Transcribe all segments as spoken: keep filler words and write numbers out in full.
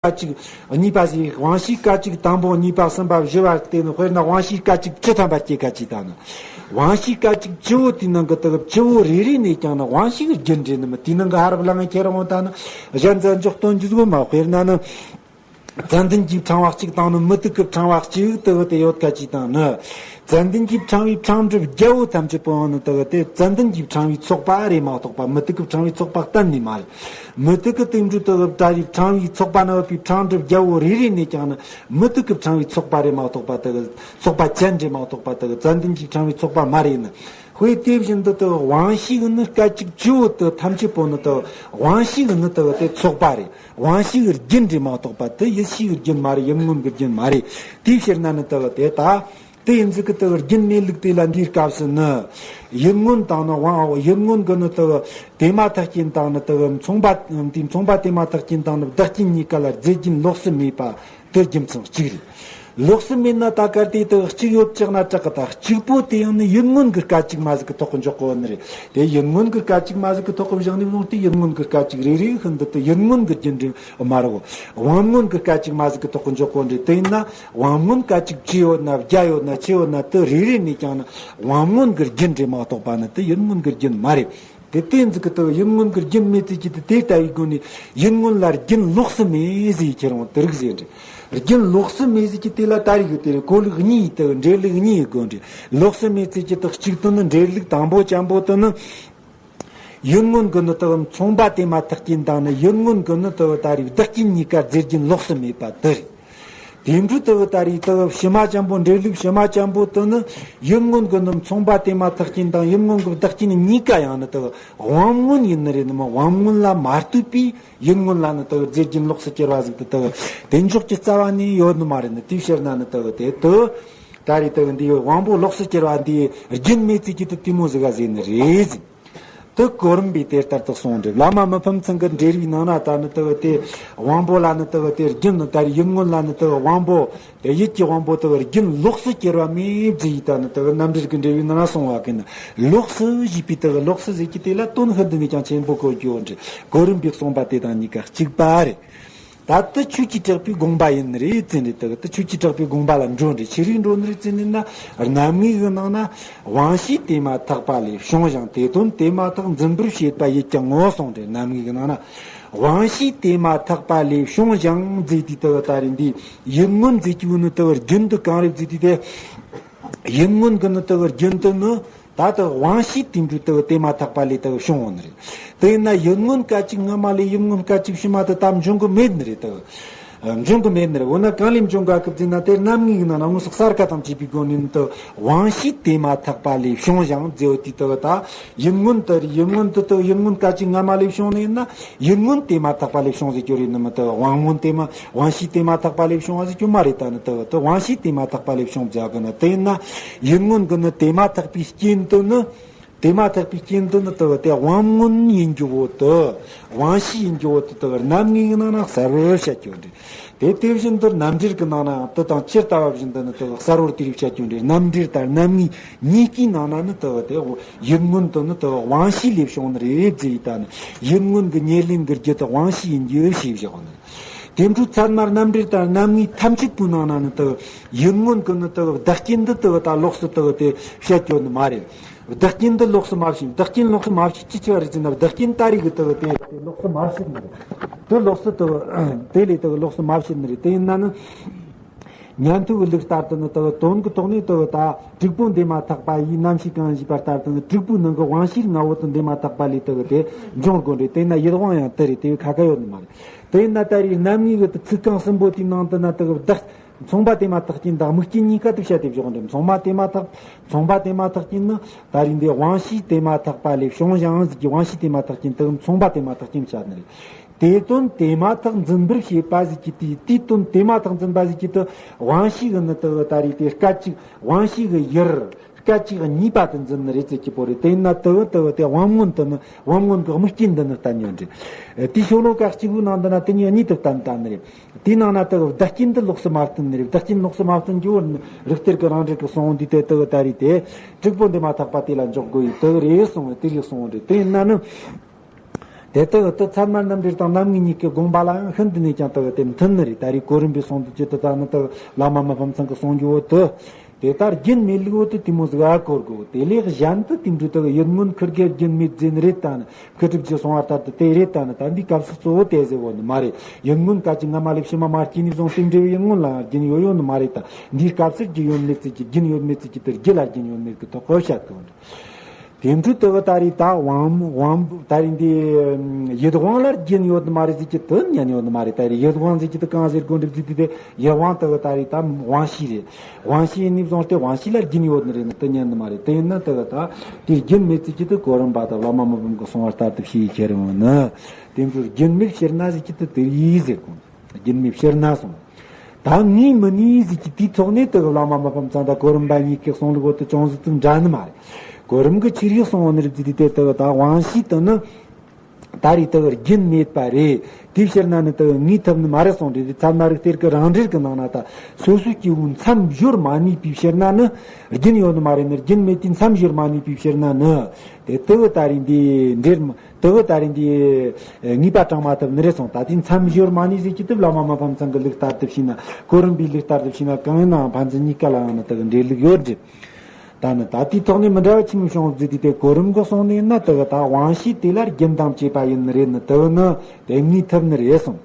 སྐད་ཅིག་གཉིས་པ་ཟིག་དབང་ཤེས་སྐད་ཅིག་དང་པོ་གཉིས་པ་གསུམ་པ་བཞི་བ་དེ་ནི་དཔེར་ན་དབང་ཤེས་སྐད་ཅིག་བཅུ་ཐམ་པ་སྐྱེ་སྐད་ཅིག་དང་ནི། དབང་ཤེས་སྐད་ཅིག་བཅུ་བོ་དེའི་ནང་གི་དག་བཅུ་བོ་རེ་རེ་ནས་ཀྱང་ནི་དབང་ཤེས་རྒྱུན་འབྲེལ་ནི་མི་དེའི་ནང་གི་ཧ་རབ་ལ་ང་ཁྱེར་འོང་ད་ནི་གཞན་ཚན་འཇོག་སྟོན་རྒྱུ་ཟིག་མ། དཔེར་ན་ནི། ཙན་དན་གྱི་ཕྲེང་བ་གཅིག་དང་ནི་མུ་ཏིག་གི་ཕྲེང་བ་གཅིག་དེ་གི་དེ་ཡོད་ཁ་ཅིག་དང་ནི། ཙན་དན་གྱི་ཕྲེང་བའི་ཕྲེང་སྒྲིབ་རྒྱལ་པོ་ཐམས་ཅད་པོ་ནི་དེ་གི་དེ་ཙན་དན་གྱི་ཕྲེང་བའི་ཚོགས་པ་རེད་མ་གཏོགས་པ་མུ་ཏིག་གི་ཕྲེང་བའི་ཚོགས་པ་གཏན་ནས་མ་རེད། མུ་ཏིག་གི་དེ་འདྲའི་དེ་གི་ད་རེས་ཕྲེང་བའི་ཚོགས་པ་ནི་ཡོད་པའི་ཕྲེང་སྒྲིབ་རྒྱལ་པོ་རེ་རེ་ནས་ཀྱང་ནི་མུ་ཏིག་གི་ཕྲེང་བའི་ཚོགས་པ་རེད་མ་གཏོགས་པ་དེ་གི་ཚོགས་པ་ཅན་རེད་མ་གཏོགས་པ་དེ་གི་ཙན་དན་གྱི་ཕྲེང་བའི་ཚོགས་པ་མ་རེད་ནི། དཔེ་དེ་བཞིན་དུ་དེ་དབང་ཤེས་ནི་སྐད་ཅིག་བཅུ་བོ་དེ་ཐམས་ཅད་པོ་ནི་དེ་དབང་ཤེས་ནི་དེ་དེ་ཚོགས་པ་རེད། དབང་ཤེས་རྒྱུན་རེད་མ་གཏོགས་པ་དེ་ཡིད་ཤེས་རྒྱུན་མ་རེད། ཡིད་མངོན་གྱི་རྒྱུན་མ་རེད། དེའི་ཕྱིར་ན་ནི་དེ་དེ་ད་དེ་ཡིན་ཟིག་གི་དེ་རྒྱུན་གནས་ལུགས་དེ་ལ་འདིའི་སྐབས་སུ་ནི་ཡིད་མངོན་དང་ནི་དབང་ཡིད་མངོན་གྱི་ནི་དེ་དེ་མ་ཐག་རྐྱེན་དང་ནི་དེ་མཚུངས་པ་དེ་མཚུངས་པ་དེ་མ་ཐག་རྐྱེན་དང་ནི་བདག་རྐྱེན་གཉིས་ཀ་ལ་རྫས་རྒྱུན་ལོགས་སུ་མེད་པ། དེ་རྒྱུ་མཚན་གཅིག་རེད། ལོགས་སུ་མེད་ན་ད་གལ་ཏེ་དེ་གཅིག་ཡོད་ཅག་ན་དྲག་གི། ད་གཅིག་པོ་དེ་ཡང་ནི་ཡིད་མངོན་གྱི་སྐད་ཅིག་མ་ཟིག་གི་ཐོག་གི་འཇོག་གོ་ནི་རེད། དེ་ཡིད་མངོན་གྱི་སྐད་ཅིག་མ་ཟིག་གི་ཐོག་གི་བཞག་ནས་བཟུང་སྟེ་ཡིད་མངོན་གྱི་སྐད་ཅིག་རེ་རེ་ཤིན་ཏུ་དེ་ཡིད་མངོན་གྱི་རྒྱུན་འབྲེལ་མ་རེད་གོ། དབང་མངོན་གྱི་སྐད་ཅིག་མ་ཟིག་གི་ཐོག་གི་འཇོག་གོ་ནི་རེད། དེ་ཡིན་ན་དབང་མངོན་སྐད་ཅིག་བཅུ་ཡོད་ན་བརྒྱ་ཡོད་ན་ཆི་ཡོད་ན་དེ་རེ་རེ་ནས་ཀྱང་ནི་དབང་མངོན་གྱི་རྒྱུན་རེད་མ་གཏོགས་པ་ནི་དེ་ཡིད་མངོན་གྱི་རྒྱུན་མ་རེད། དེ་དེ་ཟིག་གི་དེ་ཡིད་མངོན་གྱི་རྒྱུན་མེད་ཚུལ་གྱི་དེ་དེ་ལྟ་བུའི་སྒོ་ནས་ཡིད་མངོན་ལ་རྒྱུན་ལོགས་སུ་མེད་ཟེར་ཁྱེར་འོང་དེ་རིགས་ཟེར་འདྲ། རྒྱུན་ལོགས་སུ་མེད་ཟེར་གྱི་དེ་ལ་ད་རིགས་དེ་རེད། གོ་ལུགས་གཉིས་དེ་འགྲེལ་ལུགས་གཉིས་ཡི་སྒོ་འདྲ། ལོགས་སུ་མེད་ཚུལ་གྱི་དེ་གཅིག་ཏུ་ནི་འགྲེལ་ལུགས་དང་པོ་ཅན་པོ་དེ་ནི། ཡིད་མངོན་གྱི་ནི་དེ་མཚུངས་པ་དེ་མ་ཐག་རྐྱེན་དང་ནི་ཡིད་མངོན་གྱི་ནི་དེ་ད་རིགས་བདག་རྐྱེན་གཉིས་ཀ་རྫས་རྒྱུན་ལོགས་སུ་མེད་པ་དེ་རེད། དེ་འདྲ་དེ་ད་རེས་དེ་ཕྱི་མ་ཅན་པོ་འགྲེལ་ལུགས་ཕྱི་མ་ཅན་པོ་དེ་ནི་ཡིད་མངོན་གྱི་ནི་མཚུངས་པ་དེ་མ་ཐག་རྐྱེན་དང་ཡིད་མངོན་གྱི་བདག་རྐྱེན་གཉིས་ཀ་ཡང་ནི་དེ་དབང་མངོན་ཡིན་ནི་རེད་ནི་མ། དབང་མངོན་ལ་མ་ལྟོས་པའི་ཡིད་མངོན་ལ་ནི་དེ་རྫས་རྒྱུན་ལོགས་སུ་གྱུར་བ་ཟིག་དེ་དེ་དེ་འཇོག་གི་རྩ་བ་ནས་ཡོད་ནི་མ་རེད་ནི། དེའི་ཕྱིར་ན་ནི་དེ་དེ་དེ་ད་རེས་དེ་འདི་དབང་པོ་ལོགས་སུ་གྱུར་བ་འདི་རྒྱུན་མེད་ཚུལ་གྱི་དེ་དེ་མོ་ཟིག་ག་ཟེར་ནི་རེད་ཟིག་དེ་གོ་རིམ་པས་དེ་ལྟར་དུ་གསུངས་འདུག་བླ་མ་མི་ཕམ་ཚང་གི་འགྲེལ་བའི་ནང་ན་ད་ནི་དེ་དེ་དབང་པོ་ལ་ནི་དེ་དེ་རྒྱུན་ནི་ད་རེས་ཡིད་མངོན་ལ་ནི་དེ་དབང་པོ་དེ་ཡིད་ཀྱི་དབང་པོ་དེ་རྒྱུན་ལོགས་སུ་གྱུར་བ་མེད་ཟེར་ཡི་ད་ནི་དེ་རྣམ་འགྲེལ་གྱི་འགྲེལ་བའི་ནང་ན་གསུངས་པ་གི་ནི་ལོགས་སུ་ཞེས་པའི་དེ་ལོགས་སུ་ཟེར་གྱི་དེ་ལ་དོན་ཤིན་ཏུ་ནས་ཀྱང་ཆེན་པོ་གོ་རྒྱུ་འདྲ། གོ་རིམ་པས་གསུངས་པ་དེ་དང་གཉིས་ཀ་གཅིག་པ་རེད། ད་དེ་ཆོས་ཀྱི་གྲགས་པའི་དགོངས་པ་ཡིན་ནི་རེད་ཟེར་ནས། དེ་དེ་ཆོས་ཀྱི་གྲགས་པའི་དགོངས་པ་ལ་འགྲོ་འདྲ། ཆི་རིགས་འགྲོ་ནི་རེད་ཟེར་ནས་ན། རྣམ་ངེས་ཀྱི་ནང་ན་དབང་ཤེས་དེ་མ་ཐག་པ་ལས་བྱུང་ཞིང་དེ་དོན་དེ་མ་ཐག་འཛིན་པར་བྱེད་པ་ཡིད་ཀྱང་ངོ་། གསུངས་ཏེ་རྣམ་ངེས་ཀྱི་ནང་ན་དབང་ཤེས་དེ་མ་ཐག་པ་ལས་བྱུང་ཞིང་ཟེར་དུས་དེ་ད་རེས་འདི་ཡིད་མངོན་ཟེར་གྱི་ཡོད་ནི་དེ་རྒྱུན་དུ་གང་རེད་ཟེར་དུས་དེ། ཡིད་མངོན་གྱི་ནི་དེ་རྒྱུན་དུ་ནི། ད་དེ་དབང་ཤེས་དེ་འདྲ་དེ་དེ་མ་ཐག་པ་ལས་དེ་བྱུང་བ་ནི་རེད། དེ་ཡིན་ན་ཡིད་མངོན་སྐད་ཅིག་སྔ་མ་ལས་ཡིད་མངོན་སྐད་ཅིག་ཕྱི་མ་དེ་ད་འབྱུང་གི་མེད་ནི་རེད་དེ། འབྱུང་གི་མེད་ནི་རེད། འོ་ན་གང་ལས་འབྱུང་ག་གི་ཟེར་ན་དེ་རྣམ་ངེས་ཀྱི་ནང་ན་དངོས་སུ་གསལ་ཁ་དང་བཅས་པའི་སྒོ་ནས་ནི་དེ་དབང་ཤེས་དེ་མ་ཐག་པ་ལས་བྱུང་ཞིང་ཟེར་བ་དེ་དེ་ད་ཡིད་མངོན་དེ་རེད། ཡིད་མངོན་དེ་དེ་ཡིད་མངོན་སྐད་ཅིག་སྔ་མ་ལས་བྱུང་ནི་ཡིན་ན་ཡིད་མངོན་དེ་མ་ཐག་པ་ལས་བྱུང་ཟེར་རྒྱུ་རེད་ནི་མི་དེ་དབང་མངོན་དེ་མ། དབང་ཤེས་དེ་མ་ཐག་པ་ལས་བྱུང་བ་ཟེར་རྒྱུ་མ་རེད། ད་ནི་དེ་དེ་དབང་ཤེས་དེ་མ་ཐག་པ་ལས་བྱུང་བྱ་གི་ནི་དེ་ཡིན་ན་ཡིད་མངོན་གྱི་ནི་དེ་མ་ཐག་པའི་རྐྱེན་དུ་ནི། དེ་མ་ཐག་པའི་རྐྱེན་དུ་ནི་དེ་དེ་དབང་མངོན་ཡིན་རྒྱུ་བོ་དེ། དབང་ཤེས་ཡིན་རྒྱུ་བོ་དེ་དེ་རྣམ་ངེས་ཀྱི་ནང་ན་གསལ་བོར་བཤད་རྒྱུ་འདྲ། དེ་དེ་བཞིན་དུ་རྣམ་འགྲེལ་གྱི་ནང་ནའང་དེ་དང་ཇི་ལྟ་བ་བཞིན་དུ་ནི་དེ་གསལ་བོར་དེ་རིགས་བཤད་རྒྱུ་འདྲ། རྣམ་འགྲེལ་དང་རྣམ་ངེས་གཉིས་ཀའི་ནང་ན་ནི་དེ་དེ་ཡིད་མངོན་དུ་ནི་དེ་དབང་ཤེས་ལས་བྱུང་ནི་རེད་ཟེར་ཡི་ད་ནི་ཡིད་མངོན་གྱི་ཉེར་ལེན་གྱི་རྒྱུ་དེ་དབང་ཤེས་ཡིན་རྒྱུ་ཞེས་བཞག་ནི། དེ་འཕྲོས་ཚད་མ་རྣམ་འགྲེལ་དང་རྣམ་ངེས་ཐམས་ཅད་པོའི་ནང་ན་ནི་དེ་ཡིད་མངོན་གྱི་ནི་དེ་བདག་རྐྱེན་འདི་དེ་ད་ལོགས་སུ་དེ་དེ་བཤད་རྒྱུ་ནི་མ་རེད། བདག་རྐྱེན་འདི་ལོགས་སུ་མ་བྱེད། བདག་རྐྱེན་ལོགས་སུ་མ་བྱེད་ཅི་ཆེ་བ་རེད་ཟེར་ན་བདག་རྐྱེན་ད་རེས་ཀྱི་དེ་དེ་དེ་ལོགས་སུ་མ་བྱེད་ནི་རེད། དེ་ལོགས་སུ་དེ་དེ་ལས་དེ་ལོགས་སུ་མ་བྱེད་ནི་རེད། དེ་ཡིན་ན་ནི། ཉན་ཐོས་ཀྱི་ལུགས་ལྟར་དུ་ནི་དེ་དོན་གྱི་ཐོག་ནས་དེ་ད་དྲུག་པོ་འདས་མ་ཐག་པ་ཡི་རྣམ་ཤེས་གང་ཞིག་པ་ལྟར་དུ་ནི་དྲུག་པོའི་ནང་གི་དབང་ཤེས་ལྔ་བོ་དེ་འདས་མ་ཐག་པ་ལས་དེ་དེ་འབྱུང་དགོས་རེད། དེ་ན་ཡིད་དབང་ཡང་དེ་རེད། དེ་བས་ཁ་ཁ་ཡོད་ནི་མ་རེད། དེ་ཡིན་ན་ད་རེས་རྣམ་ངེས་ཀྱི་དེ་ཚིག་རྐང་གསུམ་པོ་དེའི་ནང་དུ་ན་དེ་བདག་མཚུངས་པ་དེ་མ་ཐག་རྐྱེན་དང་དམིགས་རྐྱེན་གཉིས་ཀ་དེ་བཤད་དེ་བཞག་འདུག་མཚུངས་པ་དེ་མ་ཐག་མཚུངས་པ་དེ་མ་ཐག་རྐྱེན་ནི་ད་རེས་འདི་དབང་ཤེས་དེ་མ་ཐག་པ་ལས་བྱུང་ཞིང་ཟེར་གྱི་དབང་ཤེས་དེ་མ་ཐག་རྐྱེན་དེ་མཚུངས་པ་དེ་མ་ཐག་རྐྱེན་བཤད་ནི་རེད། དེ་དོན་དེ་མ་ཐག་འཛིན་པར་བྱེད་པ་ཟེར་གྱི་དེ། དེའི་དོན་དེ་མ་ཐག་འཛིན་པ་ཟེར་གྱི་དེ་དབང་ཤེས་ཀྱི་ནི་དེ་ད་རེས་དེ་སྐད་ཅིག་དབང་ཤེས་ཀྱི་ཡུལ་སྐད་ཅིག་གཉིས་པ་དེ་འཛིན་ནི་རེད་ཟེར་གྱི་པོ་རེད། དེ་ཡིན་ན་དེ་དེ་དེ་དབང་མངོན་དེ་ནི་དབང་མངོན་གྱི་དམིགས་རྐྱེན་འདི་ནི་བསྟན་ཡོད་རེད། དེའི་ཤོ་ལོ་ཀ་གཅིག་པུའི་ནང་འདི་ན་དེ་གཉིས་གཉིས་དུ་བསྟན་བསྟན་ནི་རེད། དེའི་ནང་ན་དེ་བདག་རྐྱེན་འདི་ལོགས་སུ་མ་བསྟན་ནི་རེད། བདག་རྐྱེན་ལོགས་སུ་མ་བསྟན་རྒྱུ་བོ་རིགས་གཏེར་གྱི་རང་འགྲེལ་གྱི་གསུང་འདི་དེ་དེ་ད་རེས་དེ་དྲུག་པོ་འདས་མ་ཐག་པ་དེ་ལ་འཇོག་དགོས་ཡི་དེ་རེད་གསུང་བས་དེ་རེད་གསུང་བ་རེད། དེ་ཡིན་ན་ནི། དེ་དག་དུ་ཚད་མ་རྣམ་འགྲེལ་དང་རྣམ་ངེས་གཉིས་ཀྱི་དགོངས་པ་ལའང་ཤིན་ཏུ་ནས་ཀྱང་དག་དེ་མཐུན་ནི་རེད། ད་རེས་གོ་རིམ་པའི་གསུང་དུ་ཇི་ལྟར་ད་ནི་དག་བླ་མ་མི་ཕམ་ཚང་གི་གསུང་རྒྱུ་བོ་དུ། དེ་ལྟར་རྒྱུན་མེད་ལུགས་བོ་དུ་དེ་མོ་ཟིག་ཨ་གོ་དགོས། དེ་ལས་གཞན་དུ་དེ་འདྲ་དག་ཡིད་མངོན་ཁུར་གེ་རྒྱུན་མེད་ཟེར་ནི་རེད། ད་ནི་མཁས་གྲུབ་ཀྱིས་གསུངས་པ་ལྟར་དུ་དེ་རེད། ད་ནི་ད་འདི་སྐབས་སུ་གཙོ་བོ་དེ་ཟེར་བོ་ནི་མ་རེད། ཡིད་མངོན་སྐད་ཅིག་སྔ་མ་ལས་ཕྱི་མ་མ་སྐྱེས་ནས་བཟུང་སྟེ་འབྲས་བུ་ཡིད་མངོན་ལའང་རྒྱུན་ཡོད་ཡོད་ནི་མ་རེད། ད་འདིའི་སྐབས་སུ་རྒྱུན་ཡོད་མེད་ཚིག་གི་རྒྱུན་ཡོད་མེད་ཚིག་གི་དེ་རྒྱུ་ལ་རྒྱུན་ཡོད་མེད་ཀྱི་དོགས་པ་བཤད་དགོས། དེ་འཕྲོས་དེ་གི་ད་རེས་ད་དབང་དབང་ད་རེས་འདི་ཡིད་དབང་ལ་རྒྱུན་ཡོད་ནི་མ་རེད་ཟེར་གྱི་དོན་ཉན་ཡོད་ནི་མ་རེད། ད་རེས་ཡིད་དབང་ཟེར་གྱི་དེ་གང་ཟེར་དགོས་འདྲི་ཟེར་དུས་དེ་ཡིད་དབང་དེ་གི་ད་རེས་ད་དབང་ཤེས་རེད། དབང་ཤེས་ནས་བཟུང་སྟེ་དབང་ཤེས་ལ་རྒྱུན་ཡོད་ནི་རེད་ནི་དེ་ཉན་ནི་མ་རེད། དེ་ཡིན་ན་དེ་གི་ད་དེ་རྒྱུན་མེད་ཟེར་གྱི་དེ་གོ་རིམ་པ་དང་བླ་མ་མི་ཕམ་གི་གསུང་བ་ལྟར་དུ་ཤེས་ཁྱེར་འོང་ནི། དེ་འཕྲོས་རྒྱུན་མེད་ཕྱིར་ན་ཟེར་གྱི་དེ་དེ་ཡིས་ཟེར་གོ། རྒྱུན་མེད་ཕྱིར་ན་གསུངས། ད་ངས་མི་ནུས་ཟེར་གྱི་དེའི་ཐོག་ནས་དེ་གི་བླ་མ་མི་ཕམ་ཚང་དང་གོ་རིམ་པ་གཉིས་ཀྱི་གསུང་ལུགས་བོ་དུ་ཅུང་ཟད་ཙམ་འདྲ་ནི་མ་རེད། གོ་རིམ་གྱི་ཆི་རིགས་གསུང་བ་ནི་རེད་ཟེར་དུས་དེ་དེ་གི་ད་དབང་ཤེས་དེ་ནི། ད་རེས་དེ་གི་རྒྱུན་མེད་པ་རེད། དེའི་ཕྱིར་ན་ནི་དེ་གི་ངས་ཐུབ་ནི་མ་རེད་གསུངས་རེད། དེ་ཚད་མ་རིགས་གཏེར་གྱི་རང་འགྲེལ་གྱི་ནང་ན་ད་སོ་སོའི་སྐྱེ་བོའི་མཚམས་སྦྱོར་མ་ནུས་པའི་ཕྱིར་ན་ནི་རྒྱུན་ཡོད་ནི་མ་རེད་ནི། རྒྱུན་མེད་དེ་མཚམས་སྦྱོར་མ་ནུས་པའི་ཕྱིར་ན་ནི་དེ་དེ་གི་ད་རེས་འདི་འགྲེལ་དེ་གི་ད་རེས་འདི་ངེས་པ་དྲངས་མ་ཐུབ་ནི་རེད་གསུངས། ད་དེ་མཚམས་སྦྱོར་མ་ནུས་ཟེར་གྱི་དེ་བླ་མ་མི་ཕམ་ཚང་གི་ལུགས་ལྟར་དུ་བྱས་ན་གོ་རིམ་པའི་ལུགས་ལྟར་དུ་བྱས་ན་གང་ཡིན་ནའང་ཕན་ཚུན་གཉིས་ཀ་ལའང་ནི་དེ་གི་འགྲེལ་ལུགས་ཡོད་རེད། ད་ནི་ད་དེའི་ཐོག་ནས་མི་འདྲ་བ་ཆི་མོ་བྱུང་ཟེར་དུས་དེ་གོ་རིམ་གྱི་གསུང་ནས་ན་དེ་གི་ད་དབང་ཤེས་དེ་ལ་རྒྱུན་དང་བཅས་པ་ཡིན་ནི་རེད་ནི་དེ་གི་ནི་དེ་ངེས་ཐུབ་ནི་རེད་གསུངས།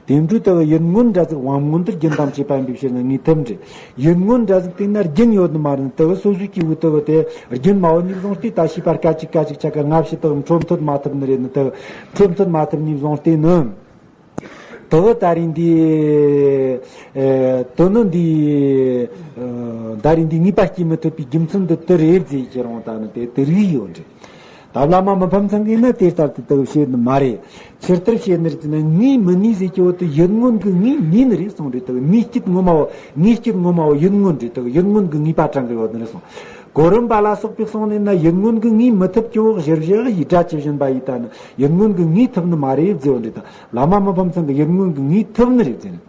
དེ་འཕྲོས་དེ་གི་ཡིད་མངོན་འདྲ་ཟིག་དབང་མངོན་དུ་རྒྱུན་དང་བཅས་པ་ཡིན་པའི་ཕྱིར་ན་ངེས་ཐུབ་ནི་རེད། ཡིད་མངོན་འདྲ་ཟིག་དེ་ན་རྒྱུན་ཡོད་ནི་མ་རེད་ནི་དེ་གི་སོ་སོའི་སྐྱེ་བོ་དེ་གི་དེ་རྒྱུན་མ་ཡོད་ནས་བཟུང་སྟེ་ད་ཤེས་པ་སྐད་ཅིག་སྐད་ཅིག་ཆ་ག་སྔ་ཕྱི་དེ་གི་འཕྲོ་མཐུད་མ་ཐུབ་ནི་རེད་ནི་དེ་གི་འཕྲོ་མཐུད་མ་ཐུབ་ནས་བཟུང་སྟེ་ནི། དེ་གི་ད་རེས་འདི་ཨེ་དེ་ནི་འདི་ཨེ་ད་རེས་འདི་ངེས་པ་སྐྱེ་མི་ཐུབ་པའི་རྒྱུ་མཚན་འདི་དེ་རེད་ཟེར་གྱི་རུང་ད་ནི་དེ་དེ་རིགས་ཡོད་རེད། ད་བླ་མ་མི་ཕམ་ཚང་གིས་ནི་དེ་ལྟར་དུ་དེ་གི་བཤད་ནི་མ་རེད། ཕྱིར་ལྟར་བཤད་ནི་རེད་ཟེར་ན་ངས་མི་ནུས་ཟེར་གྱི་བོ་དེ་ཡིད་མངོན་གྱི་ངས་ནུས་ནི་རེད་གསུངས་རེད། དེ་གི་ངེས་སྐྱེད་ངོ་མ་བོ་ངེས་སྐྱེད་ངོ་མ་བོ་ཡིད་མངོན་རེད། དེ་གི་ཡིད་མངོན་གྱི་ངེས་པ་དྲངས་གི་ཡོད་ནི་རེད་གསུངས། གོ་རིམ་པ་ལ་སོགས་པའི་གསུང་ནས་ན་ཡིད་མངོན་གྱི་ངེས་མི་ཐུབ་ཀྱི་བོ་གཞིར་བཞག་ཡི་སྒྲ་ཇི་བཞིན་པ་ཡིས་ད་ནི་ཡིད་མངོན་གྱི་ངེས་ཐུབ་ནི་མ་རེད་ཟེར་བ་འདྲ། ད་བླ་མ་མི་ཕམ་ཚང་གི་ཡིད་མངོན་གྱི་ངེས་ཐུབ་ནི་རེད་ཟེར་ནས།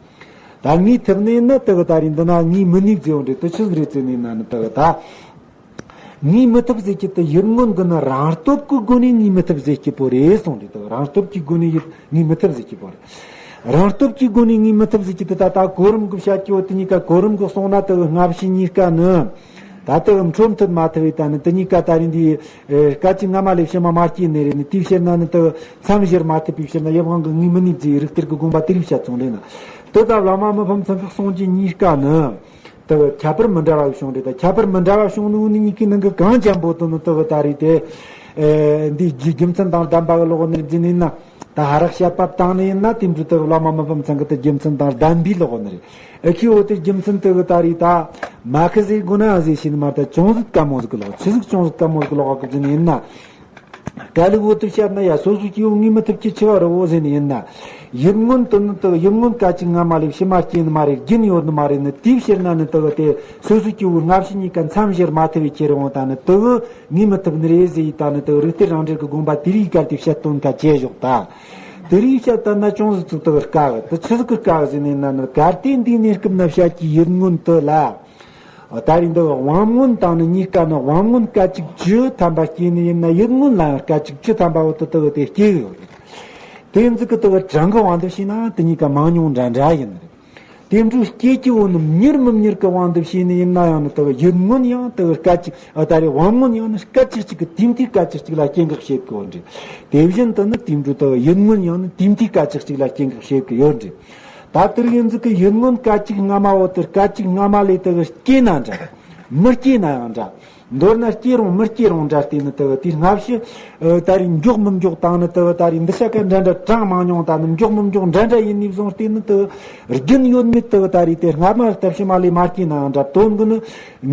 ད་ངེས་ཐུབ་ནི་ན་དེ་གི་ད་རེས་འདི་ན་ངེས་མི་ནུས་ཟེར་བ་འདྲ། དེ་ཆི་ཟིག་རེད་ཟེར་ནས་ན་ནི་དེ་གི་ད། ངེས་མི་ཐུབ་ཟེར་གྱི་དེ་ཡིད་མངོན་གྱི་ནི་རང་སྟོབས་ཀྱི་སྒོ་ནས་ངེས་མི་ཐུབ་ཟེར་གྱི་བོ་རེད་གསུངས་རེད། དེ་རང་སྟོབས་ཀྱི་སྒོ་ནས་ཡིད་ངེས་མི་ཐུབ་ཟེར་གྱི་བོ་རེད། རང་སྟོབས་ཀྱི་སྒོ་ནས་ངེས་མི་ཐུབ་ཟེར་གྱི་དེ་ད་ལྟ་གོ་རིམ་གྱི་བཤད་ཀྱི་བོ་དེ་གཉིས་ཀ་གོ་རིམ་གྱི་གསུང་ན་དེ་གི་སྔ་ཕྱི་གཉིས་ཀ་ནི། ད་དེ་གི་འཕྲོ་མཐུད་མ་ཐུབ་པའི་ད་ནི་དེ་གཉིས་ཀ་ད་རེས་འདི་ཨེ་སྐད་ཅིག་སྔ་མ་ལས་ཕྱི་མ་མ་སྐྱེས་ནི་རེད་ནི། དེའི་ཕྱིར་ན་ནི་དེ་མཚམས་སྦྱར་མ་ཐུབ་པའི་ཕྱིར་ན་ཡིད་དབང་གི་ངེས་མི་ནུས་ཟེར་རིགས་གཏེར་གྱི་དགོངས་པ་དེ་རིགས་བཤད་སོང་རེད་ན། དེ་ད་བླ་མ་མི་ཕམ་ཚང་གི་གསུང་རྒྱུ་གཉིས་ཀ་ནི་དེ་ཁྱད་པར་མི་འདྲ་བ་བྱུང་རེད། ད་ཁྱད་པར་མི་འདྲ་བ་བྱུང་ནི་འུ་ནི་གཉིས་ཀའི་ནང་གི་གང་འཇམ་པོ་དེ་ནི་དེ་ད་རེས་དེ་ཨེ་འདི་རྒྱུ་རྒྱུ་མཚན་དང་ལྡན་པ་གི་ལོག་ནི་རྒྱུ་ནི་ན། ད་ཧ་རག་བཤད་པ་བཏང་ནི་ཡིན་ན་དེ་འདྲ་དེ་བླ་མ་མི་ཕམ་ཚང་གི་དེ་རྒྱུ་མཚན་དང་ལྡན་པའི་ལོག་ནི་རེད། ཨེ་ཁི་འོ་དེ་རྒྱུ་མཚན་དེ་གི་ད་རེས་ད་མ་ཁི་ཟེར་དགོས་ན་ཨ་ཟེར་ཤེས་ནི་མ་རེད། ད་ཅུང་ཟད་དཀའ་མོ་ཟིག་གི་ལོག་ཆི་ཟིག་ཅུང་ཟད་དཀའ་མོ་ཟིག་གི་ལོག་གི་ཟེར་ནི་ཡིན་ན། དཀའ་ལས་འོ་དེ་བཤད་ན་ཡ་སོ་སོ་སྐྱེ་བོ་ངེས་མི་ཐུབ་ཀྱི་ཆེ་བ་རེད་འོ་ཟེར་ནི་ཡིན་ན། ཡིད་མངོན་དེ་ནི་དེ་ཡིད་མངོན་སྐད་ཅིག་སྔ་མ་ལས་ཕྱི་མ་སྐྱེ་ནི་མ་རེད། རྒྱུན་ཡོད་ནི་མ་རེད་ནི། དེའི་ཕྱིར་ན་ནི་དེ་གི་དེ་སོ་སོ་སྐྱེ་བོའི་སྔ་ཕྱི་གཉིས་ཀ་མཚམས་སྦྱར་མ་ཐུབ་པའི་ཁྱེར་འོང་ད་ནི་དེ་གི་ངེས་མི་ཐུབ་ནི་རེད་ཟེར་ཡི་ད་ནི་དེ་གི་རིགས་གཏེར་རང་འགྲེལ་གྱི་དགོངས་པ་དེ་རིགས་གར་དེ་བཤད་དོན་ཁ་བྱས་ཞོག་ད། དེ་རིགས་བཤད་ད་ན་ཅུང་ཟད་ཙུག་དེ་གི་དཀའ་གི། དེ་ཆི་ཟིག་གི་དཀའ་གི་ཟེར་ནས་ན་ནི་གལ་ཏེ་འདིའི་གནས་སྐབས་ན་བཤད་ཀྱི་ཡིད་མངོན་དེ་ལ། ད་རེས་འདི་དབང་མངོན་དང་ནི་གཉིས་ཀ་ནི་དབང་མངོན་སྐད་ཅིག་བཅུ་ཐམ་པ་སྐྱེས་ནི་ཡིན་ན་ཡིད་མངོན་ལའང་སྐད་ཅིག་བཅུ་ཐམ་པ་བོ་དེ་དེ་གི་དེ་སྐྱེ་གི་ཡོད་རེད། དེ་ཟིག་གི་དེ་གི་གྲངས་ཀྱི་དབང་དུ་བྱས་ན་དེ་གཉིས་ཀ་མང་ཉུང་འདྲ་འདྲ་ཡིན་རེད། དེ་འཕྲོས་སྐྱེ་སྐྱེ་བོ་ནི་མྱུར་མི་མྱུར་གྱི་དབང་དུ་བྱས་ནས་ཡིན་ན་ཡང་ནི་དེ་གི་ཡིད་མངོན་ཡང་དེ་གི་སྐད་ཅིག་ཨ་ད་རེས་དབང་མངོན་ཡང་ནི་སྐད་ཅིག་གཅིག་གི་དུས་མཐའི་སྐད་ཅིག་གཅིག་ལ་སྐྱེ་འགག་བྱེད་དགོས་འདྲ། དེ་བཞིན་དུ་ནི་དེ་འཕྲོས་དེ་གི་ཡིད་མངོན་ཡང་ནི་དུས་མཐའི་སྐད་ཅིག་གཅིག་ལ་སྐྱེ་འགག་བྱེད་དགོས་ཡོད་འདྲ། ད་དེ་རིང་ཡིན་ཟིག་གི་ཡིད་མངོན་སྐད་ཅིག་སྔ་མ་བོ་དེ་སྐད་ཅིག་སྔ་མ་ལས་དེ་གི་སྐྱེས་ན་འདྲ། མི་སྐྱེས་ན་ཡང་འདྲ། མདོར་ན་སྐྱེ་རུང་མི་སྐྱེ་རུང་འདྲ། དེ་ནི་དེ་གི་དེ་སྔ་ཕྱི་ཨ་ད་རེས་མགྱོགས་མི་མགྱོགས་དང་ནི་དེ་གི་ད་རེས་འདི་ཤ་ཀ་འདྲ་འདྲ་གྲངས་མང་ཉུང་དང་ནི་མགྱོགས་མི་མགྱོགས་འདྲ་འདྲ་ཡིན་ནས་བཟུང་སྟེ་ནི་དེ་གི་རྒྱུན་ཡོད་མེད་དེ་གི་ད་རེས་དེ་སྔ་མ་ལྟ་ཕྱི་མ་ལས་མ་སྐྱེས་ན་ཡང་འདྲ། དོན་གི་ནི་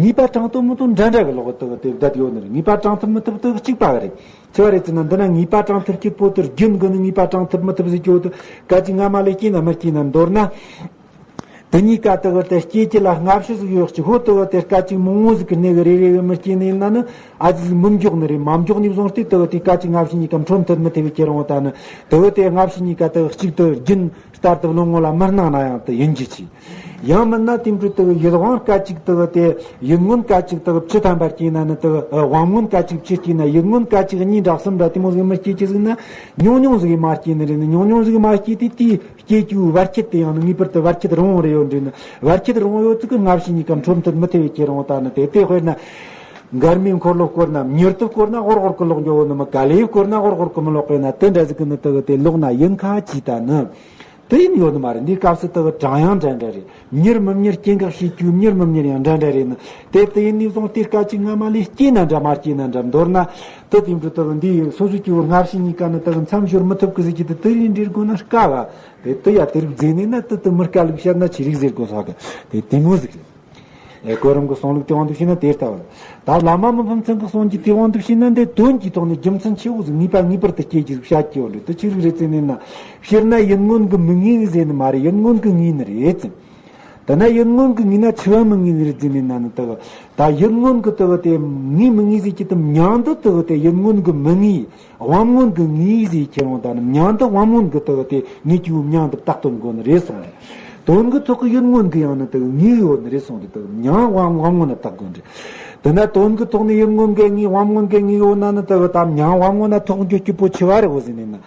ངེས་པ་དྲང་དོ་མི་དོ་འདྲ་འདྲ་གི་ལོག་དེ་གི་དེ་བསྡད་ཡོད་ནི་རེད། ངེས་པ་དྲང་ཐུབ་མི་ཐུབ་དེ་གི་གཅིག་པ་གི་རེད། ཆི་བ་རེད་ཟེར་ན་འདི་ན་ངེས་པ་དྲང་ཐུབ་ཀྱི་པོ་དེ་རྒྱུན་གི་ནི་ངེས་པ་དྲང་ཐུབ་མི་ཐུབ་ཟེར་གྱི་བོ་དེ་སྐད་ཅིག་སྔ་མ་ལས་སྐྱེས་ན་མི་སྐྱེས་ན། མདོར་ན་དེ་གཉིས་ཀ་དེ་གི་དེ་སྐྱེ་རྒྱུ་ལ་སྔ་ཕྱི་ཟིག་ཡོད་ཅིག་ཧོ་དེ་གི་དེ་སྐད་ཅིག་མང་བོ་ཟིག་གི་གནས་གི་རེ་རེ་གི་མི་སྐྱེས་ནི་ཡིན་ན་ནི་ཨ་ཙི་ཟིག་མི་མགྱོགས་ནི་རེད། མ་མགྱོགས་ནས་བཟུང་སྟེ་དེ་གི་དེ་སྐད་ཅིག་སྔ་ཕྱི་གཉིས་ཀ་འཕྲོ་མཐུད་མི་ཐུབ་པའི་ཁྱེར་འོང་ད་ནི་དེ་གི་དེ་སྔ་ཕྱི་གཉིས་ཀ་དེ་གི་གཅིག་དེ་རྒྱུན་ ལྟར་དུ་བློ་ངོ་ལ་མི་སྣང་ན་ཡང་དུ་ཡིན་གྱི་ཆེ། ཡང་མིན་ན་དེ་འཕྲོ་དུ་ཡུལ་དབང་སྐད་ཅིག་དུ་དེ་ཡུལ་ངོ་སྐད་ཅིག་དུ་ཆུ་ཐམ་པར་སྐྱེས་ན་ནི་དུ་དབང་ངོ་སྐད་ཅིག་ཆུ་སྐྱེས་ན་ཡུལ་ངོ་སྐད་ཅིག་གཉིས་འདྲ་གསུམ་འདྲ་དེ་མོ་ཟིག་མི་སྐྱེ་ཅི་ཟིག་ན། ཉུང་ཉུང་ཟིག་མ་སྐྱེས་ནི་རེད་ནི། ཉུང་ཉུང་ཟིག་མ་སྐྱེས་དུས་དེའི་སྐྱེ་རྒྱུའི་བར་ཆད་དེ་ཡང་ནི་ངེས་པར་དུ་བར་ཆད་རིང་བོ་རེ་ཡོད་འདྲེ་ནི། བར་ཆད་རིང་བོ་ཡོད་ཚིག་གི་སྔ་ཕྱི་གཉིས་ཀ་འཕྲོ་མཐུད་མི་ཐུབ་པའི་ཁྱེད་རང་ད་ནི་དེ་དེ་དཔེར་ན། མགར་མའི་འཁོར་ལོ་བསྐོར་ན་མྱུར་དུ་བསྐོར་ན་ཧོར་ཧོར་གི་ལོག་འགྱོ་བོ་ནི་མི་ག་ལེ་བསྐོར་ན་ཧོར་ཧོར་གི་མི་ལོག་པས་ན་དེ་འདྲ་ཟིག་གི་ནི་དུ་དེ་ལོག་ན་ཡིན་ཁ་ཅི་ད་ནི། དེ་ཡིན་ཡོད་ནི་མ་རེད། འདིའི་སྐབས་སུ་དུ་གྲངས་ཡང་འདྲ་འདྲ་རེད། མྱུར་མི་མྱུར་སྐྱེ་འགག་ཤེས་རྒྱུ་མྱུར་མི་མྱུར་ཡང་འདྲ་འདྲ་རེད་ནི། དེ་དུ་ཡིན་ནི་བཟུང་དེ་སྐད་ཅིག་སྔ་མ་ལས་སྐྱེས་ན་འདྲ་མ་སྐྱེས་ན་འདྲ་མདོར་ན། དུ་དེ་འདྲ་དུ་འདིའི་སོ་སོ་སྐྱེ་བོ་སྔ་ཕྱི་གཉིས་ཀ་ནི་དུ་མཚམས་སྦྱོར་མི་ཐུབ་གི་ཟིག་གི་དུ་དུ་ཡིན་འདྲེར་དགོས་ན་དཀའ་བ། དེ་དུ་ཡ་དེ་རིགས་རྫས་ནས་ན་དུ་དུ་མི་དཀའ་ལུགས་བཤད་ན་ཆི་རིགས་ཟེར་དགོས་ས་གི། དེ་དེ་མོ་ཟིག་རེད། ཨེ་གོ་རིམ་གྱི་གསུང་ལུགས་དེ་དབང་དུ་བྱས་ན་དེ་ལྟ་བུ་རེད། ད་བླ་མ་མི་ཕམ་ཚང་གི་གསུང་གི་དེ་དབང་དུ་བྱས་ན་འདི་དོན་གྱི་ཐོག་ནས་རྒྱུ་མཚན་ཆེ་བོ་ཟིག་ངེས་པ་ངེས་པར་དུ་སྐྱེ་རྒྱུ་ཟིག་བཤད་ཀྱི་ཡོད་རེད། དེ་ཆི་རིགས་རེད་ཟེར་ནས་ན། སྤྱིར་ན་ཡུལ་ངོ་གི་མི་ངེས་ཟེར་ནི་མ་རེད། ཡུལ་ངོ་གི་ངེས་ནི་རེད་ཟེར། ད་ན་ཡུལ་ངོ་གི་ངེས་ན་ཆི་བ་མི་ངེས་ནི་རེད་ཟེར་ནས་ན་ནི་དག་ད་ཡུལ་ངོ་གི་དག་དེ་ངེས་མི་ངེས་ཟེར་གྱི་དུ་མྱང་དུ་དག་དེ་ཡུལ་ངོ་གི་མི་ངེས། དབང་མངོན་གྱི་ངེས་ཟེར་ཁྱེར་འོང་ད་ནི་མྱང་དུ་དབང་མངོན་གྱི་དག་དེ་ངེས་ཀྱི་མྱང་དུ་བཏགས་དོན་དགོས་ནི་རེད་གསུངས་རེད། དོན་གྱི་ཐོག་གི་ཡུལ་མངོན་གྱི་ཡང་ནི་དག་ངེས་ཡོད་ནི་རེད་གསུངས་རེད། དག་མྱང་དབང་དབང་མངོན་ན་བཏགས་དགོས་རེད། དེ་ན་དོན་གྱི་ཐོག་ནས་ཡུལ་མངོན་གྱི་ངེས་དབང་མངོན་གྱི་ངེས་ཡོད་ན་ནི་དག་ད་མྱང་དབང་མངོན་ན་ཐོག་འགྱོ་སྐྱིད་པོ་ཆེ་བ་རེད་འོ་ཟེར་ནས་ན།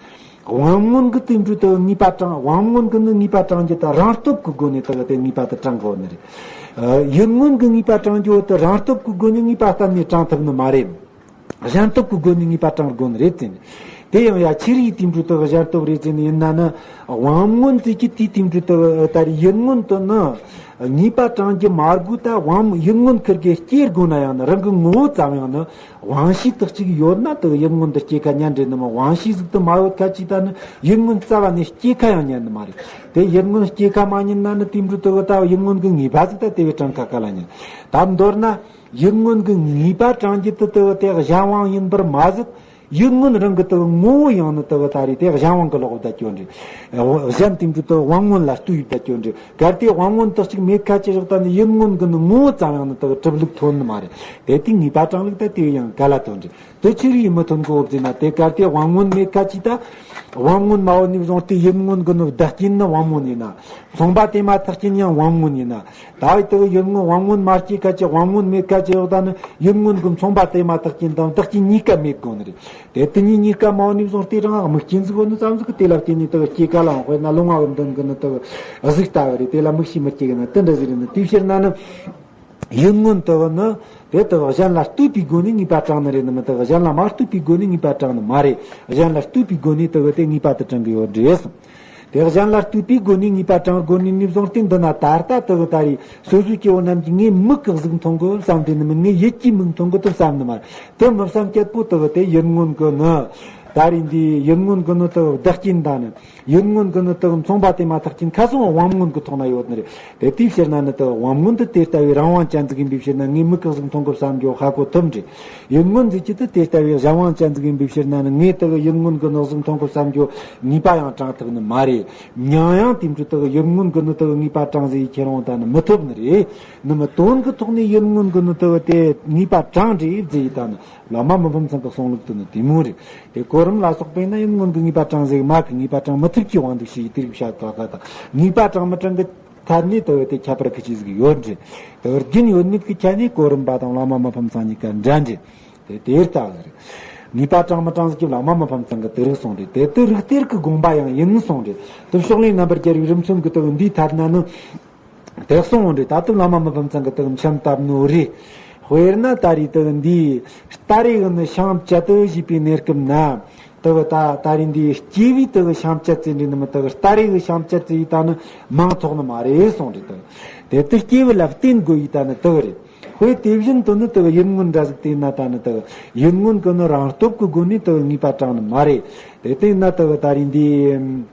དབང་མངོན་གྱི་དེ་འདྲ་དག་ངེས་པ་དྲངས། དབང་མངོན་གྱི་ནི་ངེས་པ་དྲངས་རྒྱུ་དེ་རང་སྟོབས་ཀྱི་སྒོ་ནས་དག་དེ་ངེས་པ་དེ་དྲངས་དགོས་ནི་རེད། ཡུལ་མངོན་གྱི་ངེས་པ་དྲངས་རྒྱུ་དེ་རང་སྟོབས་ཀྱི་སྒོ་ནས་ངེས་པ་གཏན་ནས་དྲངས་ཐུབ་ནི་མ་རེད། གཞན་སྟོབས་ཀྱི་སྒོ་ནས་ངེས་པ་དྲངས་དགོས་ནི་རེད་ཟེར་ནས། དེ་ཡང་ཡ་ཆི་རིགས་དེ་འདྲ་དག་གཞན་སྟོབས་རེད་ཟེར་ནས་ཡིན་ན་ནི། དབང་མངོན་ཟེར་གྱི་དེའི་དེ་འདྲ་དག་ད་རེས་ཡུལ་མངོན་དུ་ནི། ངེས་པ་དྲངས་རྒྱུ་མ་དགོས། ད་དབང་ཡུལ་མངོན་ཁིར་གི་སྐྱེ་དགོས་ན་ཡང་ནི་རང་གི་ངོ་བོ་ཙམ་ཡང་ནི། དབང་ཤེས་དག་ཅིག་ཡོད་ན་དག་ཡུལ་མངོན་དུ་སྐྱེ་ཁ་ཉན་རེད་ནི་མ། དབང་ཤེས་ཟིག་ཏུ་མ་ཡོད་ཁ་ཅིག་ད་ནི་ཡུལ་མངོན་རྩ་བ་ནས་སྐྱེ་ཁ་ཡང་ཉན་ནི་མ་རེད། དེ་ཡུལ་མངོན་སྐྱེ་ཁ་མ་ཉན་ན་ནི་དེ་འདྲ་དག་ད་ཡུལ་མངོན་གྱི་ངེས་པ་ཟིག་ད་དེ་བས་དྲངས་ཁ་ག་ལ་ཉན། ད་མདོར་ན་ཡུལ་མངོན་གྱི་ངེས་པ་དྲངས་རྒྱུ་དེ་དག་དེ་གཞན་དབང་ཡིན་པར་མ་ཟད། ཡུལ་མངོན་རང་གི་དག་ངོ་བོ་ཡང་ནི་དག་ད་རེས་དེ་གཞན་དབང་གི་ལོག་བསྡད་ཀྱོ་འདྲི། གཞན་དེ་འདྲ་དག་དབང་མངོན་ལ་ལྟོས་ཡོད་བསྡད་ཀྱོ་འདྲི། གལ་ཏེ་དབང་མངོན་དག་ཅིག་མེད་ཁ་ཅི་རག་ད་ནི་ཡུལ་མངོན་གྱི་ནི་ངོ་བོ་ཙམ་ཡང་ནི་དག་གྲུབ་ལུགས་ཐོན་ནི་མ་རེད། དེ་དེ་ངེས་པ་དྲངས་ལུགས་ད་དེ་ཡང་ག་ལ་ཐོན་རེད། དེ་ཆི་རིགས་མི་ཐོན་གོ་ཟེར་ན། དེ་གལ་ཏེ་དབང་མངོན་མེད་ཁ་ཅིག་ད། དབང་མངོན་མ་བོ་ནས་བཟུང་སྟེ་ཡུལ་མངོན་གྱི་ནི་བདག་རྐྱེན་ནི་དབང་མངོན་ཡིན་ན། མཚུངས་པ་དེ་མ་ཐག་རྐྱེན་ཡང་དབང་མངོན་ཡིན་ན། ད་ཡི་དེ་ཡུལ་མངོན་དབང་མངོན་མ་སྐྱེས་ཁ་ཅིག་དབང་མངོན་མེད་ཁ་ཅིག་ཡོད་ད་ནི་ཡུལ་མངོན་གྱི་མཚུངས་པ་དེ་མ་ཐག་རྐྱེན་དང་བདག་རྐྱེན་གཉིས་ཀ་མེད་དགོས་ནི་རེད། དེ་དེ་གཉིས་གཉིས་ཀ་མ་བོ་ནས་བཟུང་སྟེ་རང་དམིགས་རྐྱེན་ཟིག་ཡོད་ནི་ཙམ་ཟིག་གི་དེ་ལ་བརྟེན་ནས་དེ་སྐྱེ་ག་ལའང་དཔེར་ན་ལོང་བ་གི་མདུན་གི་ནི་དེ་གཟུགས་ལྟ་བུ་རེད། དེ་ལ་དམིགས་བྱས་མི་སྐྱེ་གི་ན་དེ་འདྲ་ཟིག་རེད་ནི། དེའི་ཕྱིར་ན་ནི་ཡུལ་མངོན་དེ་གི་ནི་དེ་དེ་གི་གཞན་ལ་ལྟོས་པའི་སྒོ་ནས་ངེས་པ་དྲངས་ནི་རེད་ནི་མི། དེ་གི་གཞན་ལ་མ་ལྟོས་པའི་སྒོ་ནས་ངེས་པ་དྲངས་ནི་མ་རེད། གཞན་ལ་ལྟོས་པའི་སྒོ་ནས་དེ་གི་དེ་ངེས་པ་དེ་དྲངས་གི་ཡོད་རེད་གསུངས། དེ་གཞན་ལ་ལྟོས་པའི་སྒོ་ནས་ངེས་པ་དྲངས་དགོས་ནི་ནས་བཟུང་སྟེ་འདི་ན་ད་ལྟ་དེ་གི་ད་རེས་སོ་སོའི་སྐྱེ་བོ་རྣམས་ཀྱིས་ངའི་མིག་གི་གཟུགས་མཐོང་གི་བསམ་དེ་ནི་མི། ངའི་ཡིད་ཀྱི་མིག་མཐོང་གི་དེ་བསམ་ནི་མ་རེད། དེ་མི་བསམ་སྐྱེད་པོ་དེ་གི་དེ་ཡུལ་མངོན་གི་ནི། ད་རེས་འདི་ཡུལ་མངོན་གི་ནི་དེ་གི་བདག་རྐྱེན་དང་ནི། ཡུལ་མངོན་གི་ནི་དེ་གི་མཚུངས་པ་དེ་མ་ཐག་རྐྱེན་ཁ་སང་དབང་མངོན་གི་ཐོག་ན་ཡོད་ནི་རེད། དེ་དེའི་ཕྱིར་ན་ནི་དེ་གི་དབང་མངོན་དེ་དེ་ལྟ་བུའི་རང་དབང་ཅན་ཟིག་ཡིན་པའི་ཕྱིར་ན་ངའི་མིག་གི་གཟུགས་མཐོང་གི་བསམ་རྒྱུ་ཧ་གོ་ཐུབ་འདྲ། ཡུལ་མངོན་ཟེར་གྱི་དེ་དེ་ལྟ་བུའི་གཞན་དབང་ཅན་ཟིག་ཡིན་པའི་ཕྱིར་ན་ནི་ངས་དེ་གི་ཡུལ་མངོན་གི་ནི་གཟུགས་མཐོང་གི་བསམ་རྒྱུ་ངེས་པ་ཡང་དྲངས་ཐུབ་ནི་མ་རེད། མྱང་ཡང་དེ་འདྲ་དེ་གི་ཡུལ་མངོན་གི་ནི་དེ་གི་ངེས་པ་དྲངས་ཟེར་ཡི་ཁྱེད་རང་ད་ནི་མི་ཐུབ་ནི་རེད། ནི་མི་དོན་གི་ཐོག་ནས་ཡུལ་མངོན་གི་ནི་དེ་གི་དེ་ངེས་པ་དྲངས་འདྲ་ཡིན་ཟེར་ཡི་ད་ནི། བླ་མ་མི་ཕམ་ཚང་གི་གསུང་ལུགས་དེ་ནི་དེ་མོ་རེད། དེ་གོ་རིམ་ལ་སོགས་པས་ན་ཡུལ་མངོན་གྱི་ངེས་པ་དྲངས་ཟིག་མ་གི་ངེས་པ་དྲངས་མི་ཐུབ་ཀྱི་དབང་དུ་བྱས་དེ་རིགས་བཤད་ག་ག་དང་། ངེས་པ་དྲངས་མི་དྲངས་གི་ཐད་ནས་དེ་བས་དེ་ཁྱད་པར་གི་ཅི་ཟིག་ཡོད་འདྲ། དེ་བར་རྒྱུན་ཡོད་མེད་ཀྱི་ཆ་ནས་གོ་རིམ་པ་དང་བླ་མ་མི་ཕམ་ཚང་གཉིས་ཀ་འདྲ་འདྲ། དེ་དེ་ལྟ་བུ་རེད། ངེས་པ་དྲངས་མི་དྲངས་ཟིག་གི་བླ་མ་མི་ཕམ་ཚང་གི་དེ་རིགས་གསུངས་རེད། དེ་དེ་རིགས་གཏེར་གི་དགོངས་པ་ཡང་ཡིན་གསུངས་རེད། དེ་ཕྱོགས་ལས་རྣམ་པར་རྒྱལ་བའི་རིམ་གསུམ་གི་དེ་འདིའི་ཐད་ན་ནི། དེ་གསུངས་འོང་རེད། ད་ལྟ་བླ་མ་མི་ཕམ་ཚང་གི་དེ་འཆམ་བཏབ་ནོ་རེད། དཔེར་ན་ད་རེས་དེ་འདི་སྟ་རེ་གི་ནི་ཤིང་བཅད་དུ་ཞེས་པའི་གནས་སྐབས་ན། དེ་ད་ད་རེས་འདི་སྐྱེས་བུའི་དེ་ཤིང་བཅད་ཚེ་འདྲི་ནི་མི་དེ་སྟ་རེ་གི་ཤིང་བཅད་ཚེ་ཡི་ད་ནི་མིང་ཐོགས་ནི་མ་རེད་གསུངས་རེད། དེ་དེ་དེ་སྐྱེས་བུ་ལ་བརྟེན་དགོས་ཡི་ད་ནི་དེ་རེད། དཔེ་དེ་བཞིན་དུ་ནི་དེ་ཡུལ་མངོན་འདྲ་ཟིག་དེ་ན་ད་ནི་དེ་ཡུལ་མངོན་གི་ནི་རང་སྟོབས་ཀྱི་སྒོ་ནས་དེ་ངེས་པ་དྲངས་ནི་མ་རེད། དེ་དེ་ན་དེ་ད་རེས་འདི།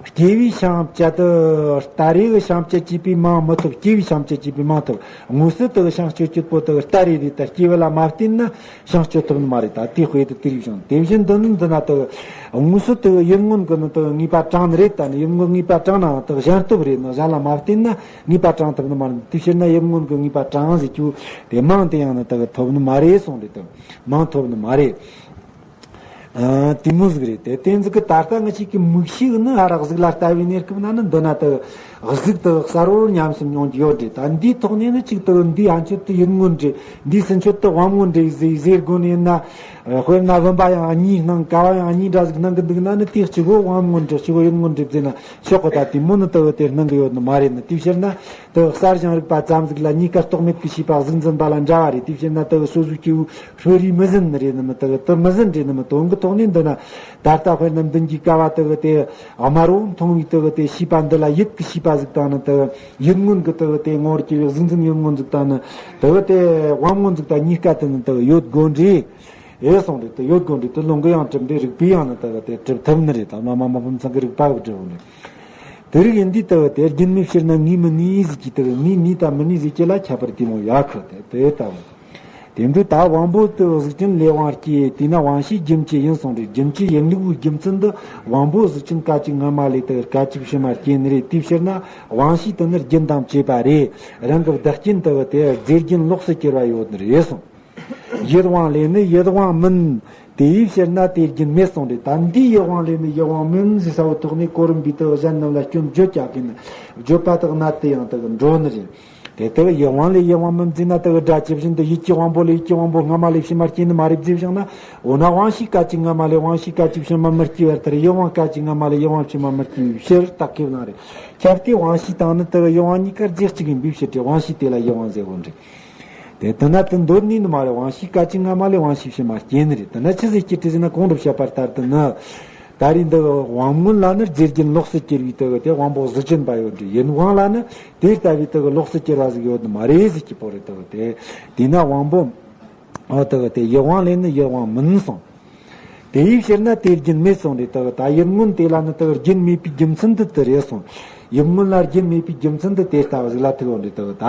སྐྱེས་བུའི་ཤིང་བཅད་དུ་སྟ་རེ་གི་ཤིང་བཅད་ཅེས་པའི་མིང་མི་ཐོབ། སྐྱེས་བུའི་ཤིང་བཅད་ཅེས་པའི་མིང་ཐོབ། དངོས་སུ་དེ་གི་ཤིང་གཅོད་གཅོད་པོ་དེ་གི་སྟ་རེ་རེད། ད་སྐྱེས་བུ་ལ་མ་བརྟེན་ན་ཤིང་གཅོད་ཐུབ་ནི་མ་རེད། ད་དེ་དཔེ་དེ་དེ་རིགས་བྱུང་། དེ་བཞིན་དུ་ནི་འདི་ན་དེ་གི་དངོས་སུ་དེ་གི་ཡུལ་མངོན་གི་ནི་དེ་གི་ངེས་པ་དྲངས་ནི་རེད། ད་ནི་ཡུལ་མངོན་ངེས་པ་དྲངས་ནའང་དེ་གི་གཞན་སྟོབས་རེད་ནི། གཞན་ལ་མ་བརྟེན་ན་ངེས་པ་དྲངས་ཐུབ་ནི་མ་རེད། དེ་ཕྱིར་ན་ཡུལ་མངོན་གི་ངེས་པ་དྲངས་ཟེར་རྒྱུ་དེ་མིང་དེ་ཡང་ནི་དེ་གི་ཐོབ་ནི་མ་རེད་གསུངས་རེད། དེ་མིང་ཐོབ་ནི་མ་རེད། ཨ། དེ་མོ་ཟིག་རེད། དེ་དེ་ཟིག་གི་ད་ལྟ་ང་ཅིག་གི་མིག་ཤེས་ནི་ཨ་རག་ཟིག་ལ་ལྟ་བའི་གནས་སྐབས་ན་ནི་འདི་ན་དུ་གཟུགས་དུ་གསལ་བོར་ཉམས་སུ་མྱོང་གི་ཡོད་རེད། ད་འདིའི་ཐོག་ནས་ནི་ཅིག་དུ་འདི་ཨ་མཆོད་དུ་ཡིད་མངོན་རེད། འདིའི་སྲིན་མཆོད་དུ་དབང་མངོན་རེད་ཟེར་ཟེར་དགོས་ནས་ན། དཔེར་ན་བུམ་པ་ཡང་གཉིས་སྣང་། ཀ་བ་ཡང་གཉིས་འདྲ་ཟིག་སྣང་གི་འདུག་ན་ནི་དེ་གཅིག་པོ་དབང་མངོན་རེད། གཅིག་པོ་ཡིད་མངོན་རེད་ཟེར་ན་ཆོག་གི། ད་དེ་མོ་ནི་དུ་དེ་སྣང་གི་ཡོད་ནི་མ་རེད་ནི། དེ་ཕྱིར་ན་དུ་གསལ་ཞིང་རིག་པ་ཙམ་ཟིག་ལ་གཉིས་ཀ་རྟོག་མེད་ཀྱི་ཤེས་པ་གཟུགས་འཛིན་པ་ལ་འདྲ་བ་རེད། དེ་ཕྱིར་ན་དུ་སོ་སོའི་སྐྱེ་བོའི་ཧྲིལ་རིས་མི་ཟིན་ནི་རེད་ནི་མི། དུ་དུ་མི་ཟིན་རེད་ནི་མི། དོན་གི་ཐོག་ནས་འདི་ན་ད་ལྟ་དཔེར་ན་མདུན་གྱི་ཀ་བ་དུ་དེ་དམར་བོ་མཐོང་བའི་དུ་དེ་ཤེས་པ་འདི་ལ་ཡིད་ཀྱི་ཤེས་པ་ཟིག་དང་ནི་དུ་ཡིད་མངོན་གྱི་དུ་དེ་ངོ་བོར་གྱུར་པའི་གཟུགས་འཛིན་ཡིད་མངོན་ཟིག་དང་ནི་དུ་དེ་དབང་མངོན་ཟིག་དང་གཉིས་ཀ་དུ་ནི་དུ་ཡོད་དགོས་འདྲ། ཨེ་སོང་རེད། དེ་ཡོད་དགོས་རེད། དེ་ལུང་གིས་ཡང་གྲུབ་འདྲ། རིགས་པས་ཡང་ནི་དེ་གི་དེ་གྲུབ་ཐུབ་ནི་རེད། ད་མ་མ་མ་ཕམ་ཚང་གི་རིགས་པ་གི་གྲུབ་ནི་རེད། དེ་རིགས་ཡིན་དུས་དེ་གི་དེ་རྒྱུན་མེད་ཕྱིར་ན་ངེས་མི་ནུས་ཟིག་གི་དེ་གི་ངེས་ནུས་དང་མི་ནུས་ཟིག་གི་ལ་ཁྱད་པར་དེ་མོ་ཡོད་གི། དེ་དེ་ལྟ་བུ། དེ་འདྲ་ད་དབང་པོ་དེ་གཟུགས་ཅན་ལས་དབང་སྐྱེས། དེས་ན་དབང་ཤེས་རྒྱུན་གཅིག་ཡིན་སོང་རེད། རྒྱུན་གཅིག་ཡིན་ལུགས་པོའི་རྒྱུ་མཚན་དུ་དབང་པོ་གཟུགས་ཅན་སྐད་ཅིག་སྔ་མ་ལས་དེ་གི་སྐད་ཅིག་ཕྱི་མ་སྐྱེས་ནི་རེད། དེའི་ཕྱིར་ན་དབང་ཤེས་དེ་ནི་རྒྱུན་དང་བཅས་པ་རེད། རང་གི་བདག་རྐྱེན་དེ་གི་དེ་རྫས་རྒྱུན་ལོགས་སུ་གྱུར་བ་ཡོད་ནི་རེད་སོང་། ཡིད་དབང་ལས་ནི་ཡིད་དབང་མིན། དེའི་ཕྱིར་ན་དེ་རྒྱུན་མེད་གསུངས་རེད། ད་འདིའི་ཡིད་དབང་ལས་ནི་ཡིད་དབང་མིན་ཟེར་ས་བོ་ཐོག་ནས་གོ་རིམ་པའི་དུ་གཞན་རྣམས་ལ་སྐྱོན་བརྗོད་ཀྱང་གིན་བརྗོད་པ་དག་ན་དེ་ཡང་དུ་འགྲོ་ནི་རེད། དེ་དག་ཡིད་དབང་ལས་ཡིད་དབང་མིན་ཟེར་ན་དུ་སྒྲ་ཇི་བཞིན་དུ་ཡིད་ཀྱི་དབང་པོ་ལས་ཡིད་ཀྱི་དབང་པོ་སྔ་མ་ལས་ཕྱི་མར་སྐྱེས་ནི་མ་རེད་ཟེར་བཞག་ན། འོ་ན་དབང་ཤེས་སྐད་ཅིག་སྔ་མ་ལས་དབང་ཤེས་སྐད་ཅིག་ཕྱི་མ་མི་སྐྱེ་བར་ཐལ། ཡིད་དབང་སྐད་ཅིག་སྔ་མ་ལས་ཡིད་དབང་ཕྱི་མ་མི་སྐྱེ་བའི་ཕྱིར་རྟགས་ཁས་བླངས་རེད། ཁྱབ་སྟེ་དབང་ཤེས་དང་ནི་དུ་ཡིད་དབང་གཉིས་ཀ་རྫས་གཅིག་ཡིན་པའི་ཕྱིར་ཏེ་དབང་ཤེས་དེ་ལ་ཡིད་དབང་ཟེར་བོ་འདྲ། དེ་ལྟ་ན་དེ་འདོད་ནུས་ནི་མ་རེད། དབང་ཤེས་སྐད་ཅིག་སྔ་མ་ལས་དབང་ཤེས་ཕྱི་མ་སྐྱེ་ནི་རེད། དེ་ན་ཆི་ཟིག་སྐྱེ་དྲི་ཟེར་ན་གོང་དུ་བཤད་པ་ལྟར་དུ་ནི། ད་རེས་འདི་དབང་མངོན་ལ་ནི་རྫས་རྒྱུན་ལོགས་སུ་གྱུར་པའི་དེ་གི་དེ་དབང་པོ་གཟུགས་ཅན་པ་ཡོད་འདྲ། ཡིད་དབང་ལ་ནི་དེ་ལྟ་བུའི་དེ་གི་ལོགས་སུ་གྱུར་བ་ཟིག་ཡོད་ནི་མ་རེད་ཟེར་གྱི་པོ་རེད། དེ་གི་དེ་དེས་ན་དབང་པོ་འོ་དེ་གི་དེ་ཡིད་དབང་ལས་ནི་ཡིད་དབང་མིན་གསུངས། དེའི་ཕྱིར་ན་དེ་རྒྱུན་མེད་གསུངས་རེད། དེ་གི་ད་ཡིད་མངོན་དེ་ལ་ནི་དེ་གི་རྒྱུན་མེད་པའི་རྒྱུ་མཚན་དུ་དེ་རེད་གསུངས། ཡིད་མངོན་ལ་རྒྱུན་མེད་པའི་རྒྱུ་མཚན་དུ་དེ་ལྟ་བུ་ཟིག་ལ་ཐུག་ཡོང་རེད། དེ་གི་ད་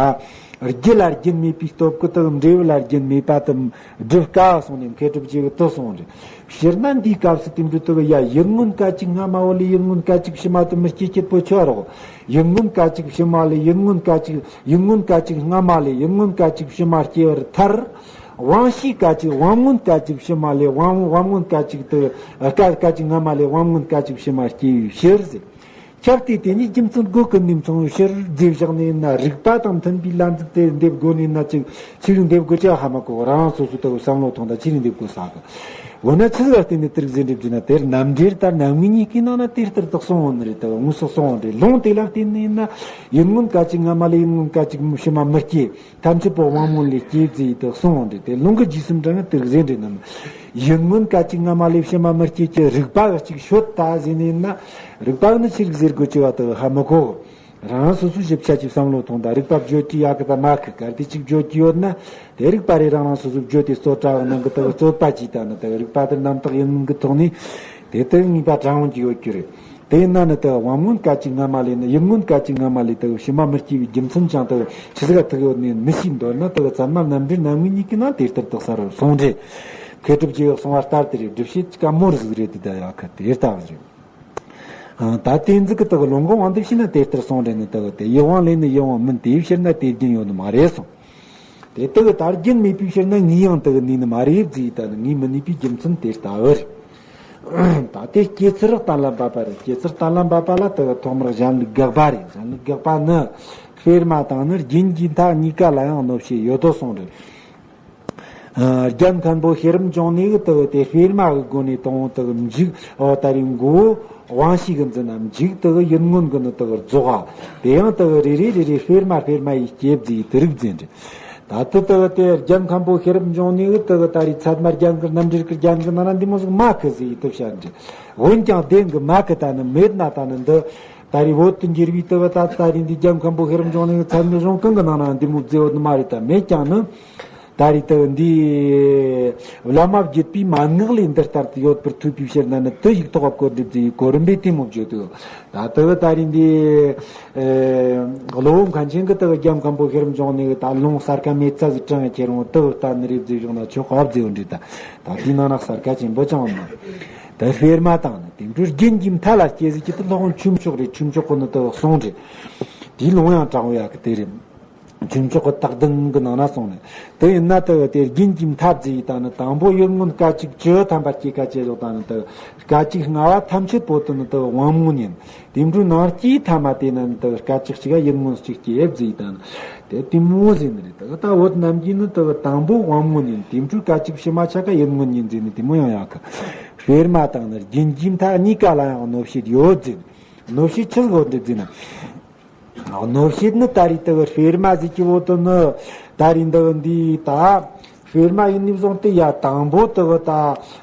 རྒྱུ་ལ་རྒྱུན་མེད་པའི་སྟོབས་ཀྱིས་དེ་གི་འབྲས་བུ་ལ་རྒྱུན་མེད་པ་དེ་སྒྲུབ་དཀའ་གསུངས་ནས་མཁས་གྲུབ་རྗེ་གིས་དེ་གསུངས་རེད། ཕྱིར་ན་འདིའི་སྐབས་སུ་དེ་འདྲ་དེ་གི་ཡ་ཡིད་མངོན་སྐད་ཅིག་སྔ་མ་བོ་ལས་ཡིད་མངོན་སྐད་ཅིག་ཕྱི་མ་དེ་མི་སྐྱེ་སྐྱེད་པོ་ཆོག་རོགས། ཡིད་མངོན་སྐད་ཅིག་ཕྱི་མ་ལས་ཡིད་མངོན་སྐད་ཅིག་ཡིད་མངོན་སྐད་ཅིག་སྔ་མ་ལས་ཡིད་མངོན་སྐད་ཅིག་ཕྱི་མ་སྐྱེ་བར་ཐལ། དབང་ཤེས་སྐད་ཅིག་དབང་མངོན་སྐད་ཅིག་ཕྱི་མ་ལས་དབང་དབང་མངོན་སྐད་ཅིག་དེ་སྐད་སྐད་ཅིག་སྔ་མ་ལས་དབང་མངོན་སྐད་ཅིག་ཕྱི་མ་སྐྱེ་བའི་ཕྱིར་ཟེར། ཁྱབ་སྟེ་དེ་ཉིད་རྒྱུ་མཚན་དགོས་ཀུན་ནས་མཚུངས་པའི་ཕྱིར་རྫས་བཞག་ནས་ན། རིགས་པ་དང་མཐུན་པའི་ལན་ཟིག་དེ་འདེབས་དགོས་ནས་ན། ཅིག་ཆི་རིགས་འདེབས་དགོས་ཀྱི་ཧ་མ་གོ། རང་རང་སོ་སོ་ལྟ་བུ་བསམ་བློ་ཐོངས་དང་ཆི་རིགས་འདེབས་དགོས་ས་གི། འོ་ན་ཆི་ཟིག་ལ་བརྟེན་ནས་དེ་རིགས་ཟེར་འདེབས་རྒྱུ་ན། དེར་རྣམ་འགྲེལ་ལྟར་རྣམ་ངེས་གཉིས་ཀྱི་ནང་ན་དེ་ལྟར་དུ་གསུངས་འོང་ནི་རེད། དེ་དངོས་སུ་གསུངས་འོང་རེད། ལུང་དེ་ལ་བརྟེན་ནས་ན་ཡིད་མངོན་སྐད་ཅིག་སྔ་མ་ལས་ཡིད་མངོན་སྐད་ཅིག་ཕྱི་མ་མི་སྐྱེ། ཐམས་ཅད་པོ་དབང་མངོན་ལས་སྐྱེ་ཟེར་ཡི་དེ་གསུངས་འོང་རེད། དེ་ལུང་གི་རྗེས་སུ་འབྲང་ན་དེ་རིགས་ཟེར་འདྲ་ནམ། ཡིད་མངོན་སྐད་ཅིག་སྔ་མ་ལས་ཕྱི་མ་མི་སྐྱེ་གི་རིགས་པ་གཅིག་ཤོད་ད་ཟེར་ནས་ན། རིགས་པ་ནི་ཆི་རིགས་ཟེར་དགོས་ཀྱི་བ་དེ་ཧ་མི་གོ། རང་སོ་སོའི་ཞིབ་ཆ་གྱིས་བསམ་བློ་ཐོངས་དང་། རིགས་པ་བརྗོད་ཀྱི་ཡག་གི་དང་མ་གི་གལ་ཏེ་གཅིག་བརྗོད་ཀྱི་ཡོད་ན། དེ་རིགས་པ་རེ་རང་རང་སོ་སོས་བརྗོད་དེ་རྩོད་གྲྭ་གི་ནང་གི་དེ་རྩོད་པ་གྱིས་ད་ནི་དེ་རིགས་པ་དེ་རྣམ་དག་ཡིན་མིན་གྱི་ཐོག་ནས་དེ་དེ་ངེས་པ་དྲང་འོང་གི་ཡོད་རྒྱུ་རེད། དེ་ཡིན་ན་ནི་དེ་དབང་མངོན་སྐད་ཅིག་སྔ་མ་ལས་ནི་ཡིད་མངོན་སྐད་ཅིག་སྔ་མ་ལས་དེ་ཕྱི་མ་མི་སྐྱེ་བའི་རྒྱུ་མཚན་ཅང་དེ་ཆི་ཟིག་ཐུག་ཡོད་ནས་མི་ཤེས་འདོད་ན། དེ་ཚད་མ་རྣམ་འགྲེལ་རྣམ་ངེས་གཉིས་ཀྱི་ནང་དེ་ལྟར་དུ་གསལ་བར་གསུངས་རེད། མཁས་གྲུབ་རྗེ་ཡིས་གསུངས་པ་ལྟར་དེ་རེད། སྒྲུབ་བྱེད་ཀྱི་དཀའ་མོ་རིགས་ཟིག་རེད། དེ་ད་ཡག་གི་དེ་ལྟ་བུ་རེད། ཨ། ད་དེ་ཟིག་གི་དག་ལུང་གི་དབང་དུ་བྱས་ན་དེ་ལྟར་གསུངས་རེད་ནི། དག་དེ་ཡིད་དབང་ལས་ནི་ཡིད་དབང་མིན། དེའི་ཕྱིར་ན་དེ་རྒྱུན་ཡོད་ནི་མ་རེད་གསུངས། དེ་དག་ད་རྒྱུན་མེད་པའི་ཕྱིར་ན་ངེས་ཡང་དག་ནུས་ནི་མ་རེད་ཟེར། ད་ནི་ངེས་མི་ནུས་པའི་རྒྱུ་མཚན་དེ་ལྟ་བུ་རེད། ད་དེ་སྐྱེ་ཚུལ་གཏན་ལ་འབེབས་པ་རེད། སྐྱེ་ཚུལ་གཏན་ལ་འབེབས་པ་ལ་དག་ཐོག་མར་གཞན་ལུགས་དགག་པ་རེད། གཞན་ལུགས་དགག་པ་ནི་སྤེལ་མ་དང་ནི་རྒྱན་གྱི་མཐའ་གཉིས་ཀ་ལ་ཡང་གནོད་བྱེད་ཡོད་དོ་གསུངས་རེད། ཨ། རྒྱལ་མཁན་པོ་ཤེས་རབ་འབྱུང་གནས་ཀྱིས་དེ་དེ་སྤེལ་མ་གི་སྒོ་ནས་དང་དེ་མཇུག་འོ་ད་རེས་མགོ་བོ་དབང་ཤེས་ཀྱིས་འཛིན་ན། མཇུག་དེ་ཡིད་མངོན་གྱིས་ནི་དེ་རྫོགས་པ། དེ་ཡང་དེ་རེ་རེ་རེ་རེ་སྤེལ་མ་སྤེལ་མ་ཡིས་སྐྱེ་བརྫིས་དེ་རིགས་འཛིན་རེད། ད་དེ་དེ་དེ་རྒྱལ་མཁན་པོ་ཤེས་རབ་འབྱུང་གནས་ཀྱིས་དེ་ད་རེས་ཚད་མ་རྒྱན་གྱི་རྣམ་འགྲེལ་གྱི་རྒྱན་གྱི་ནང་ན་འདི་མོ་ཟིག་མེད་གི་ཟེར་ཡི་དེ་བཤད་རེད། འོན་ཀྱང་དེ་གི་མེད་གི་ད་ནི་མེད་ན་ད་ནི་འདི། ད་རེས་བོད་དུ་འགྱུར་བའི་དེ་བ་ད་ད་རེས་འདི་རྒྱལ་མཁན་པོ་ཤེས་རབ་འབྱུང་གནས་ཚད་མའི་གཞུང་གང་གི་ནང་ན་འདི་མོ་མཛད་ཡོད་ནི་མ་རེད། ད་མེད་ཀྱང་ནི། ད་རེས་དེ་འདི་བླ་མ་བརྒྱུད་པའི་མན་ངག་ལས་འདི་ལྟར་དུ་ཡོད་པར་ཐོས་པའི་ཕྱིར་ན་ནི་དེ་ཡིག་ཐོག་བཀོད་འདི་མཛད་ཡི་གོ་རིམ་པས་དེ་མོ་བརྗོད་དོ། ད་དེ་བ་ད་རེས་འདི་ཨེ་གློ་བོ་མཁན་ཆེན་གྱིས་དེ་བ་རྒྱལ་མཁན་པོ་ཤེས་རབ་འབྱུང་གནས་ད་ལུང་གསར་ཁ་མེད་ཚ་ཟིག་དྲངས་ཁྱེར་འོང་དེ་བ་ལྟ་ནི་རེད་མཛད་བཞག་ན་ཆོག་ག་མཛད་ཡོད་འདྲི། ད་ད་དེའི་ནང་ན་གསར་ཁ་ཆེན་པོ་ཅང་མ། དེ་སྤེལ་མ་དང་ནི་དེ་འཕྲོས་རྒྱན་གྱི་མཐའ་ལ་སྐྱེ་ཟིག་གི་དེ་སློབ་དཔོན་ཆོས་མཆོག་རེད། ཆོས་མཆོག་གིས་ནི་དེ་གསུངས་རེད། དེའི་ལུང་ཡང་དྲང་བོ་ཡག་གི་དེ་རེད། ཆོས་མཆོག་གི་རྟགས་ལྡན་གྱི་ནང་ན་སོང་ནས། དེ་ཡིན་ན་དེ་དེ་རྒྱུན་གྱི་མཐའ་བརྫིས་ཡི་ད་ནི་དང་པོ་ཡིད་མངོན་སྐད་ཅིག་བཅུ་ཐམ་པ་སྐྱེ་ཁ་ཅེས་བཞག་ད་ནི་དེ་སྐད་ཅིག་ལྔ་བ་ཐམས་ཅད་པོ་དེ་ནི་དེ་དབང་མངོན་ཡིན། དེ་འཕྲོའི་ནང་སྐྱེས་ཐ་མ་དེ་ནི་དེ་སྐད་ཅིག་གཅིག་ཡིད་མངོན་གཅིག་སྐྱེ་བརྫིས་ཡི་ད་ནི་དེ་དེ་མོ་ཟེར་ནི་རེད། དེ་ད་བོད་རྣམས་ཀྱིས་ནི་དེ་དང་པོ་དབང་མངོན་ཡིན། དེ་འཕྲོའི་སྐད་ཅིག་ཕྱི་མ་ཆ་ག་ཡིད་མངོན་ཡིན་ཟེར་ནི་དེ་མོ་ཡང་ཡག་གི། སྤེར་མ་དང་ནི་རྒྱུན་གྱི་མཐའ་གཉིས་ཀ་ལ་ཡང་གནོད་བྱེད་ཡོད་ཟེར་ནི། གནོད་བྱེད་ཆི་ཟིག་ཡོད་འདྲི་ཟེར་ན། གནོད་བྱེད་ནི་ད་རེས་དེ་གི་སྤེར་མ་ཟིག་གི་བོ་དེ་ནི་ད་རེས་འདི་གི་འདི་ད་སྤེར་མ་ཡིན་ནི་བཟུང་སྟེ་ཡ་དང་པོ་དེ་གི་ད་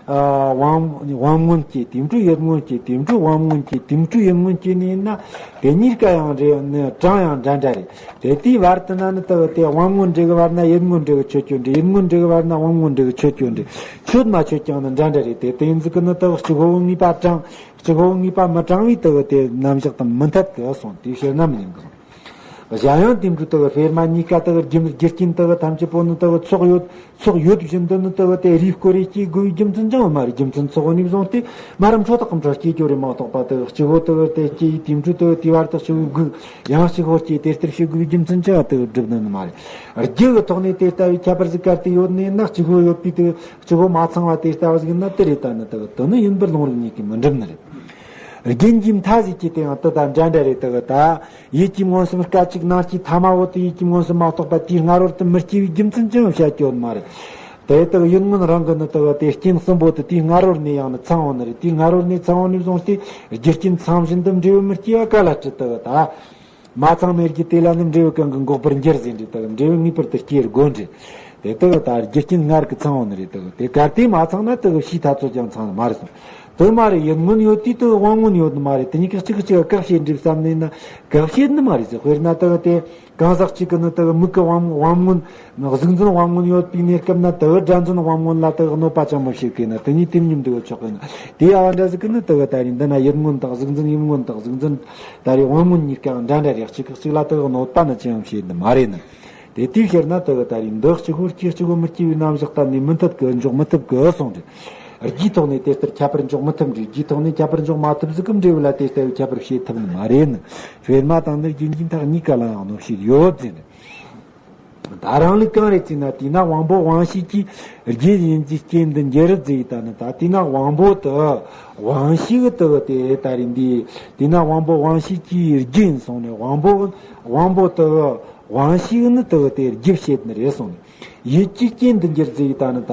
དབང་དབང་མངོན་སྐྱེ། དེ་འཕྲོ་ཡིད་མངོན་སྐྱེ། དེ་འཕྲོ་དབང་མངོན་སྐྱེ། དེ་འཕྲོ་ཡིད་མངོན་སྐྱེ་ནི་ཡིན་ན་དེ་གཉིས་ཀ་ཡང་རེད་ནི་གྲངས་ཡང་འདྲ་འདྲ་རེད། དེ་དེའི་བར་དུ་ན་ནི་དེ་གི་དེ་དབང་མངོན་འདྲེ་གི་བར་ན་ཡིད་མངོན་འདྲེ་གི་ཆོད་ཆོད་འདྲེ། ཡིད་མངོན་འདྲེ་གི་བར་ན་དབང་མངོན་འདྲེ་གི་ཆོད་ཆོད་འདྲེ། ཆོད་མ་ཆོད་ཀྱང་ནི་འདྲ་འདྲ་རེད། དེ་དེ་ཡིན་ཟིག་གི་ནི་དེ་གི་སྤྱི་གོ་ངེས་པ་གྲངས། སྤྱི་གོ་ངེས་པ་མི་གྲངས་པའི་དེ་གི་དེ་རྣམ་གཞག་དང་མི་འཐད་གི་སོང་། དེའི་ཕྱིར་ན་མི་ཡིན་གི་སོང་། གཞན་ཡང་དེ་འཕྲོ་དེ་གི་སྤེར་མ་གཉིས་ཀ་དེ་གི་རྒྱུ་རྒྱུ་རྐྱེན་དེ་གི་ཐམས་ཅད་པོ་ནི་དེ་གི་ཚོགས་ཡོད། ཚོགས་ཡོད་བཞིན་དུ་ནི་དེ་གི་དེ་རིས་སྐོར་རེ་སྐྱེ་དགོས་པའི་རྒྱུ་མཚན་ཅང་མ་རེད། རྒྱུ་མཚན་ཚོགས་ནས་བཟུང་སྟེ་མ་ར་འཕྲོ་དག་གི་འཕྲོ་སྐྱེ་རྒྱུ་རེད་མ་གཏོགས་པ། དེ་གི་སྤྱི་གོ་དེ་གི་དེ་སྐྱེ་ཡི་དེ་འཕྲོ་དེ་གི་དེ་བར་དུ་སྤྱི་གོ་དགོས། ཡང་སྤྱི་གོ་སྐྱེ་དེ་ལྟར་བྱེད་དགོས་པའི་རྒྱུ་མཚན་ཅང་དེ་གི་སྒྲུབ་ནི་ནི་མ་རེད། རྒྱུ་གི་ཐོག་ནས་དེ་ལྟ་བུའི་ཁྱད་པར་ཟིག་གར་དེ་ཡོད་ནས་ན་སྤྱི་གོ་ཡོད་པའི་དེ་གི་སྤྱི་གོ་མ་ཚང་བ་དེ་ལྟ་བུ་ཟིག་ཡིན་ན་དེ་རེད། ད་ནི་དེ་གི་དེ་ནི་ཡིན་པར་ལུང་རིགས་གཉིས་ཀྱིས་མི་འགྲུབ་ནི་རེད། རྒྱུན་གྱི་མཐའ་ཟིག་གི་དེ་ཡང་དེ་དང་འདྲ་འདྲ་རེད། དེ་གི་ད་ཡིད་ཀྱི་མངོན་སུམ་སྐད་ཅིག་ནང་སྐྱེས་ཐ་མ་བོ་དེ་ཡིད་ཀྱི་མངོན་སུམ་མ་གཏོགས་པ་དེའི་སྔ་རོལ་དུ་མི་སྐྱེ་བའི་རྒྱུ་མཚན་ཅང་བཤད་རྒྱུ་ཡོད་མ་རེད། དེ་དག་ཡིད་མངོན་རང་གི་ནི་དག་དེ་རྐྱེན་གསུམ་པོ་དེ་དེའི་སྔ་རོལ་ནས་ཡང་ནི་ཚང་བ་ནི་རེད། དེའི་སྔ་རོལ་ནས་ཚང་བ་ནས་བཟུང་སྟེ་རྒྱུ་རྐྱེན་ཚང་བཞིན་དུ་འབྲས་བུ་མི་སྐྱེ་བ་ག་ལ་སྲིད། དག་ད་མ་ཚང་མེད་ཀྱི་དེ་ལ་ནི་འབྲས་བུ་གང་གི་འགོག་པར་འགྱུར་ཟེར་འདྲ། དག་འབྲས་བུ་ངེས་པར་དུ་སྐྱེ་དགོས་འདྲ། དེ་དག་ད་རྒྱུ་རྐྱེན་སྔར་གྱི་ཚང་བ་ནི་རེད། དག་དེ་གར་དེ་མ་ཚང་ན་དག་ཕྱིའི་ཐ་ཚོད་ཀྱང་ཚང་ནི་མ་རེད་སོང་། དེ་མ་རེད། ཡིད་མངོན་ཡོད་དུས་དག་དབང་མངོན་ཡོད་ནི་མ་རེད། དེ་གཉིས་ཀ་གཅིག་གིས་གཅིག་ག་བཀག་བྱེད་འདྲ་བསམ་ནས་ན་བཀག་བྱེད་ནི་མ་རེད་ཟེར། དཔེར་ན་དག་དེ། གང་ཟག་གཅིག་གི་ནི་དེ་གི་མིག་གི་དབང་དབང་མངོན། གཟུགས་འཛིན་དབང་མངོན་ཡོད་པའི་གནས་སྐབས་ན་དེ་གི་སྒྲ་འཛིན་དབང་མངོན་ལ་དེ་གི་གནོད་པ་ཅང་མི་བྱེད་གི་ན་དེ་གཉིས་དེ་མཉམ་དུ་ཡོད་ཆོག་གི་ན། དེ་ཡ་བ་འདྲ་ཟིག་གི་ནི་དེ་གི་ད་རེས་འདི་ན་ཡིད་མངོན་དང་གཟུགས་འཛིན། ཡིད་མངོན་དང་གཟུགས་འཛིན་ད་རེས་དབང་མངོན་གཉིས་ཀའང་འདྲ་འདྲ་རེད། གཅིག་གིས་གཅིག་ལ་དེ་གི་གནོད་པ་ནི་ཅི་ཡང་བྱེད་ནི་མ་རེད་ནི། དེ་དེའི་ཕྱིར་ན་དེ་གི་ད་རེས་འདི་གཅིག་པོ་སྐྱེ་གཅིག་པོ་མི་སྐྱེ་བའི་རྣམ་གཞག་གཏན་ནས་མི་འཐད་གི། འཇོག་མི་ཐུབ་གི་སོང་རེད། རྒྱུའི་ཐོག་ནས་དེ་ལྟར་ཁྱད་པར་འཇོག་མི་ཐུབ་འདྲ། རྒྱུའི་ཐོག་ནས་ཁྱད་པར་འཇོག་མ་ཐུབ་ཟིག་གི་འབྲས་བུ་ལ་དེ་ལྟ་བུའི་ཁྱད་པར་བྱེད་ཐུབ་ནི་མ་རེད་ནི། སྤེར་མ་དང་ནི་རྒྱུན་གྱི་མཐའ་གཉིས་ཀ་ལ་ཡང་གནོད་བྱེད་ཡོད་ཟེར་ནི། ད་རང་ལུགས་གང་རེད་ཅེ་ན། དེས་ན་དབང་པོ་དབང་ཤེས་ཀྱི་རྒྱུད་ཡིན་གྱི་རྐྱེན་དུ་འགྱུར་ཟེར་ཡི་ད་ནི། ད་དེས་ན་དབང་པོ་དེ་དབང་ཤེས་ཀྱི་དེ་དེ་ད་རེས་འདི་དེས་ན་དབང་པོ་དབང་ཤེས་ཀྱི་རྒྱུད་ཡིན་སོང་ནས། དབང་པོ་དབང་པོ་དེ་དབང་ཤེས་ནི་དེ་དེ་རྒྱུད་བྱེད་ནི་རེད་སོང་ནས། ཡིད་ཀྱི་རྐྱེན་དུ་འགྱུར་ཟེར་ཡི་ད་ནི། ད་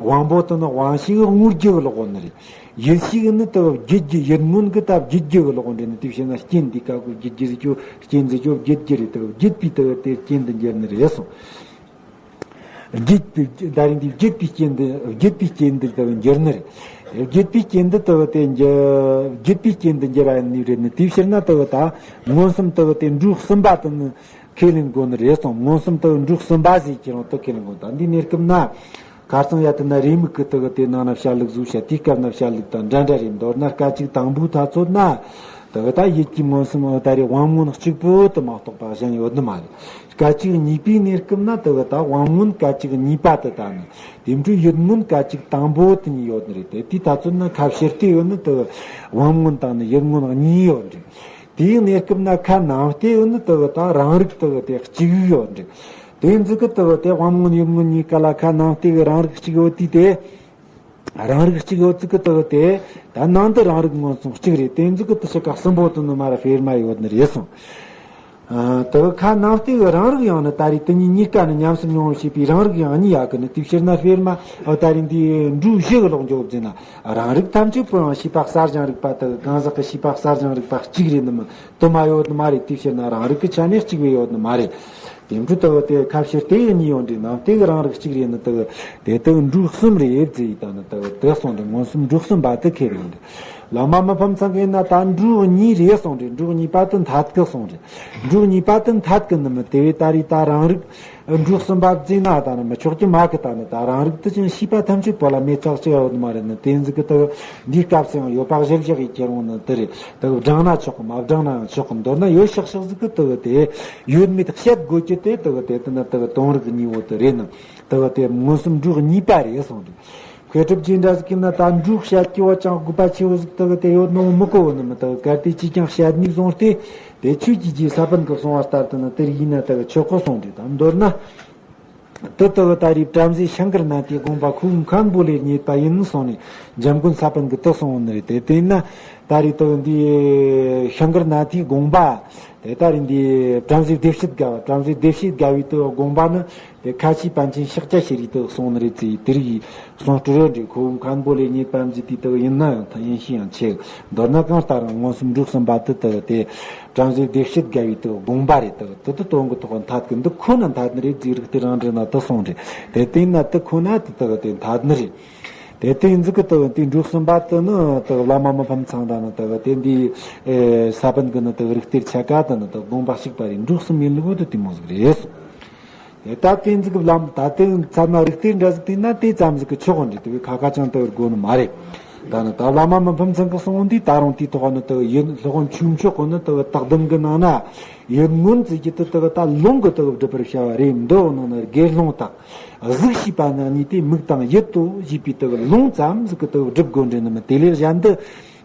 དབང་པོ་དེ་ནི་དབང་ཤེས་ཀྱི་དངོས་རྒྱུ་གི་ལོག་ནི་རེད། ཡིད་ཤེས་ནི་དེ་བརྒྱུད་རྒྱུ། ཡིད་མངོན་གྱི་ད་བརྒྱུད་རྒྱུ་གི་ལོག་འདྲ་ནི། དེ་བྱས་ན་རྐྱེན་འདི་ཀ་གི་བརྒྱུད་རྒྱུ་ཟེར་རྒྱུ། རྐྱེན་ཟེར་རྒྱུ་བརྒྱུད་རྒྱུ་རེད། དེ་བརྒྱུད་པའི་དེ་དེ་རྐྱེན་དུ་འགྱུར་ནི་རེད་སོང་། བརྒྱུད་པའི་ད་རིང་འདི་བརྒྱུད་པའི་རྐྱེན་དུ་བརྒྱུད་པའི་རྐྱེན་དུ་དེ་འགྱུར་ནི་རེད། བརྒྱུད་པའི་རྐྱེན་དུ་དེ་དེ་འགྱུར་བརྒྱུད་པའི་རྐྱེན་དུ་འགྱུར་བ་ཡིན་ནི་རེད་ནི། དེའི་ཕྱིར་ན་དེ་ད་མངོན་སུམ་དེ་དེ་འབྲུ་གསུམ་པ་དེ་ནི། ཁས་ལེན་དགོས་ནི་རེད་སོང་། མངོན་སུམ་དུ་འབྲུ་གསུམ་པ་ཟེར་ཁྱེད་རང་དུ་ཁས་ལེན་དགོས། ད་འདི་གནས་སྐབས་ན། ཁ་སང་ཡ་དེ་ན་རེའུ་མིག་གི་དེ་གི་དེ་ནང་ན་བཤད་ལུགས་ཟིག་བཤད། དེའི་སྐབས་ན་བཤད་ལུགས་དང་འདྲ་འདྲ་རེད། མདོར་ན་སྐད་ཅིག་དང་པོའི་ཐ་ཚོད་ན། དེ་གི་ད་ཡིད་ཀྱི་མངོན་སུམ་ད་རེས་དབང་མངོན་གཅིག་པུ་དེ་མ་གཏོགས་པ་གཞན་ཡོད་ནི་མ་རེད། སྐད་ཅིག་གཉིས་པའི་གནས་སྐབས་ན་དེ་གི་ད་དབང་མངོན་སྐད་ཅིག་གཉིས་པ་དེ་ད་ནི། དེ་འཕྲོས་ཡིད་མངོན་སྐད་ཅིག་དང་པོ་དེ་གཉིས་ཡོད་ནི་རེད། དེ་དེའི་ཐ་ཚོད་ན་ཁ་ཕྱིར་བལྟས་ཡོད་ནི་དེ་གི་དབང་མངོན་དང་ནི་ཡིད་མངོན་གཉིས་ཡོད་རེད། དེའི་གནས་སྐབས་ན་ཁ་ནང་བལྟས་ཡོད་ནི་དེ་གི་ད་རང་རིག་དེ་གི་དེ་གཅིག་ཡོད་འདྲ། དེ་ཟིག་གི་དེ་གི་དེ་དབང་མངོན་ཡིད་མངོན་གཉིས་ཀ་ལ་ཁ་ནང་བལྟས་གི་རང་རིག་གཅིག་ཡོད་དུས་དེ། རང་རིག་གཅིག་ཡོད་ཟིག་གི་དེ་གི་དེ་ད་ནང་དུ་རང་རིག་མངོན་སོང་གཅིག་རེད། དེ་ཟིག་གི་དེ་ཕྱི་ཁ་གསུམ་པོ་དེ་ནི་མ་ར་སྤེར་མ་ཡོད་ནི་རེད་སོང་། ཨ། དེ་གི་ཁ་ནང་བལྟས་གི་རང་རིག་ཡང་ནི་ད་རེས་དེ་གཉིས་གཉིས་ཀ་ནི་ཉམས་སུ་མྱོང་བར་བྱེད་པའི་རང་རིག་ཡང་གཉིས་ཡོད་གི་ནི། དེའི་ཕྱིར་ན་སྤེར་མ་ཨ་ད་རེས་འདི་འབྲུ་བཞི་གི་ལོག་འཇོག་ཟེར་ན། རང་རིག་ཐམས་ཅད་པོ་ཡང་ཤེས་པ་གསལ་བྱང་རིག་པ་དེ་གི་གང་ཟག་གི་ཤེས་པ་གསལ་བྱང་རིག་པ་གཅིག་རེད་ནི་མ་དེ་མ་ཡོད་ནི་མ་རེད། དེའི་ཕྱིར་ན་རང་རིག་གི་ཆ་ནས་གཅིག་བས་ཡོད་ནི་མ་རེད། དེ་འཕྲོས་དེ་གི་དེ་ཁ་ཕྱིར་བལྟས་གི་གཉིས་ཡོད་འདྲ། ནང་བལྟས་གི་རང་རིག་གཅིག་རེད་ནི་དེ་གི་དེ་དེ་གི་འབྲུ་གསུམ་རེད་ཟེར་ཡི་ད་ནི་དེ་གི་དེ་སོང་འདྲ། མངོན་སུམ་འབྲུ་གསུམ་པ་དེ་ཁས་ལེན་འདྲ། བླ་མ་མི་ཕམ་ཚང་གིས་ན་ད་འབྲུ་གཉིས་རེད་སོང་འདྲ། འབྲུ་གཉིས་པ་དེ་འཐད་གི་སོང་འདྲ། འབྲུ་གཉིས་པ་དེ་འཐད་གི་ནི་མི་དེ་བས་ད་རེས་ད་རང་རིག་འབྲུ་གསུམ་པ་བརྫིས་ན་ད་ནི་མི་ཆོག་གི་མ་གི། ད་ནི་ད་རང་རིག་དེ་ཅང་ཤེས་པ་ཐམས་ཅད་པོ་ལ་མེད་ཚག་ཅིག་ཡོད་ནི་མ་རེད་ནི། དེ་ཟིག་གི་དེ་གི་འདིའི་སྐབས་སུ་ཡང་ཡོད་པ་གཞིར་བཞག་གི་ཁྱེར་འོང་ནི་དེ་རེད། དེ་གི་བགྲང་ན་ཆོག་གི། མ་བགྲང་ན་ཡང་ཆོག་གི། མདོར་ན་ཡོད་ཤག་ཤག་ཟིག་གི་དེ་གི་དེ་ཡོད་མེད་བཤད་དགོས་ཀྱི་དེ་དེ་གི་དེ་དེ་ན་དེ་གི་དོན་རིག་གཉིས་པོ་དེ་རེད་ནི། དེ་གི་དེ་མངོན་སུམ་འབྲུ་གཉིས་པ་རེད་སོང་འདྲ། གལ་སྲིད་ཅི་འདྲ་ཟིག་ཡིན་ན་ད་འབྲུག་བཤད་རྒྱུ་བ་ཅང་དགོས་པ་ཆེ་བོ་ཟིག་དག་དེ་ཡོད་ནོ་མི་གོ་བོ་ནི་མི་དག་གལ་ཏེ་ཅི་ཀྱང་བཤད་ནུས་སོང་སྟེ། དེ་ཆོས་ཀྱི་རྗེ་ས་པཎ་གི་གསུང་བ་ལྟར་དུ་ནི་དེར་ཡིན་ན་དག་ཆོག་གོ་གསུངས་ཏེ། ད་མདོར་ན། དེ་དག་ད་རེས་བྲམ་ཟེ་ཤང་ཀར་ན་ཐའི་དགོངས་པ་ཁོ་བོ་མཁན་པོ་ལས་རྙེད་པ་ཡིན་གསུངས་ནས་འཇམ་མགོན་ས་པཎ་གི་དག་གསུངས་ནི་རེད། དེ་དེ་ཡིན་ན་ད་རེས་དག་འདི་ཤང་ཀར་ན་ཐའི་དགོངས་པ། དེ་ལྟར་འདི་བྲམ་ཟེ་བདེ་བྱེད་དགའ་བ། བྲམ་ཟེ་བདེ་བྱེད་དགའ་བའི་དུ་དགོངས་པ་ནི་དེ་ཁ་ཆེའི་པཎ་ཆེན་ཤཱཀྱ་ཤྲཱི་དུ་གསུངས་ནི་རེད་ཟེར། དེ་རིགས་གསུང་སྤྲུལ་རེ་འདྲ་ཁོ་བོ་མཁན་པོ་ལས་རྙེད་པ་མཛད་དེ་དུ་ཡིན་ན་ཡང་ཐ་ཡིན་ཤེས་ཡང་ཆེ། མདོར་ན་གང་ལྟར་མངོན་སུམ་འབྲུག་གསུམ་པ་དུ་དུ་དེ་བྲམ་ཟེ་བདེ་བྱེད་དགའ་བའི་དུ་དགོངས་པ་རེད། དུ་དུ་དུ་དོན་གི་ཐོག་འཐད་གི་འདི་ཁོ་ན་འཐད་ནི་རེད་ཟེར། རིགས་དེ་རང་འདྲ་ན་དུ་གསུངས་རེད། དེ་བསྟན་ན་དུ་ཁོ་ན་དུ་དུ་དེ་འཐད་ནི་རེད། དེ་དེ་འཛི་གི་དུ་དེ་འབྲུག་གསུམ་པ་དུ་ནི་དུ་བླ་མ་མི་ཕམ་ཚང་དང་ནི་དུ་དེ་འདི་ས་པཎ་གི་ནི་དུ་རིགས་གཏེར་ཆ་ག་དུ་ནི་དུ་དགོངས་པ་གཅིག་པ་རེད། འབྲུག་གསུམ་ཡིན་ལུགས་དུ་དེ་མོ་ཟིག་རེད་གསུངས། དེ་ད་དེ་འཛི་གི་བླ་མ་ད་དེ་ཚང་མ་རིགས་གཏེར་འདྲ་ཟིག་དེ་ན་དེ་ཙམ་ཟིག་གི་ཆོག་གི་འདྲ་དུ་བའི་ཁ་ཁ་ཅང་དུ་དགོས་ནི་མ་རེད། ད་ནི་ད་བླ་མ་མི་ཕམ་ཚང་གི་གསུང་འདི་ད་རུང་དེའི་ཐོག་ནི་དུ་ཡིན་སློབ་དཔོན་ཆོས་མཆོག་གི་ནི་དུ་བའི་དག་སྡོམ་གི་ནང་ན་ཡིད་མངོན་ཟེར་གྱི་དུ་དུ་བའི་ད་ལུང་གི་དུ་བའི་སྒྲུབ་པར་བྱ་བ་རེད། མདོ་ནང་ན་དགེ་སློང་དག་གཟུགས་ཤེས་པ་རྣམ་གཉིས་ཏེ། མིག་དང་ཡིད་དོ་ཞེས་པའི་དུ་ལུང་ཙམ་ཟིག་གི་དུ་སྒྲུབ་དགོས་འདྲེ་ནི་མི་དེ་ལས་གཞན་དུ་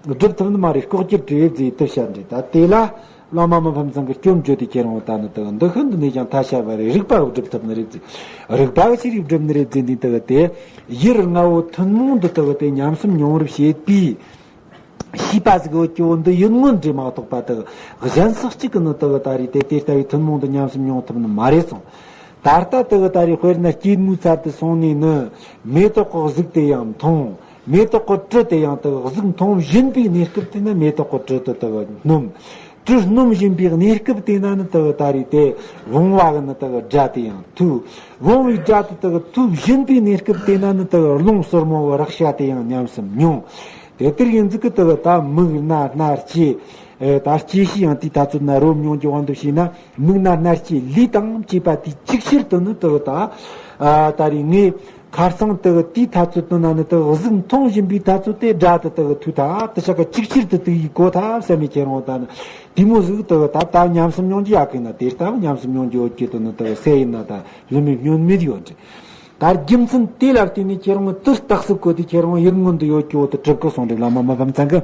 སྒྲུབ་ཐུབ་ནི་མ་རེད། ལྐོག་གྱུར་བྲལ་ཟེར་དུ་བཤད་འདྲེ། ད་དེ་ལ་བླ་མ་མི་ཕམ་ཚང་གི་སྐྱོན་བརྗོད་དེ་ཁྱེད་རང་ད་ནི་དུ་འདི་ཤིན་ཏུ་ནས་ཀྱང་ཐ་ཤལ་བ་རེད། རིགས་པ་སྒྲུབ་ཐུབ་ནི་རེད་ཟེར། རིགས་པ་ཆི་རིགས་སྒྲུབ་ནི་རེད་ཟེར་འདི་དུ་དེ་ཡུལ་ལྔ་བོ་ཐུན་མོང་དུ་དུ་དེ་ཉམས་སུ་མྱོང་བར་བྱེད་པའི། ཤེས་པ་ཟིག་ཡོད་ཀྱི་བོ་འདི་ཡིད་མངོན་འདྲེ་མ་གཏོགས་པ་དག་གཞན་སུ་གཅིག་གི་ནི་དག་ད་རེས་དེ་དེ་ལྟ་བུའི་ཐུན་མོང་དུ་ཉམས་སུ་མྱོང་ཐུབ་ནི་མ་རེད་གསུངས། ད་ལྟ་དག་ད་རེས་དཔེར་ན་སྐྱེས་དམུའི་ཚལ་དུ་སོང་ནས་ནི་མེ་ཏོག་གི་གཟུགས་དེ་ཡང་མཐོང་། མེ་ཏོག་གི་དྲི་དེ་ཡང་དག་གཟུགས་མཐོང་བཞིན་པའི་གནས་སྐབས་དེ་ནི་མེ་ཏོག་གི་དྲི་དེ་དག་སྣོམ། དྲི་སྣོམ་བཞིན་པའི་གནས་སྐབས་དེ་ན་ནི་དག་ད་རེས་དེ་བུང་བ་གི་ནི་དག་སྒྲ་དེ་ཡང་ཐོས། བུང་བའི་སྒྲ་དེ་དག་ཐོས་བཞིན་པའི་གནས་སྐབས་དེ་ན་ནི་དག་རླུང་སོར་མོ་གི་རེག་བྱ་དེ་ཡང་ཉམས་སུ་མྱོང་། དེ་ལྟར་ཡིན་ཙི་ཀི་དུ་ད་མིག་རྣ་སྣ་ལྕེ། ཨེ་ད་ལྕེ་ཤེས་ཡང་དེའི་ཐ་ཚོད་ན་རོ་མྱོང་རྒྱུ་དབང་དུ་བྱས་ན་མིག་རྣ་སྣ་ལྕེ་ལུས་དང་བཅས་པ་དེའི་ཅིག་ཕྱིར་དུ་ནི་དུ་ད། ཨ་ད་རེས་ངས་ཁ་སང་དུ་དེའི་ཐ་ཚོད་དུ་ན་ནི་དུ་གཟུགས་མཐོང་བཞིན་པའི་ཐ་ཚོད་དེ་སྒྲ་དུ་དུ་ཐོས་ཐ་དུ་ཆ་ག་ཅིག་ཕྱིར་དུ་དུ་ཡིས་གོ་ཐ་བསམ་མེད་ཁྱེད་རང་ད་ནི་དེ་མོ་ཟིག་དུ་ད་ད་ཉམས་སུ་མྱོང་རྒྱུ་ཡག་གི་ན་དེ་ལྟ་བུ་ཉམས་སུ་མྱོང་རྒྱུ་ཡོད་ཀྱི་དུ་ནི་དུ་སེ་ཡིན་ན་ད་ལུས་མེད་སྨྱོན་མེད་ཡོད་འདྲི། ད་རྒྱུ་མཚན་དེ་ལ་བརྟེན་ནས་ཁྱེད་རང་དུ་རྟགས་སུ་བཀོད་དེ་ཁྱེད་རང་ཡིད་མངོན་དུ་ཡོད་ཀྱི་འོ་དུ་གྲུབ་གི་སོང་རེད། བླ་མ་མི་ཕམ་ཚང་གི་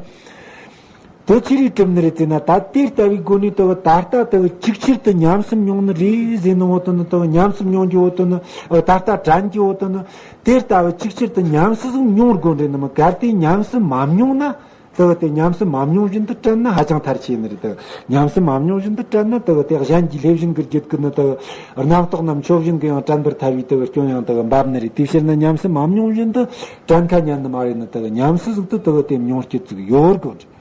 དུ་ཆི་རིགས་གྲུབ་ནི་རེད་ཟེར་ན། ད་དེ་ལྟ་བུའི་སྒོ་ནས་དུ་ད་ལྟ་དུ་ཅིག་ཕྱིར་དུ་ཉམས་སུ་མྱོང་ནི་རེད་ཟེར་ནི་འོ་དུ་ནི་དུ་ཉམས་སུ་མྱོང་རྒྱུ་འོ་དུ་ནི་ད་ལྟ་དྲན་རྒྱུ་འོ་དུ་ནི་དེ་ལྟ་བུ་ཅིག་ཕྱིར་དུ་ཉམས་སུ་ཟིག་མྱོང་དགོས་རེད་ནི་མི་གལ་ཏེ་ཉམས་སུ་མ་མྱོང་ན། དུ་དེ་ཉམས་སུ་མ་མྱོང་བཞིན་དུ་དྲན་ན་ཧ་ཅང་ཐར་ཆེ་ནི་རེད། དུ་ཉམས་སུ་མ་མྱོང་བཞིན་དུ་དྲན་ན་དུ་དེ་གཞན་གྱི་ལྷས་བྱིན་གྱི་རྒྱུད་ཀྱི་ནི་དུ་རྣམ་རྟོག་རྣམས་ཆོས་བཞིན་གྱི་ཡང་དྲན་པར་ཐལ་བའི་དུ་སྐྱོན་ཡང་དུ་འབབ་ནི་རེད། དེ་ཕྱིར་ན་ཉམས་སུ་མ་མྱོང་བཞིན་དུ་དྲན་ཁ་ཉན་ནི་མ་རེད་ནི་དུ་ཉམས་སུ་ཟིག་ཏུ་དུ་དེ་མྱོང་སྐྱིད་ཅིག་ཡོད་དགོས་རེད།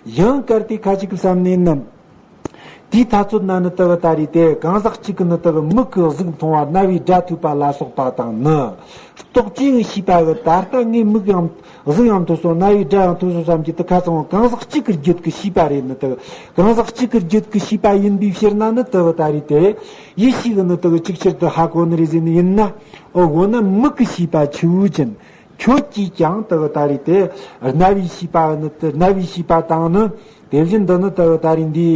ཡང་གལ་ཏེ་ཁ་ཅིག་གི་བསམ་ནས་ནི། དེའི་ཐ་ཚོད་ན་ནི་དུ་ད་རེས་དེ་གང་ཟག་གཅིག་གི་ནི་དུ་མིག་གི་གཟུགས་མཐོང་བ་རྣ་བའི་སྒྲ་ཐོས་པ་ལ་སོགས་པ་དང་ནི། རྟོག་བཅས་ཀྱི་ཤེས་པ་གི་ད་ལྟ་ངའི་མིག་ཡང་གཟུགས་ཡང་ཐོས་སོང་རྣ་བའི་སྒྲ་ཡང་ཐོས་སོང་བསམ་གྱི་དུ་ཁ་ཚང་བ་གང་ཟག་གཅིག་གི་རྒྱུད་ཀྱི་ཤེས་པ་རེད་ནི་དུ་གང་ཟག་གཅིག་གི་རྒྱུད་ཀྱི་ཤེས་པ་ཡིན་པའི་ཕྱིར་ན་ནི་དུ་ད་རེས་དེ་ཡིད་ཤེས་གི་ནི་དུ་ཅིག་ཕྱིར་དུ་ཧ་གོ་ནི་རེད་ཟེར་ནི་ཡིན་ན། འོ་འོ་ན་མིག་གི་ཤེས་པ་ཆུ་བོ་ཅན། ཁྱོད་ཀྱིས་ཀྱང་དུ་ད་རེས་དེ་རྣ་བའི་ཤེས་པ་ནི་དུ་རྣ་བའི་ཤེས་པ་དང་ནི་དེ་བཞིན་དུ་ནི་དུ་ད་རེས་འདི་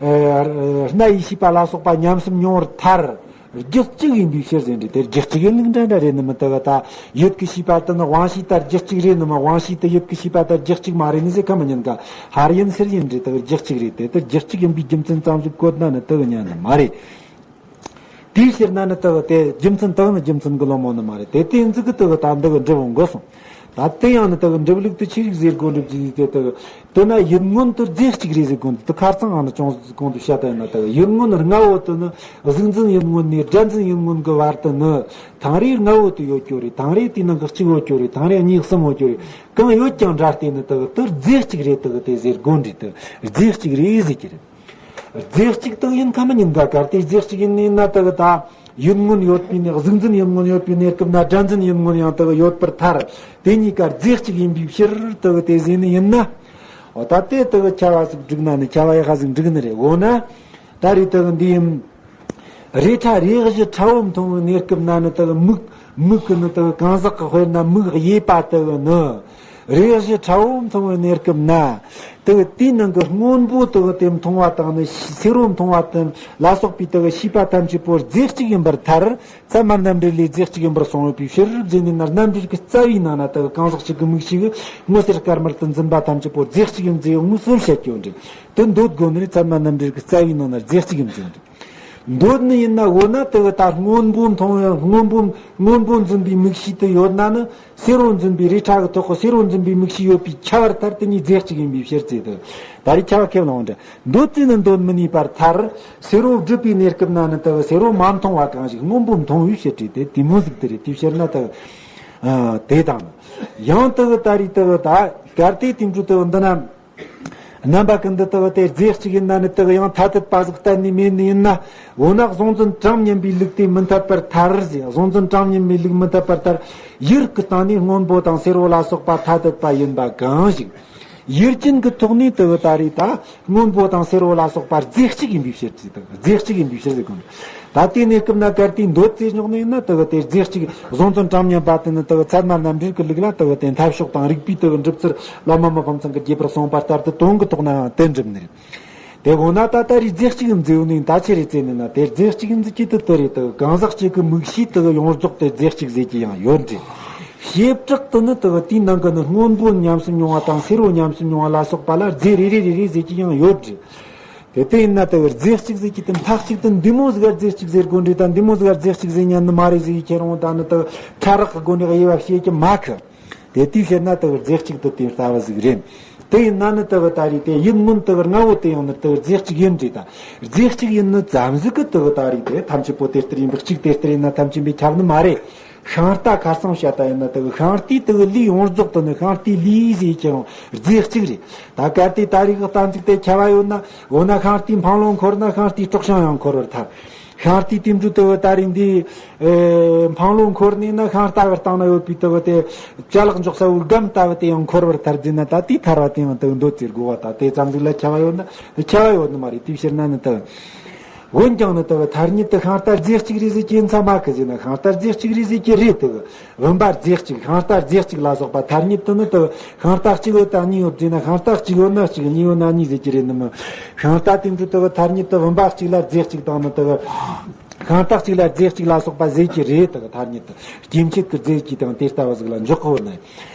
ཨ་རྣ་ཡི་ཤེས་པ་ལ་སོགས་པ་ཉམས་སུ་མྱོང་བར་ཐལ། རྒྱུད་གཅིག་ཡིན་པའི་ཕྱིར་ཟེར་འདྲི། དེ་རྒྱུད་གཅིག་ཡིན་ལུགས་འདྲ་འདྲ་རེད་ནི་མི་དུ་ག་ད་ཡུལ་གྱི་ཤེས་པ་དུ་ནི་དབང་ཤེས་ལྟར་རྒྱུད་གཅིག་རེད་ནི་མི་དབང་ཤེས་དུ་ཡུལ་གྱི་ཤེས་པ་ལྟར་རྒྱུད་གཅིག་མ་རེད་ནི་ཟེར་ཁ་མི་ཉན་ག་ཧར་ཡིན་ཚུར་ཡིན་འདྲི་དུ་རྒྱུད་གཅིག་རེད། དེ་དུ་རྒྱུད་གཅིག་ཡིན་པའི་རྒྱུ་མཚན་ཙམ་ཟིག་བཀོད་ན་ནི་དུ་ག་ཉན་ནི་མ་རེད། དེའི་ཕྱིར་ན་ནི་དག་དེ་རྒྱུ་མཚན་དག་ནི་རྒྱུ་མཚན་གི་ལོ་མོ་ནི་མ་རེད། དེ་དེ་འཛི་གི་དག་ད་འདི་གི་འགྲུབ་འོང་གོ་སོང་། ད་དེ་ཡང་ནི་དག་འགྲུབ་ལུགས་དུ་ཆི་རིགས་ཟེར་དགོ་འགྲུབ་ཀྱི་དེ་དག་དེ་ན་ཡིད་མངོན་དུ་རྫས་གཅིག་རེད་ཟེར་དགོ་འདུག་དེ་ཁར་ཚང་ཨ་ནི་ཅུང་ཟད་གོང་དུ་བཤད་ད་ཡིན་ན་དག་ཡིད་མངོན་ལྔ་བོ་དེ་ནི་གཟུགས་འཛིན་ཡིད་མངོན་ནས་སྒྲ་འཛིན་ཡིད་མངོན་གི་བར་དུ་ནི་ཐང་རེ་ལྔ་བོ་དེ་ཡོད་རྒྱུ་རེད། ཐང་རེ་དེའི་ནང་གི་གཅིག་ཡོད་རྒྱུ་རེད། ཐང་རེ་གཉིས་གསུམ་ཡོད་རྒྱུ་རེད། གང་ཡོད་ཀྱང་འདྲ་སྟེ་ནི་དག་དེ་རྫས་གཅིག་རེད། དག་དེ་ཟེར་དགོ་འདྲི་དག་རྫས་གཅིག་རེད་ཟེར་གྱི་རེད། རྫས་གཅིག་དག་ཡིན་ཁ་མི་ཉན་ག་གལ་ཏེ་རྫས་གཅིག་ཡིན་ནི་ན་དག་ད་ཡིད་མངོན་ཡོད་པའི་ནི་གཟུགས་འཛིན་ཡིད་མངོན་ཡོད་པའི་གནས་སྐབས་ན་སྒྲ་འཛིན་ཡིད་མངོན་ཡང་དག་ཡོད་པར་ཐལ། དེ་གཉིས་ཀ་རྫས་གཅིག་ཡིན་པའི་ཕྱིར་དག་དེ་ཟེར་ནི་ཡིན་ན། འོ་ད་དེ་དག་ཁྱབ་པ་ཟིག་འགྲིག་ན་ནི་ཁྱབ་པ་ཡག་པ་ཟིག་འགྲིག་ནི་རེད། འོ་ན་ད་རེས་དག་འདི་ཡིན། རེ་ཕྲ་རེ་བཞི་ཕྲ་བོ་མཐོང་བའི་གནས་སྐབས་ན་ནི་དག་མིག་མིག་གི་ནི་དག་གང་ཟག་གི་དཔེར་ན་མིག་གཡས་པ་དག་ནི། རེག་བྱའི་ཕྲ་བོ་མཐོང་བའི་གནས་སྐབས་ན། དེ་གི་དེའི་ནང་གི་སྔོན་པོ་དེ་གི་དེ་མཐོང་བ་དང་ནི་སེར་བོ་མཐོང་བ་དང་ལ་སོགས་པའི་དེ་གི་ཤེས་པ་ཐམས་ཅད་པོ་རྫས་གཅིག་ཡིན་པར་ཐལ། ཚད་མ་རྣམ་འགྲེལ་ལས་རྫས་གཅིག་ཡིན་པར་གསུངས་ཡོད་པའི་ཕྱིར་ཟེར་ནས་ན། རྣམ་འགྲེལ་གྱི་རྩ་བའི་ནང་ན་དེ་གི་གང་ཟག་གཅིག་གི་མིག་ཤེས་ཀྱིས་མངོན་གསལ་དཀར་དམར་དུ་འཛིན་པ་ཐམས་ཅད་པོ་རྫས་གཅིག་ཡིན་ཟེར་ཡོད་ངོས་ཟིན་བཤད་ཀྱི་ཡོད་འདྲ། དེ་འདོད་དགོས་ནི་རེད། ཚད་མ་རྣམ་འགྲེལ་གྱི་རྩ་བའི་ནང་ན་རྫས་གཅིག་ཡིན་ཟེར་ཡོད་འདྲ། འདོད་ནི་ཡིན་ན། འོ་ན་དེ་གི་ད་སྔོན་པོ་མཐོང་བའི་སྔོན་པོ་སྔོན་པོ་འཛིན་པའི་མིག་ཤེས་དེ་ཡོད་ན་ནི། སེར་བོ་འཛིན་པའི་རེ་ཕྲ་གི་ཐོག་གི་སེར་བོ་འཛིན་པའི་མིག་ཤེས་ཡོད་པས་ཁྱབ་པར་ཐལ། དེ་གཉིས་རྫས་གཅིག་ཡིན་པའི་ཕྱིར་ཟེར་དེ། ད་རེས་ཁྱབ་པ་ཁས་བླངས་འདྲ། འདོད་ཅེ་ནི་འདོད་མི་ནུས་པར་ཐལ། སེར་བོ་སྒྲིབ་པའི་གནས་སྐབས་ན་ནི་དེ་གི་སེར་བོ་མ་མཐོང་བ་གང་ཞིག་སྔོན་པོ་མཐོང་བའི་ཕྱིར་ཏེ། དེ་དེ་མོ་ཟིག་དེ་རེད། དེའི་ཕྱིར་ན་དེ་གི་ཨ་དེ་དང་། ཡང་དེ་གི་ད་རེས་དེ་གི་ད་གལ་ཏེ་དེ་འདྲ་དེ་གི་འདི་ན། རྣམ་པ་ཀུན་ཏུ་དེ་གི་དེ་རྫས་གཅིག་ཡིན་ན་ནི་དེ་གི་ཡང་ཐ་དད་པ་ཟིག་གཏན་ནས་མེད་ནི་ཡིན་ན། འོ་ན་གཟུང་འཛིན་གྲངས་མཉམ་པའི་ལུགས་དེ་མི་འཐད་པར་ཐལ་ཟེར། གཟུང་འཛིན་གྲངས་མཉམ་པའི་ལུགས་མི་འཐད་པར་ཐལ། ཡུལ་གྱི་སྟེང་ནས་སྔོན་པོ་དང་སེར་བོ་ལ་སོགས་པ་ཐ་དད་པ་ཡིན་པ་གང་ཞིག་ཡུལ་ཅན་གྱི་ཐོག་ནས་དེ་གི་ད་རེས་ད་སྔོན་པོ་དང་སེར་བོ་ལ་སོགས་པ་རྫས་གཅིག་ཡིན་པའི་ཕྱིར་ཟེར། དེ་གི་རྫས་གཅིག་ཡིན་པའི་ཕྱིར་ཟེར་གོ། ད་དེའི་གནས་སྐབས་ན་གལ་ཏེ་འདོད་ཅེས་སྙོགས་ནི་ཡིན་ན། དེ་གི་དེ་རྫས་གཅིག་གཟུང་འཛིན་གྲངས་མཉམ་པ་དེ་ནི་དེ་གི་ཚད་མ་རྣམ་འགྲེལ་གྱི་ལུགས་ལ་དེ་གི་དེ་འཐབ་ཕྱོགས་དང་རིགས་པའི་དེ་གི་འགྲུབ་ཚུལ་བླ་མ་མི་ཕམ་ཚང་གིས་རྒྱས་པར་གསུངས་པ་ལྟར་དུ་དོན་གྱི་ཐོག་ནའང་དེ་འགྲུབ་ནི་རེད། དེ་འོ་ན་ད་ད་རེས་རྫས་གཅིག་ཡིན་ཟེར་ཡོད་ནི་ད་ཆི་རེད་ཟེར་ནི་ན། དེ་རྫས་གཅིག་ཡིན་ཟེར་གྱི་དེ་དེ་རེད། དེ་གི་གང་ཟག་གཅིག་གི་མིག་ཤེས་དེ་གི་ཡོངས་རྫོགས་དེ་རྫས་གཅིག་ཟེར་གྱི་ཡང་ཡོད་འདྲ། བྱེ་བྲག་ཏུ་ནི་དེ་གི་དེའི་ནང་གི་ནི་སྔོན་པོ་ཉམས་སུ་མྱོང་བ་དང་སེར་བོ་ཉམས་སུ་མྱོང་བ་ལ་སོགས་པ་ལ་རྫས་རེ་རེ་རེ་རེ་ཟེར་གྱི་ཡང་ཡོད་འདྲ། དེ་དེ་ཡིན་ན་དེ་གི་རྫས་གཅིག་ཟེར་གྱི་དེ་མཐའ་གཅིག་ཏུ་འདི་མོ་ཟིག་ག་རྫས་གཅིག་ཟེར་དགོས་འདྲ་དང་། འདི་མོ་ཟིག་ག་རྫས་གཅིག་ཟེར་ཉན་ནི་མ་རེད་ཟེར་ཁྱེར་འོང་ད་ནི་དེ་གི་ཕྲ་རགས་ཀྱི་སྒོ་ནས་དབྱེ་བ་ཕྱེ་གི་མ་ཁི། དེ་དེའི་ཕྱིར་ན་དེ་གི་རྫས་གཅིག་དེ་དེ་ལྟ་བུ་ཟིག་རེད། དེ་ཡིན་ན་ནི་དེ་གི་ད་རེས་དེ་ཡུལ་མངོན་དེ་གི་ལྔ་བོ་དེ་ཡང་ནི་དེ་གི་རྫས་གཅིག་ཡིན་འདྲ་དང་། རྫས་གཅིག་ཡིན་ནི་ཙམ་ཟིག་གིས་དེ་གི་ད་རེས་དེ་ཐམས་ཅད་པོ་དེ་ལྟར་ཡིན་པ། གཅིག་དེ་ལྟར་ཡིན་ན་ཐམས་ཅད་པས་ཁྱབ་ནི་མ་རེད། ཤིང་རྟ་ཁར་སང་བཤད་ད་ཡིན་ན་དེ་གི་ཤིང་རྟའི་དེ་གི་ལུས་ཡོངས་རྫོགས་དེ་ནི་ཤིང་རྟའི་ལུས་ཟེར་གྱི་རུང་རྫས་གཅིག་རེད། ད་གལ་ཏེ་ད་རེས་ཀྱི་གཏན་ཚིགས་དེ་ཁྱབ་པ་ཡོད་ན། འོ་ན་ཤིང་རྟའི་འཕང་ལོ་འཁོར་ན་ཤིང་རྟའི་སྲོག་ཤིང་ཡང་འཁོར་བར་ཐལ། ཤིང་རྟའི་དེ་འདྲ་དེ་གི་ད་རེས་འདི་ཨེ་འཕང་ལོ་འཁོར་ནས་ན་ཤིང་རྟ་གི་སྟེང་ན་ཡོད་པའི་དེ་གི་དེ་ཅ་ལག་འཇོག་ས་བོའི་སྒམ་ལྟ་བུ་དེ་ཡང་འཁོར་བར་ཐལ་ཟེར་ན། ད་དེའི་ཐལ་བ་དེ་ཡང་དེ་གི་འདོད་ཟེར་དགོས་པ། ད་དེ་ཙམ་ཟིག་ལ་ཁྱབ་པ་ཡོད་ན་ཁྱབ་པ་ཡོད་ནི་མ་རེད། དེའི་ཕྱིར་ན་ནི་དེ་གི་འོན་ཀྱང་ནི་དེ་གི་ཐ་སྙད་དུ་ཤིང་རྟ་རྫས་གཅིག་རེད་ཟེར་གྱི་ཡིན་ས་མ་གི་ཟེར་ན། ཤིང་རྟ་རྫས་གཅིག་རེད་ཟེར་གྱི་རེད། དེ་གི་བུམ་པ་རྫས་གཅིག་ཤིང་རྟ་རྫས་གཅིག་ལ་སོགས་པ་ཐ་སྙད་དུ་ནི་དེ་གི་ཤིང་རྟ་གཅིག་ཡོད་དང་གཉིས་ཡོད་ཟེར་ན། ཤིང་རྟ་གཅིག་ཡོད་ན་གཅིག་གཉིས་ཡོད་ན་གཉིས་ཟེར་གྱི་རེད་ནི་མིན། ཤིང་རྟ་དེ་འདྲ་དེ་གི་ཐ་སྙད་དུ་བུམ་པ་གཅིག་ལ་རྫས་གཅིག་དང་ནི་དེ་གི་ཤིང་རྟ་གཅིག་ལ་རྫས་གཅིག་ལ་སོགས་པ་ཟེར་གྱི་རེད། དེ་གི་ཐ་སྙད་དུ་སྐྱེ་མཆེད་ཀྱི་རྫས་ཀྱིས་དང་དེ་ལྟ་བུ་ཟིག་ལ་འཇོག་གི་ཡོད་ནི།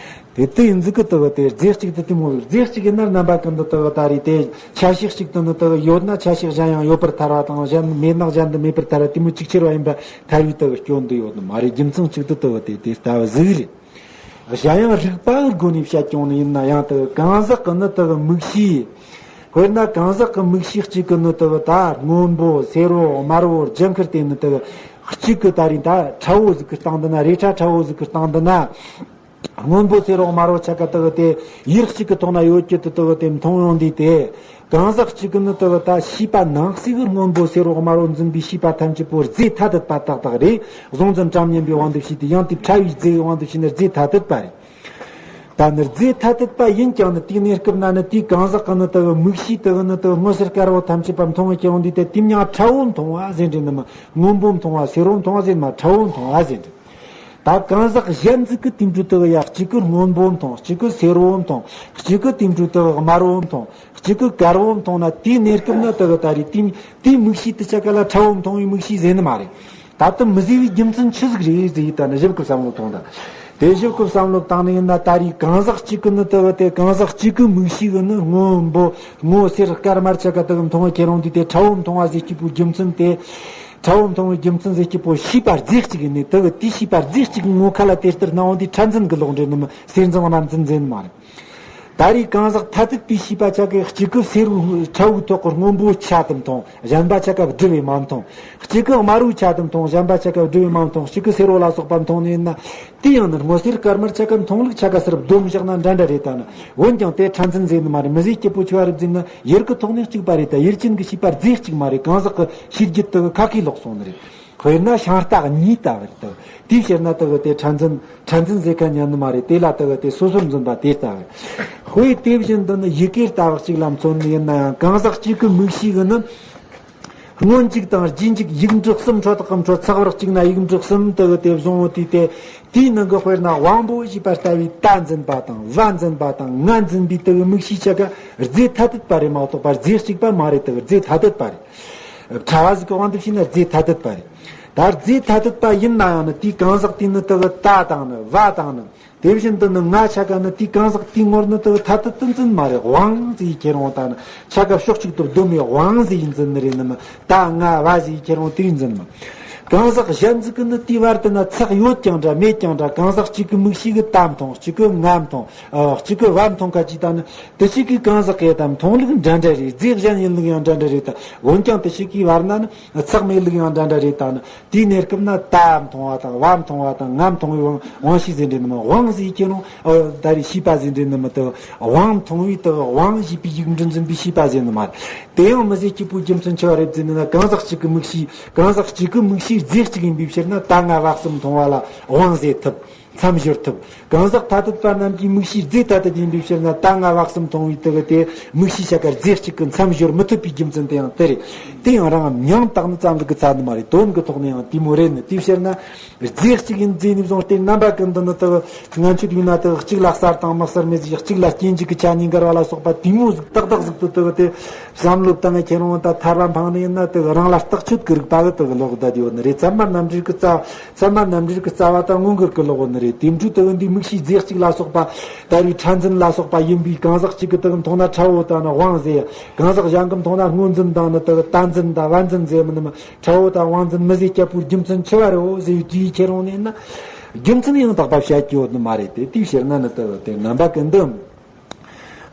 དེ་དེ་ཡིན་ཟིག་གི་དེ་གི་དེ་རྫས་གཅིག་དེ་དེ་མོ་རེད། རྫས་གཅིག་ཡིན་ན་རྣམ་པ་ཀུན་ཏུ་དེ་གི་ད་རེས་དེ་ཆ་ཤས་གཅིག་ཏུ་ནི་དེ་གི་ཡོད་ན་ཆ་ཤས་གཞན་ཡང་ཡོད་པར་ཐལ་བ་དང་། གཞན་མེད་ན་གཞན་དུ་མེད་པར་ཐལ་བ་དེ་མོ་གཅིག་ཆར་བ་ཡིན་པ་ཐལ་བའི་དེ་གི་སྐྱོན་འདི་ཡོད་ནི་མ་རེད། རྒྱུ་མཚན་གཅིག་ཏུ་དེ་གི་དེ་དེ་ལྟ་བུ་ཟིག་རེད། གཞན་ཡང་རིགས་པ་གི་སྒོ་ནས་བཤད་ཀྱང་ནི་ཡིན་ན་ཡང་དེ་གི་གང་ཟག་གི་ནི་དེ་གི་མིག་ཤེས། དཔེར་ན་གང་ཟག་གི་མིག་ཤེས་གཅིག་གི་ནི་དེ་གི་ད་སྔོན་པོ་སེར་བོ་དམར་བོ་ལྗང་ཁུ་དེ་ནི་དེ་གི་གཅིག་གི་ད་རེས་ད་ཕྲ་བོ་ཟིག་གི་སྟེང་དུ་ན། རེ་ཕྲ་ཕྲ་བོ་ཟིག་གི་སྟེང་དུ་ན། སྔོན་པོ་སེར་བོ་དམར་བོ་ཆ་ག་དེ་གི་དེ་ཡུལ་གཅིག་གི་ཐོག་ན་ཡོད་རྒྱུ་དེ་དེ་གི་དེ་མཐོང་ཡོང་དུས་དེ། གང་ཟག་གཅིག་གི་ནི་དེ་གི་ད་ཤེས་པ་ནང་གསེས་ཀྱི་སྔོན་པོ་སེར་བོ་དམར་བོ་འཛིན་པའི་ཤེས་པ་ཐམས་ཅད་པོ་རྫས་ཐ་དད་པ་ཏག་ཏག་རེད། གཟུང་འཛིན་གྲངས་མཉམ་པའི་དབང་དུ་བྱས་ཏེ། ཡང་དེ་ཕྲ་བའི་རྫས་ཀྱི་དབང་དུ་བྱས་ན་རྫས་ཐ་དད་པ་རེད། ད་ནི་རྫས་ཐ་དད་པ་ཡིན་ཀྱང་ནི་དེའི་གནས་སྐབས་ན་ནི་དེའི་གང་ཟག་གི་ནི་དེ་གི་མིག་ཤེས་དེ་གི་ནི་དེ་གི་མངོན་གསལ་དཀར་བོ་ཐམས་ཅད་པ་མཐོང་བའི་ཀྱང་འདུས་ཏེ། དེ་མྱང་ཕྲ་བོ་མཐོང་བ་ཟེར་འདྲ་ནི་མ། སྔོན་པོ་མཐོང་བ་སེར་བོ་མཐོང་བ་ཟེར་མ། ཕྲ་བོ་མཐོང་བ་ཟེར་འདྲ། ད་གང་ཟག་གཞན་ཟིག་གི་དེ་འདྲ་དེ་གི་ཡ་གཅིག་གི་སྔོན་པོ་མཐོང་། གཅིག་གི་སེར་བོ་མཐོང་། གཅིག་གི་དེ་འདྲ་དེ་གི་དམར་བོ་མཐོང་། གཅིག་གི་དཀར་བོ་མཐོང་ན། དེའི་གནས་སྐབས་ན་དེ་གི་ད་རེས་དེའི་དེའི་མིག་ཤེས་དེ་ཆ་ག་ལ་ཕྲ་བོ་མཐོང་བའི་མིག་ཤེས་ཟེར་ནི་མ་རེད། ད་ལྟ་མི་ཟེར་བའི་རྒྱུ་མཚན་ཆི་ཟིག་རེད་ཟེར་ཡིན་ད་ནི་ཞིབ་ཀྱི་བསམ་བློ་ཐོངས་དང་། དེ་ཞིབ་ཀྱི་བསམ་བློ་བཏང་ནས་ཡིན་ན། ད་རེས་གང་ཟག་གཅིག་གི་ནི་དེ་གི་དེ་གང་ཟག་གཅིག་གི་མིག་ཤེས་གི་ནི་སྔོན་པོ་སྔོ་སེར་དཀར་དམར་ཆ་ག་དེ་གི་མཐོང་བའི་ཁྱེད་རང་དུས་དེ་ཕྲ་བོ་མཐོང་བ་ཟེར་སྐྱེས་པོའི་རྒྱུ་མཚན་དེ། ཕྲ་བོ་མཐོང་བའི་རྒྱུ་མཚན་ཟེར་སྐྱེས་པོ་ཤེས་པ་རྫས་གཅིག་ཡིན་ནི། དེ་གི་དེའི་ཤེས་པ་རྫས་གཅིག་གི་ངོ་ཁ་ལ་དེ་ལྟར་སྣང་བ་འདི་ཕྲ་འཛིན་གི་ལོག་འདྲེ་ནི་མི་སེར་འཛིན་དམར་འཛིན་ཟེར་ནི་མ་རེད། ད་རེས་གང་ཟག་ཐ་དད་པའི་ཤེས་པ་ཆ་གི་གཅིག་གི་སེར་བོའི་ཕྲ་བོའི་ཐོག་གི་སྔོན་པོའི་ཆ་དེ་མཐོང་། གཞན་པ་ཆ་ག་བསྒྲིབས་པས་མ་མཐོང་། གཅིག་གི་དམར་བོའི་ཆ་དེ་མཐོང་། གཞན་པ་ཆ་ག་བསྒྲིབས་པས་མ་མཐོང་། གཅིག་གི་སེར་བོ་ལ་སོགས་པ་མཐོང་ནས་ན། དེ་ཡང་ནི་སྔོ་སེར་དཀར་དམར་ཆ་ག་མཐོང་ལུགས་ཆ་ག་སེར་བསྡོམས་བཞག་ན་འདྲ་འདྲ་རེད་ད་ནི། འོན་ཀྱང་དེ་ཕྲ་འཛིན་ཟེར་ནི་མ་རེད། མི་ཟེར་སྐྱེས་པོ་ཆེ་བ་རེད་ཟེར་ན་ཡུལ་གི་ཐོག་ནས་གཅིག་པ་རེད་ད། ཡུལ་ཅན་གྱི་ཤེས་པ་རྫས་གཅིག་མ་རེད། གང་ཟག་གི་ཤེས་རྒྱུད་དེ་གི་ཁ་ཁས་ལོག་སོང་ནི་རེད། དཔེར་ན་ཤིང་རྟ་གཉིས་ལྟ་བུ་རེད་ད། དེའི་ཕྱིར་ན་དེ་གི་དེ་ཕྲ་འཛིན་ཕྲ་འཛིན་ཟེར་མཁན་ཉན་ནི་མ་རེད། དེ་ལ་དེ་གི་དེ་སོ་སོར་འཛིན་པ་དེ་ལྟ་བུ། དཔེ་དེ་བཞིན་དུ་ནི་ཡི་གེ་ལྟ་བུ་གཅིག་ལ་མཚོན་ནི་ཡིན་ན་ཡང་། གང་ཟག་གཅིག་གི་མིག་ཤེས་གི་ནི་ སྔོན་འཇུག་དང་རྗེས་འཇུག་ཡིག་འབྲུ་གསུམ། ཁྲོ་ཐག་གམ་ཁྲོ་ཚགས་པར་གཅིག་ན་ཡིག་འབྲུ་གསུམ་དུ་དེ་བཟུང་བོ་དུས་ཏེ། དེའི་ནང་གི་དཔེར་ན་དབང་པོ་ཞེས་པ་ལྟ་བུའི་ད་འཛིན་པ་དང་བ་འཛིན་པ་དང་ང་འཛིན་པའི་དུ་དམིགས་བྱའི་ཆ་ག་རྫས་ཐ་དད་པ་རེད་མ་གཏོགས་པ་རྫས་གཅིག་པ་མ་རེད། དུ་རྫས་ཐ་དད་པ་རེད། ཕྲ་བ་ཟིག་གི་དབང་དུ་བྱས་ན་རྫས་ཐ་དད་པ་རེད། ད་རྫས་ཐ་དད་པ་ཡིན་ན་ཡང་ནི་དེའི་གང་ཟག་དེ་ནི་དུ་ད་དང་ནི་བ་དང་ནི། དེ་བཞིན་དུ་ནི་ང་ཆ་ག་ནི་དེའི་གང་ཟག་དེའི་ངོར་ནི་དུ་ཐ་དད་དུ་འཛིན་མ་རེད། དབང་ཟེར་ཡི་ཁྱེར་འོང་ད་ནི་ཆ་ག་ཕྱོགས་གཅིག་ཏུ་བསྡོམས་ནས་དབང་ཟེར་ཡི་འཛིན་ནི་རེད་ནི་མི། ད་ང་བ་ཟེར་ཡི་ཁྱེར་འོང་དེ་ཡི་འཛིན་མི། གང་ཟག་གཞན་ཟིག་གི་ནི་དེའི་བར་དུ་ན་ཚེགས་ཡོད་ཀྱང་འདྲ་མེད་ཀྱང་འདྲ། གང་ཟག་གཅིག་གི་དམིགས་བྱའི་གི་ད་མཐོང་། གཅིག་གི་ང་མཐོང་། ཨ། གཅིག་གི་བ་མཐོང་ཁ་ཅིག་ད་ནི་དེ་གཅིག་གི་གང་ཟག་གི་ད་མཐོང་ལུགས་འདྲ་འདྲ་རེད། རྫས་གཞན་ཡིན་ལུགས་ཡང་འདྲ་འདྲ་རེད། ད་འོན་ཀྱང་དེ་གཅིག་གི་བར་ན་ནི་ཚེགས་མེད་ལུགས་ཡང་འདྲ་འདྲ་རེད། ད་ནི། དེའི་གནས་སྐབས་ན་ད་མཐོང་བ་དང་བ་མཐོང་བ་དང་ང་མཐོང་བའི་དབང་དབང་ཤེས་ཟེར་འདྲེ་ནི་མ། དབང་ཟེར་གྱི་རུང་ཨ་ད་རེས་ཤེས་པ་ཟེར་འདྲེ་ནི་མ། དེ་དབང་མཐོང་བའི་དེ་དབང་ཞེས་པའི་ཡིག་འབྲུ་འཛིན་པའི་ཤེས་པ་ཟེར་ནི་མ་རེད། དེ་ཡང་མི་ཟད་སྐྱེས་བུ་རྒྱུ་མཚན་ཆེ་བ་རེད་ཟེར་ནི་ན། གང་ཟག་གཅིག་གི་དམིགས་བྱའི་གང་ཟག་གཅིག་གི་དམིགས་བྱའི་རྫས་གཅིག་ཡིན་པའི་ཕྱིར་ན་ད་ང་བ་གསུམ་མཐོང་བ་ལ་དབང་ཟེར་ཐུབ། མཚམས་སྦྱོར་ཐུབ། གང་ཟག་ཐ་དད་པ་རྣམས་ཀྱི་དམིགས་བྱའི་རྫས་ཐ་དད་ཡིན་པའི་ཕྱིར་ན་ད་ང་བ་གསུམ་མཐོང་བའི་དེ་གི་དེ་དམིགས་བྱའི་ཆ་ག་རྫས་གཅིག་གི་མཚམས་སྦྱོར་མི་ཐུབ་པའི་རྒྱུ་མཚན་དེ་ཡང་དེ་རེད། དེ་ཡང་རང་མྱང་བཏགས་ནི་ཙམ་ཟིག་གི་ཚ་ནི་མ་རེད། དོན་གི་ཐོག་ནས་ཡང་དེ་མོ་རེད་ནི། དེའི་ཕྱིར་ན་རྫས་གཅིག་ཡིན་རྫས་ནས་བཟུང་སྟེ་རྣམ་པ་ཀུན་ཏུ་ནི་དེ་གི་ང་ཆོས་ཡིན་ན་དེ་གི་གཅིག་ལ་གསར་དང་མི་གསར་མེད་ཟིག་གཅིག་ལ་སྐྱེ་འཇིག་གི་ཆ་གཉིས་འགལ་བ་ལ་སོགས་པ་དེ་མོ་ཟིག་ཏག་ཏག་ཟིག་ཏུ་དེ་གི་དེ་བསམ་བློ་བཏང་ངེ་ཁྱེར་འོང་ད་ཐར་པ་འཕངས་ནི་ཡིན་ན་དེ་གི་རང་ལ་རྟག་ཆོད་ཀྱི་རིག་པ་གི་དེ་གི་ལོག་བསྡད་ཡོད་ནི་རེད། ཚད་མ་རྣམ་འགྲེལ་གི་རྩ་ཚད་མ་རྣམ་འགྲེལ་གྱི་རྩ་བ་དང་མངོན་གྱུར་གྱི་ལོག་ནི་རེད། དེ་འཕྲོས་དུ་འདི་དམིགས་བྱའི་རྫས་གཅིག་ལ་སོགས་པ་ད་རེས་ཕྲ་འཛིན་ལ་སོགས་པ་ཡིན་པའི་གང་ཟག་གཅིག་གི་དག་མཐོང་ན་ཕྲ་བོ་དང་ནི་དབང་ཟེར། གང་ཟག་གཞན་གྱི་མཐོང་ན་སྔོ་འཛིན་དང་ནི་དག་ད་འཛིན་དང་བ་འཛིན་ཟེར་མི་ནི་མི་ཕྲ་བོ་དང་དབང་འཛིན་མི་ཟེར་སྐྱབས་པོའི་རྒྱུ་མཚན་ཆེ་བ་རེད་འོ་ཟེར་བའི་དུས་ཁྱེར་འོང་ནས་ན། རྒྱུ་མཚན་ཡང་དག་པ་བཤད་ཀྱི་ཡོད་ནི་མ་རེད་དེ། དེའི་ཕྱིར་ན་ནི་དག་དེ་རྣམ་པ་ཀུན་ཏུ།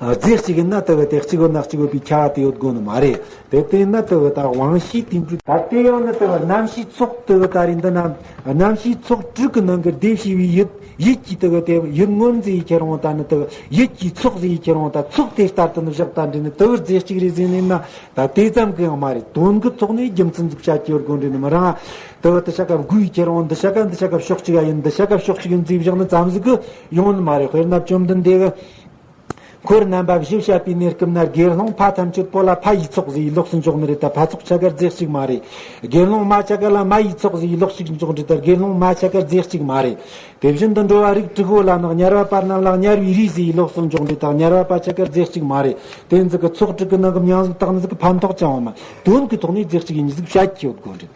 རྫས་གཅིག་ཡིན་ན་དེ་གི་དེ་གཅིག་ཡོད་ན་གཅིག་ཡོད་པའི་ཁྱབ་པ་དེ་ཡོད་དགོས་ནི་མ་རེད། དེ་ལྟ་ཡིན་ན་དེ་གི་ད་དབང་ཤེས་དེ་འདྲ། ད་དེ་ཡང་ནི་དེ་གི་རྣམ་ཤེས་ཚོགས་དེ་གི་ད་རེས་འདི་ན་རྣམ་ཤེས་ཚོགས་དྲུག་གི་ནང་གི་བདེ་བྱེད་པའི་ཡུལ་ཡིད་ཀྱི་དེ་གི་དེ་ཡུལ་མངོན་ཟེར་ཡི་ཁྱེར་འོང་ད་ནི་དེ་གི་ཡིད་ཀྱི་ཚོགས་ཟེར་ཡི་ཁྱེར་འོང་ད་ཚོགས་དེ་ལྟར་དུ་ནི་བཞག་ད་འདྲེ་ནི་དེ་གི་རྫས་གཅིག་རེད་ཟེར་ནི་ཡིན་ན་ད་དེ་ཙམ་གི་ཡང་མ་རེད། དོན་གི་ཐོག་ནས་རྒྱུ་མཚན་ཟིག་བཤད་ཀྱི་ཡོད་དགོས་འདྲེ་ནི་མི་རང་དེ་གི་དེ་ཆ་ག་དགུ་ཡི་ཁྱེར་འོང་འདི་ཆ་ག་འདི་ཆ་ག་ཕྱོགས་གཅིག་ཡ་ཡིན་འདི་ཆ་ག་ཕྱོགས་གཅིག་ཡིན་ཟེར་བཞག་ནི་ཙམ་ཟིག་གི་ཡོང་ནི་མ་རེད། དཔེར་ན་བཅོམ་ལྡན་འདས་གི་འཁོར་རྣམ་པ་བཞི་བཤད་པའི་གནས་སྐབས་ན་དགེ་སློང་ཕ་ཐམས་ཅད་པོ་ལ་ཕ་ཡི་ཚོགས་ཟེར་ཡི་ལོགས་སུ་འཇོག་ནི་རེད། ད་ཕ་ཚོགས་ཆ་ག་རྫས་གཅིག་མ་རེད། དགེ་སློང་མ་ཆ་ག་ལ་མ་ཡི་ཚོགས་ཟེར་ཡི་ལོགས་ཤིག་འཇོག་ནི་རེད། ད་དགེ་སློང་མ་ཆ་ག་རྫས་གཅིག་མ་རེད། དེ་བཞིན་དུ་འགྲོ་བ་རིགས་དྲུག་པོ་ལ་ནི་དམྱལ་བ་པ་རྣམས་ལ་དམྱལ་བའི་རིས་ཟེར་ཡི་ལོགས་སུ་འཇོག་ནི་རེད། ད་དམྱལ་བ་པ་ཆ་ག་རྫས་གཅིག་མ་རེད། དེ་ཟིག་གི་ཚོགས་དྲུག་གི་ནང་གི་མྱང་ཟིག་བཏགས་ནི་ཟིག་གི་ཕན་ཐོགས་ཅང་ཡོད་མ། དོན་གི་ཐོག་ནས་རྫས་གཅིག་ཡིན་ཟིག་བཤད་ཀྱི་ཡོད་དགོས་རེད།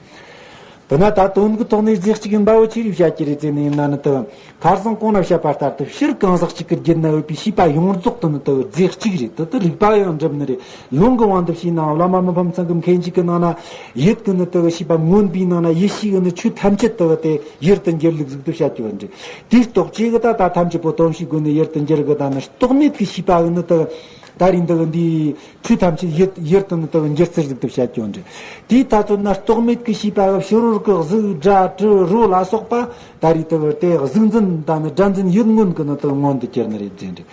དེ་ན་ད་དོན་གྱི་ཐོག་ནས་རྫས་གཅིག་ཡིན་པ་བོ་ཆི་རེད་བཤད་ཀྱི་རེད་ཟེར་ནས་ཡིན་ན་ནི་དེ་ཁར་སང་གོང་ན་བཤད་པ་ལྟར་དུ་སྤྱིར་གང་ཟག་གཅིག་གི་རྒྱུད་ན་ཡོད་པའི་ཤེས་པ་ཡོངས་རྫོགས་དེ་ནི་དེ་རྫས་གཅིག་རེད། དེ་དེ་རིག་པ་ཡང་འགྲུབ་ནི་རེད། ལུང་གི་དབང་དུ་བྱས་ནའང་བླ་མ་མི་ཕམ་ཚང་གི་མཁན་ཞིག་གི་ནང་ན་ཡུལ་གྱི་ནི་དེ་ཤེས་པ་མངོན་པའི་ནང་ན་ཡེ་ཤེས་ཀྱི་ནི་ཆོས་ཐམས་ཅད་དེ་དེ་ཡུལ་དུ་འགྱུར་ལུགས་ཟིག་ཏུ་བཤད་ཀྱི་ཡོད་རེད། དེའི་རྟོགས་བྱེད་གི་ད་ད་ཐམས་ཅད་པོ་སྟོང་ཕྱིའི་སྒོ་ནས་ཡུལ་དུ་འགྱུར་གི་ད་ནི་རྟོག་མེད་ཀྱི་ཤེས་པ་གི་ནི་དེ་ད་རིང་འདི་གི་འདིའི་ཆོས་ཐམས་ཅད་ཡུལ་ཡུལ་དུ་ནི་དེ་འགྱུར་ཚུལ་ཟིག་ཏུ་བཤད་ཀྱི་ཡོད་རེད། དེའི་ཐ་ཚོད་ན་རྟོག་མེད་ཀྱི་ཤེས་པ་གི་ཕྱི་རོལ་གྱི་གཟུགས་སྒྲ་དྲི་རོ་ལ་སོགས་པ་ད་རེས་དེ་དེ་གཟུགས་འཛིན་དང་ནི་སྒྲ་འཛིན་ཡུལ་མངོན་གྱི་ནི་དེ་མངོན་དུ་གྱུར་ནི་རེད་ཟེར་རེད།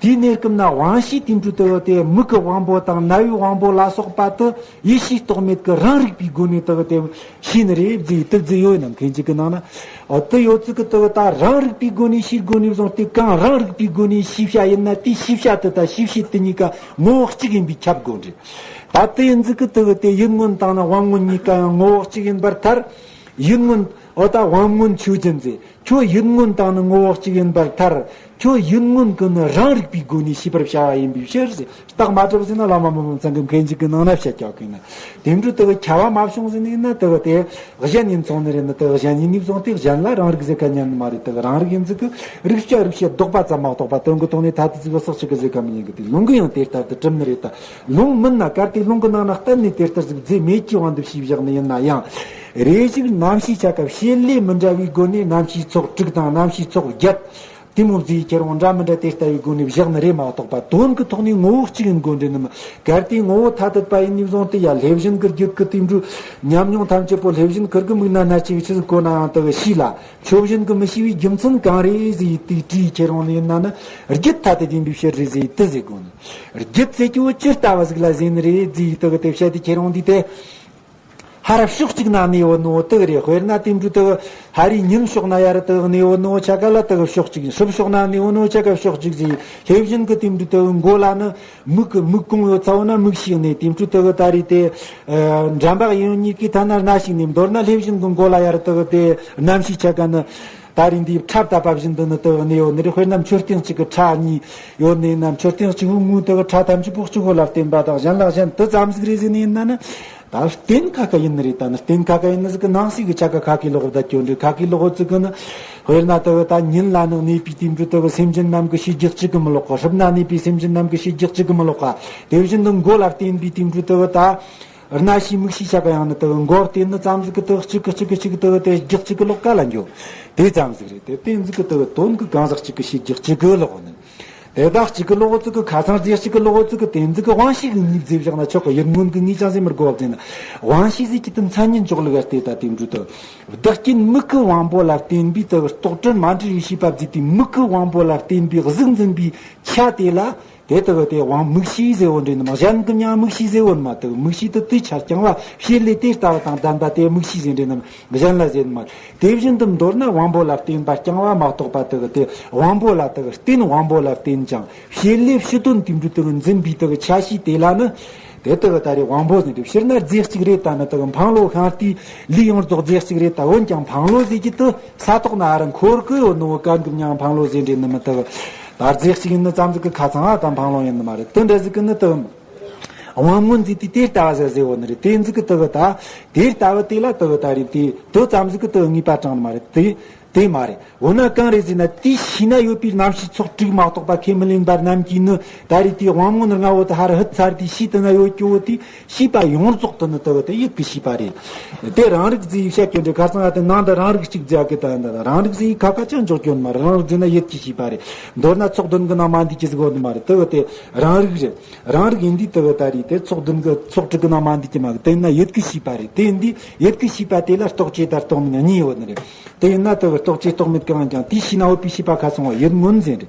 དེའི་གནས་སྐབས་ན་དབང་ཤེས་དེ་འཕྲོས་དེ་དེ་མིག་གི་དབང་པོ་དང་རྣ་བའི་དབང་པོ་ལ་སོགས་པ་དེ་ཡེ་ཤེས་རྟོག་མེད་ཀྱི་རང་རིག་པའི་སྒོ་ནས་དེ་དེ་ཤེས་ནི་རེད་ཟེར་དེ་ཟེར་ཡོད་ནམ་མཁན་ཅིག་གི་ནང་ན། འོ་དེ་ཡོད་ཚུལ་གྱི་དེ་ད་རང་རིག་པའི་སྒོ་ནས་ཤེས་སྒོ་ནས་བཟུང་སྟེ་གང་རང་རིག་པའི་སྒོ་ནས་ཤེས་བྱ་ཡིན་ན་དེའི་ཤེས་བྱ་དེ་དང་ཤེས་བྱེད་དེ་གཉིས་ཀ་ངོ་བོ་གཅིག་ཡིན་པས་ཁྱབ་དགོས་རེད། ད་དེ་ཡིན་ཚུལ་གྱི་དེ་དེ་ཡུལ་མངོན་དང་ནི་དབང་མངོན་གཉིས་ཀ་ཡང་ངོ་བོ་གཅིག་ཡིན་པར་ཐལ། ཡུལ་མངོན་འོ་ད་དབང་མངོན་ཆོས་ཅན་ཟེར། ཁྱོད་ཡུལ་མངོན་དང་ནི་ངོ་བོ་གཅིག་ཡིན་པར་ཐལ། ཁྱོད་ཡུལ་མངོན་གྱི་ནི་རང་རིག་པའི་སྒོ་ནས་ཤེས་པར་བྱ་བ་ཡིན་པའི་ཕྱིར་ཟེར། རྟགས་མ་གྲུབ་ཟེར་ན་བླ་མ་མི་ཕམ་ཚང་གི་མཁན་ཅིག་གི་ནང་ན་བཤད་ཀྱག་གི་ན། དེ་འདྲ་དེ་གི་ཁྱབ་པ་མ་བྱུང་ཟེར་ནས་ན་དེ་གི་དེ་གཞན་ཡིན་ཚོང་ནི་རེད་ན་དེ་གི་གཞན་ཡིན་ནས་བཟུང་སྟེ་གཞན་ལ་རང་རིག་ཟེར་ཁ་ཉན་ནི་མ་རེད། དེ་གི་རང་རིག་ཡིན་ཚུལ་གི་རིག་བྱ་རིག་བྱེད་ལྡོག་པ་ཙམ་མ་གཏོགས་པ་དོན་གི་ཐོག་ནས་ཐ་དད་ཅིག་གི་སོགས་ཅིག་གི་ཟེར་ཁ་མི་ཉན་གི། དེ་ལུང་གི་ཡང་དེ་ལྟར་དུ་གྲུབ་ནི་རེད། ད་ལུང་མིན་ན་གལ་ཏེ་ལུང་གི་ནང་ན་གཏན་ནས་དེ་ལྟར་ཟིག་རྫས་མེད་ཀྱི་དབང་དུ་བྱས་བཞག་ནི་ཡིན་ན་ཡང་རེ་ཞིག་རྣམ་ཤེས་ཆ་སྐབས་བྱེད་ལས་མི་འདྲ་བའི་སྒོ་ནས་རྣམ་ཤེས་ཚོགས་དྲུག་དང་རྣམ་ཤེས་ཚོགས་བརྒྱད། དེ་མོ་ཟིག་ཁྱེར་འོང་འདྲ་མི་འདྲ་དེ་ལྟ་བུའི་སྒོ་ནས་བཞག་ནི་རེད་མ་གཏོགས་པ་དོན་གྱི་ཐོག་ནས་ངོ་བོ་གཅིག་ཡིན་དགོས་འདྲེ་ནི་མ། གལ་ཏེ་ངོ་བོ་ཐ་དད་པ་ཡིན་ནས་བཟུང་སྟེ་ཡ་ལྷས་བྱིན་གྱི་རྒྱུད་ཀྱི་དེ་འདྲའི་ཉམས་མྱོང་ཐམས་ཅད་པོ་ལྷས་བྱིན་ཁིར་གི་མིག་ན་སྣ་ཆེ་བའི་ཆི་ཟིག་གོ་ན་ཡང་དེ་གི་ཤེས་ལ་ཆོས་བཞིན་གྱི་མི་ཤེས་པའི་རྒྱུ་མཚན་གང་རེད་ཟེར་ཡི་དེའི་དྲིས་ཁྱེར་འོང་ནི་ཡིན་ན་ནི་རྒྱུད་ཐ་དད་ཡིན་པའི་ཕྱིར་རེད་ཟེར་ཡི་དེ་ཟེར་དགོས་ནི། རྒྱུད་ཟེར་གྱི་བོ་ཇི་ལྟ་བ་ཟིག་ལ་ཟེར་ནི་རེད་ཟེར་ཡི་དེ་གི་དེ་བཤད་དེ་ཁྱེར་འོང་དུས་དེ། ཧ་ར་ཕྱོགས་གཅིག་ན་གནས་ཡོད་ནོ་དེ་གི་རེད། དཔེར་ན་དེ་འདྲ་དེ་གི་ཧ་རི་ཉིན་ཕྱོགས་ན་ཡར་དེ་གི་གནས་ཡོད་ནོ་ཆ་ག་ལ་དེ་གི་ཕྱོགས་གཅིག། སྲིབ་ཕྱོགས་ན་གནས་ཡོད་ནོ་ཆ་ག་ཕྱོགས་གཅིག་ཟེར། ལྷས་བྱིན་གི་དེ་འདྲ་དེ་གི་མགོ་ལ་ནི་མིག་གི་མིག་གོང་ཡོད་ཚ་བོ་ན་མིག་ཤེས་གནས། དེ་འདྲ་དེ་གི་ད་རེས་དེ་འགྲམ་པ་གཡས་གཡོན་གཉིས་ཀའི་ཐད་ན་རྣ་ཤེས་གནས། མདོར་ན་ལྷས་བྱིན་གི་མགོ་ལ་ཡར་དེ་གི་དེ་རྣམ་ཤེས་ཆ་ག་ནི། ད་རེས་འདིའི་ཕྲ་བཏབ་པ་བཞིན་དུ་ནི་དེ་གི་གནས་ཡོད་ནི་རེད། དཔེར་ན་མཆོད་རྟེན་གཅིག་གི་ཕྲ་གཉིས་ཡོད་ནས་ན། མཆོད་རྟེན་གཅིག་པོའི་ངོས་དེ་གི་ཕྲ་ཐམས་ཅད་པོ་གཅིག་པོ་ལ་བརྟེན་པ་དང་། གཞན་ལ་གཞན་དེ་ཙམ་ཟིག་རེད་ཟེར་ནས་ཡིན་ན་ནི། ད་རྟེན་ཁ་ཁ་ཡིན་ནི་རེད། ད་ནི་རྟེན་ཁ་ཁ་ཡིན་ནི་ཟིག་གི་ནང་གསེས་ཀྱི་ཆ་ག་ཁ་ཁའི་ལོག་བསྡད་ཀྱི་ཡོད་རེད། ཁ་ཁའི་ལོག་ཟིག་གི་ནི། དཔེར་ན་དེ་གི་ད་ཉིན་ལ་ནི་གནས་པའི་དེ་འདྲ་དེ་གི་སེམས་ཅན་རྣམས་ཀྱི་ཤེས་རྒྱུ་གཅིག་གི་མི་ལོག་གི། སྲིབ་ན་གནས་པའི་སེམས་ཅན་རྣམས་ཀྱི་ཤེས་རྒྱུ་གཅིག་གི་མི་ལོག་ག། དེ་བཞིན་དུ་མགོ་ལ་བརྟེན་པའི་དེ་འདྲ་དེ་གི་ད། རྣ་ཤེས་མིག་ཤེས་ཆ་ག་ཡང་ནི་དེ་གི་མགོར་བརྟེན་ནི་ཙམ་ཟིག་གི་དེ་གི་གཅིག་གི་གཅིག་གི་གཅིག་དེ་གི་དེ་རྒྱག་གཅིག་གི་ལོག་ག་ལ་འགྱོ། དེ་ཙམ་ཟིག་རེད། དེ་དེ་ཟིག་གི་དེ་གི་དོན་གི་གང་ཟག་གཅིག་གི་ཤེས་རྒྱག་གཅིག་གི་ལོག་ནི། དེ་དག་གཅིག་གི་ལོག་ཟིག་གི་ཁ་སང་རྫས་གཅིག་གི་ལོག་ཟིག་གི་དེ་ཟིག་གི་དབང་ཤེས་གི་ངོས་བཟེ་བཞག་ན་ཆོག་གི། ཡུལ་ངོ་གི་ངོས་ཀྱང་ཟེ་མི་དགོ་བ་ཟེར་ན། དབང་ཤེས་ཟེར་གྱི་དེ་མཚན་ཉིད་འཇོག་ལུགས་ལ་བལྟས་ད་དེ་འདྲ་དེ་གི། བདག་རྐྱེན་མིག་གི་དབང་པོ་ལ་བརྟེན་པའི་དེ་གི་རྟོག་བྲལ་མ་འདྲེས་པའི་ཤེས་པ་བརྫིས་ཏེ། མིག་གི་དབང་པོ་ལ་བརྟེན་པའི་གཟུགས་འཛིན་པའི་ཆ་དེ་ལ། དེ་དེ་གི་དེ་དབང་མིག་ཤེས་ཟེར་བོ་འདྲེ་ནི་མ། གཞན་གི་མྱང་མིག་ཤེས་ཟེར་བོ་ནི་མ། དེ་གི་མིག་ཤེས་དེ་དེ་ཆ་རྐྱང་བ་ཕྱེ་ལེ་དེ་ལྟ་བུ་དང་ལྡན་པ་དེ་མིག་ཤེས་ཟེར་འདྲེ་ནི་མ། གཞན་ལ་ཟེར་ནི་མ། དེ་བཞིན་དུ་མདོར་ན་དབང་པོ་ལ་བརྟེན་པ་རྐྱང་བ་མ་གཏོགས་པ། དེ་གི་དེ་དབང་པོ་ལ་དེ་གི་རྟེན་དབང་པོ་ལ་བརྟེན་ཅིང་ཕྱེ་ལེ་ཕྱི་དོན་དེ་འདྲ་དེ་གི་འཛིན་པའི་དེ་གི་ཆ་ཤས་དེ་ལ་ནི། དེ་དེ་གི་ད་རེས་དབང་པོ་ཟེར་འདྲེ། སྤྱིར་ན་རྫས་གཅིག་རེད། ད་ནི་དེ་གི་འཕང་ལོ་ཤིང་རྟའི་ལུས་ཡོངས་རྫོགས་རྫས་གཅིག་རེད། ད་འོན་ཀྱང་འཕང་ལོ་ཟེར་གྱི་དེ། ས་ཐོག་ན་ཨ་ར་འཁོར་གི་ཡོད་ནོ་གན་གི་མྱང་འཕང་ལོ་ཟེར་འདྲེ་ནི་མི་དེ་གི། ད་རྫས་གཅིག་ཡིན་ནི་ཙམ་ཟིག་གི་ཁ་ཚང་ཨ་ད་འཕང་ལོ་ཡིན་ནི་མ་རེད། དེ་འདྲ་ཟིག་གི་ནི་དེ་གི་དབང་མངོན་ཟེར་དེ་དེ་ལྟ་བུ་ཟེར་ཟེར་བོ་ནི་རེད། དེ་ཟིག་གི་དེ་གི་ད་དེ་ལྟ་བུ་དེ་ལ་དེ་གི་ད་རེད། དེ་དེ་ཙམ་ཟིག་གི་དེ་གི་ངེས་པ་དྲངས་ནི་མ་རེད། དེ་དེ་མ་རེད། འོ་ན་གང་རེད་ཟེར་ན། དེའི་ཕྱི་ན་ཡོད་པའི་རྣམ་ཤེས་ཚོགས་དྲུག་མ་གཏོགས་པ་ཁས་མི་ལེན་པ་རྣམས་ཀྱིས་ནི་ད་རེས་དེའི་དབང་མངོན་ལྔ་བོ་དེ་ཧ་ར་ཧུད་ཚར་དེའི་ཕྱི་དེ་ན་ཡོད་ཀྱི་བོ་དེ། ཤེས་པ་ཡོངས་རྫོགས་དེ་ནི་དེ་གི་དེ་ཡུལ་གི་ཤེས་པ་རེད། དེ་རང་རིག་ཟེར་བཤད་ཀྱི་འདྲ། ཁ་སང་ཨ་དེ་ནང་དུ་རང་རིག་གཅིག་ཟེར་གི། ད་ཡིན་ད་རང་རིག་ཟེར་ཁ་ཁ་ཅང་འཇོག་རྒྱུ་ནི་མ་རེད། རང་རིག་ཟེར་ན་ཡུལ་གི་ཤེས་པ་རེད། མདོར་ན་ཚོགས་བདུན་གི་ནང་མ་འདུས་ཀྱི་ཟིག་ཡོད་ནི་མ་རེད། དེ་གི་དེ་རང་རིག་རེད། རང་རིག་ཡིན་དུས་དེ་གི་ད་རེས་དེ་ཚོགས་བདུན་གི་ཚོགས་དྲུག་གི་ནང་མ་འདུས་ཀྱི་མ་གི། དེ་ཡིན་ན་ཡུལ་གི་ཤེས་པ་རེད། དེ་ཡིན་དུས་ཡུལ་གི་ཤེས་པ་དེ་ལ་རྟོག་བཅས་དང་རྟོག་མེད་གཉིས་ཡོད་ནི་རེད། དེ་ཡིན་ན་དེ་གི་རྟོག་བཅས་རྟོག་མེད་གང་ཀྱང་དེའི་ཕྱི་ན་ཡོད་པའི་ཤེས་པ་ཁ་ཚང་བ་ཡུལ་མངོན་ཟེར་རེད།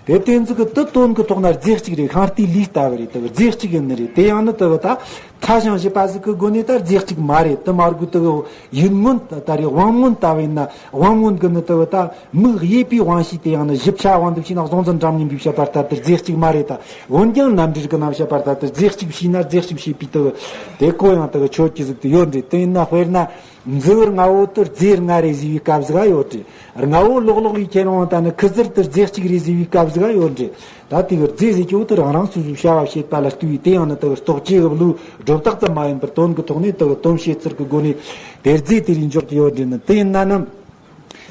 དེ་དེ་ཟིག་གི་དེ་དོན་གི་ཐོག་ན་རྫས་གཅིག་རེད། ཤིང་རྟའི་ལུས་ལྟ་བུ་རེད། དེ་གི་རྫས་གཅིག་ཡིན་ནི་རེད། དེ་ཡང་ནི་དེ་གི་ད། ཐ་ཞང་བཞི་པ་ཟིག་གི་སྒོ་ནས་ད་རྫས་གཅིག་མ་རེད། དེ་མ་དགོས་དེ་གི་ཡུལ་མངོན་ད་རེད། དབང་མངོན་ལྟ་བས་ན། དབང་མངོན་གི་ནི་དེ་གི་ད་མིག་དབྱེ་བའི་དབང་ཤེས་དེ་ཡང་ནི་ཞིབ་ཆ་དབང་དུ་བྱས་ན་གཟུང་འཛིན་གྲངས་མཉམ་པས་བཤད་པ་ལྟར་དེ་རྫས་གཅིག་མ་རེད། ད་འོན་ཀྱང་རྣམ་འགྲེལ་གི་ནང་བཤད་པ་ལྟར་དེ་རྫས་གཅིག་བྱས་ན་རྫས་གཅིག་བྱས་པའི་དེ་གི་དེ་གོ་ཡང་དེ་གི་ཆོད་ཀྱི་ཟིག་དེ་ཡོད་འདྲ། དེ་ཡིན་ན་དཔེར་ན་མཛུབ་བུ་ལྔ་བོ་དེ་རྫས་ལྔ་རེད་ཟེར་བའི་སྐབས་ཟིག་ཡོད་འདྲ། ལྔ་བོ་ལོག་ལོག་ཡིས་ཁྱེར་འོང་ད་ནི་ཁི་ཟུར་དེ་རྫས་གཅིག་རེད་ཟེར་བའི་སྐབས་ཟིག་ཡོད་འདྲ། ད་དེ་གི་རྫས་ཟེར་གྱི་བོ་དེ་རང་རང་སོ་སོའི་བྱ་བ་བྱེད་པ་ལ་ལྟོས་པའི། དེ་ཡང་ནི་དེ་གི་རྟོག་བཅས་ཀྱི་བློའི་སྒྲོ་བཏགས་ཙམ་མ་ཡིན་པར་དོན་གྱི་ཐོག་ནས་དེ་གི་དོན་བྱེད་ཚུལ་གྱི་སྒོ་ནས་དེ་རྫས་དེ་རེད་འཇོག་གི་ཡོད་འདྲ་ནི། དེ་ཡིན་ན་ནི་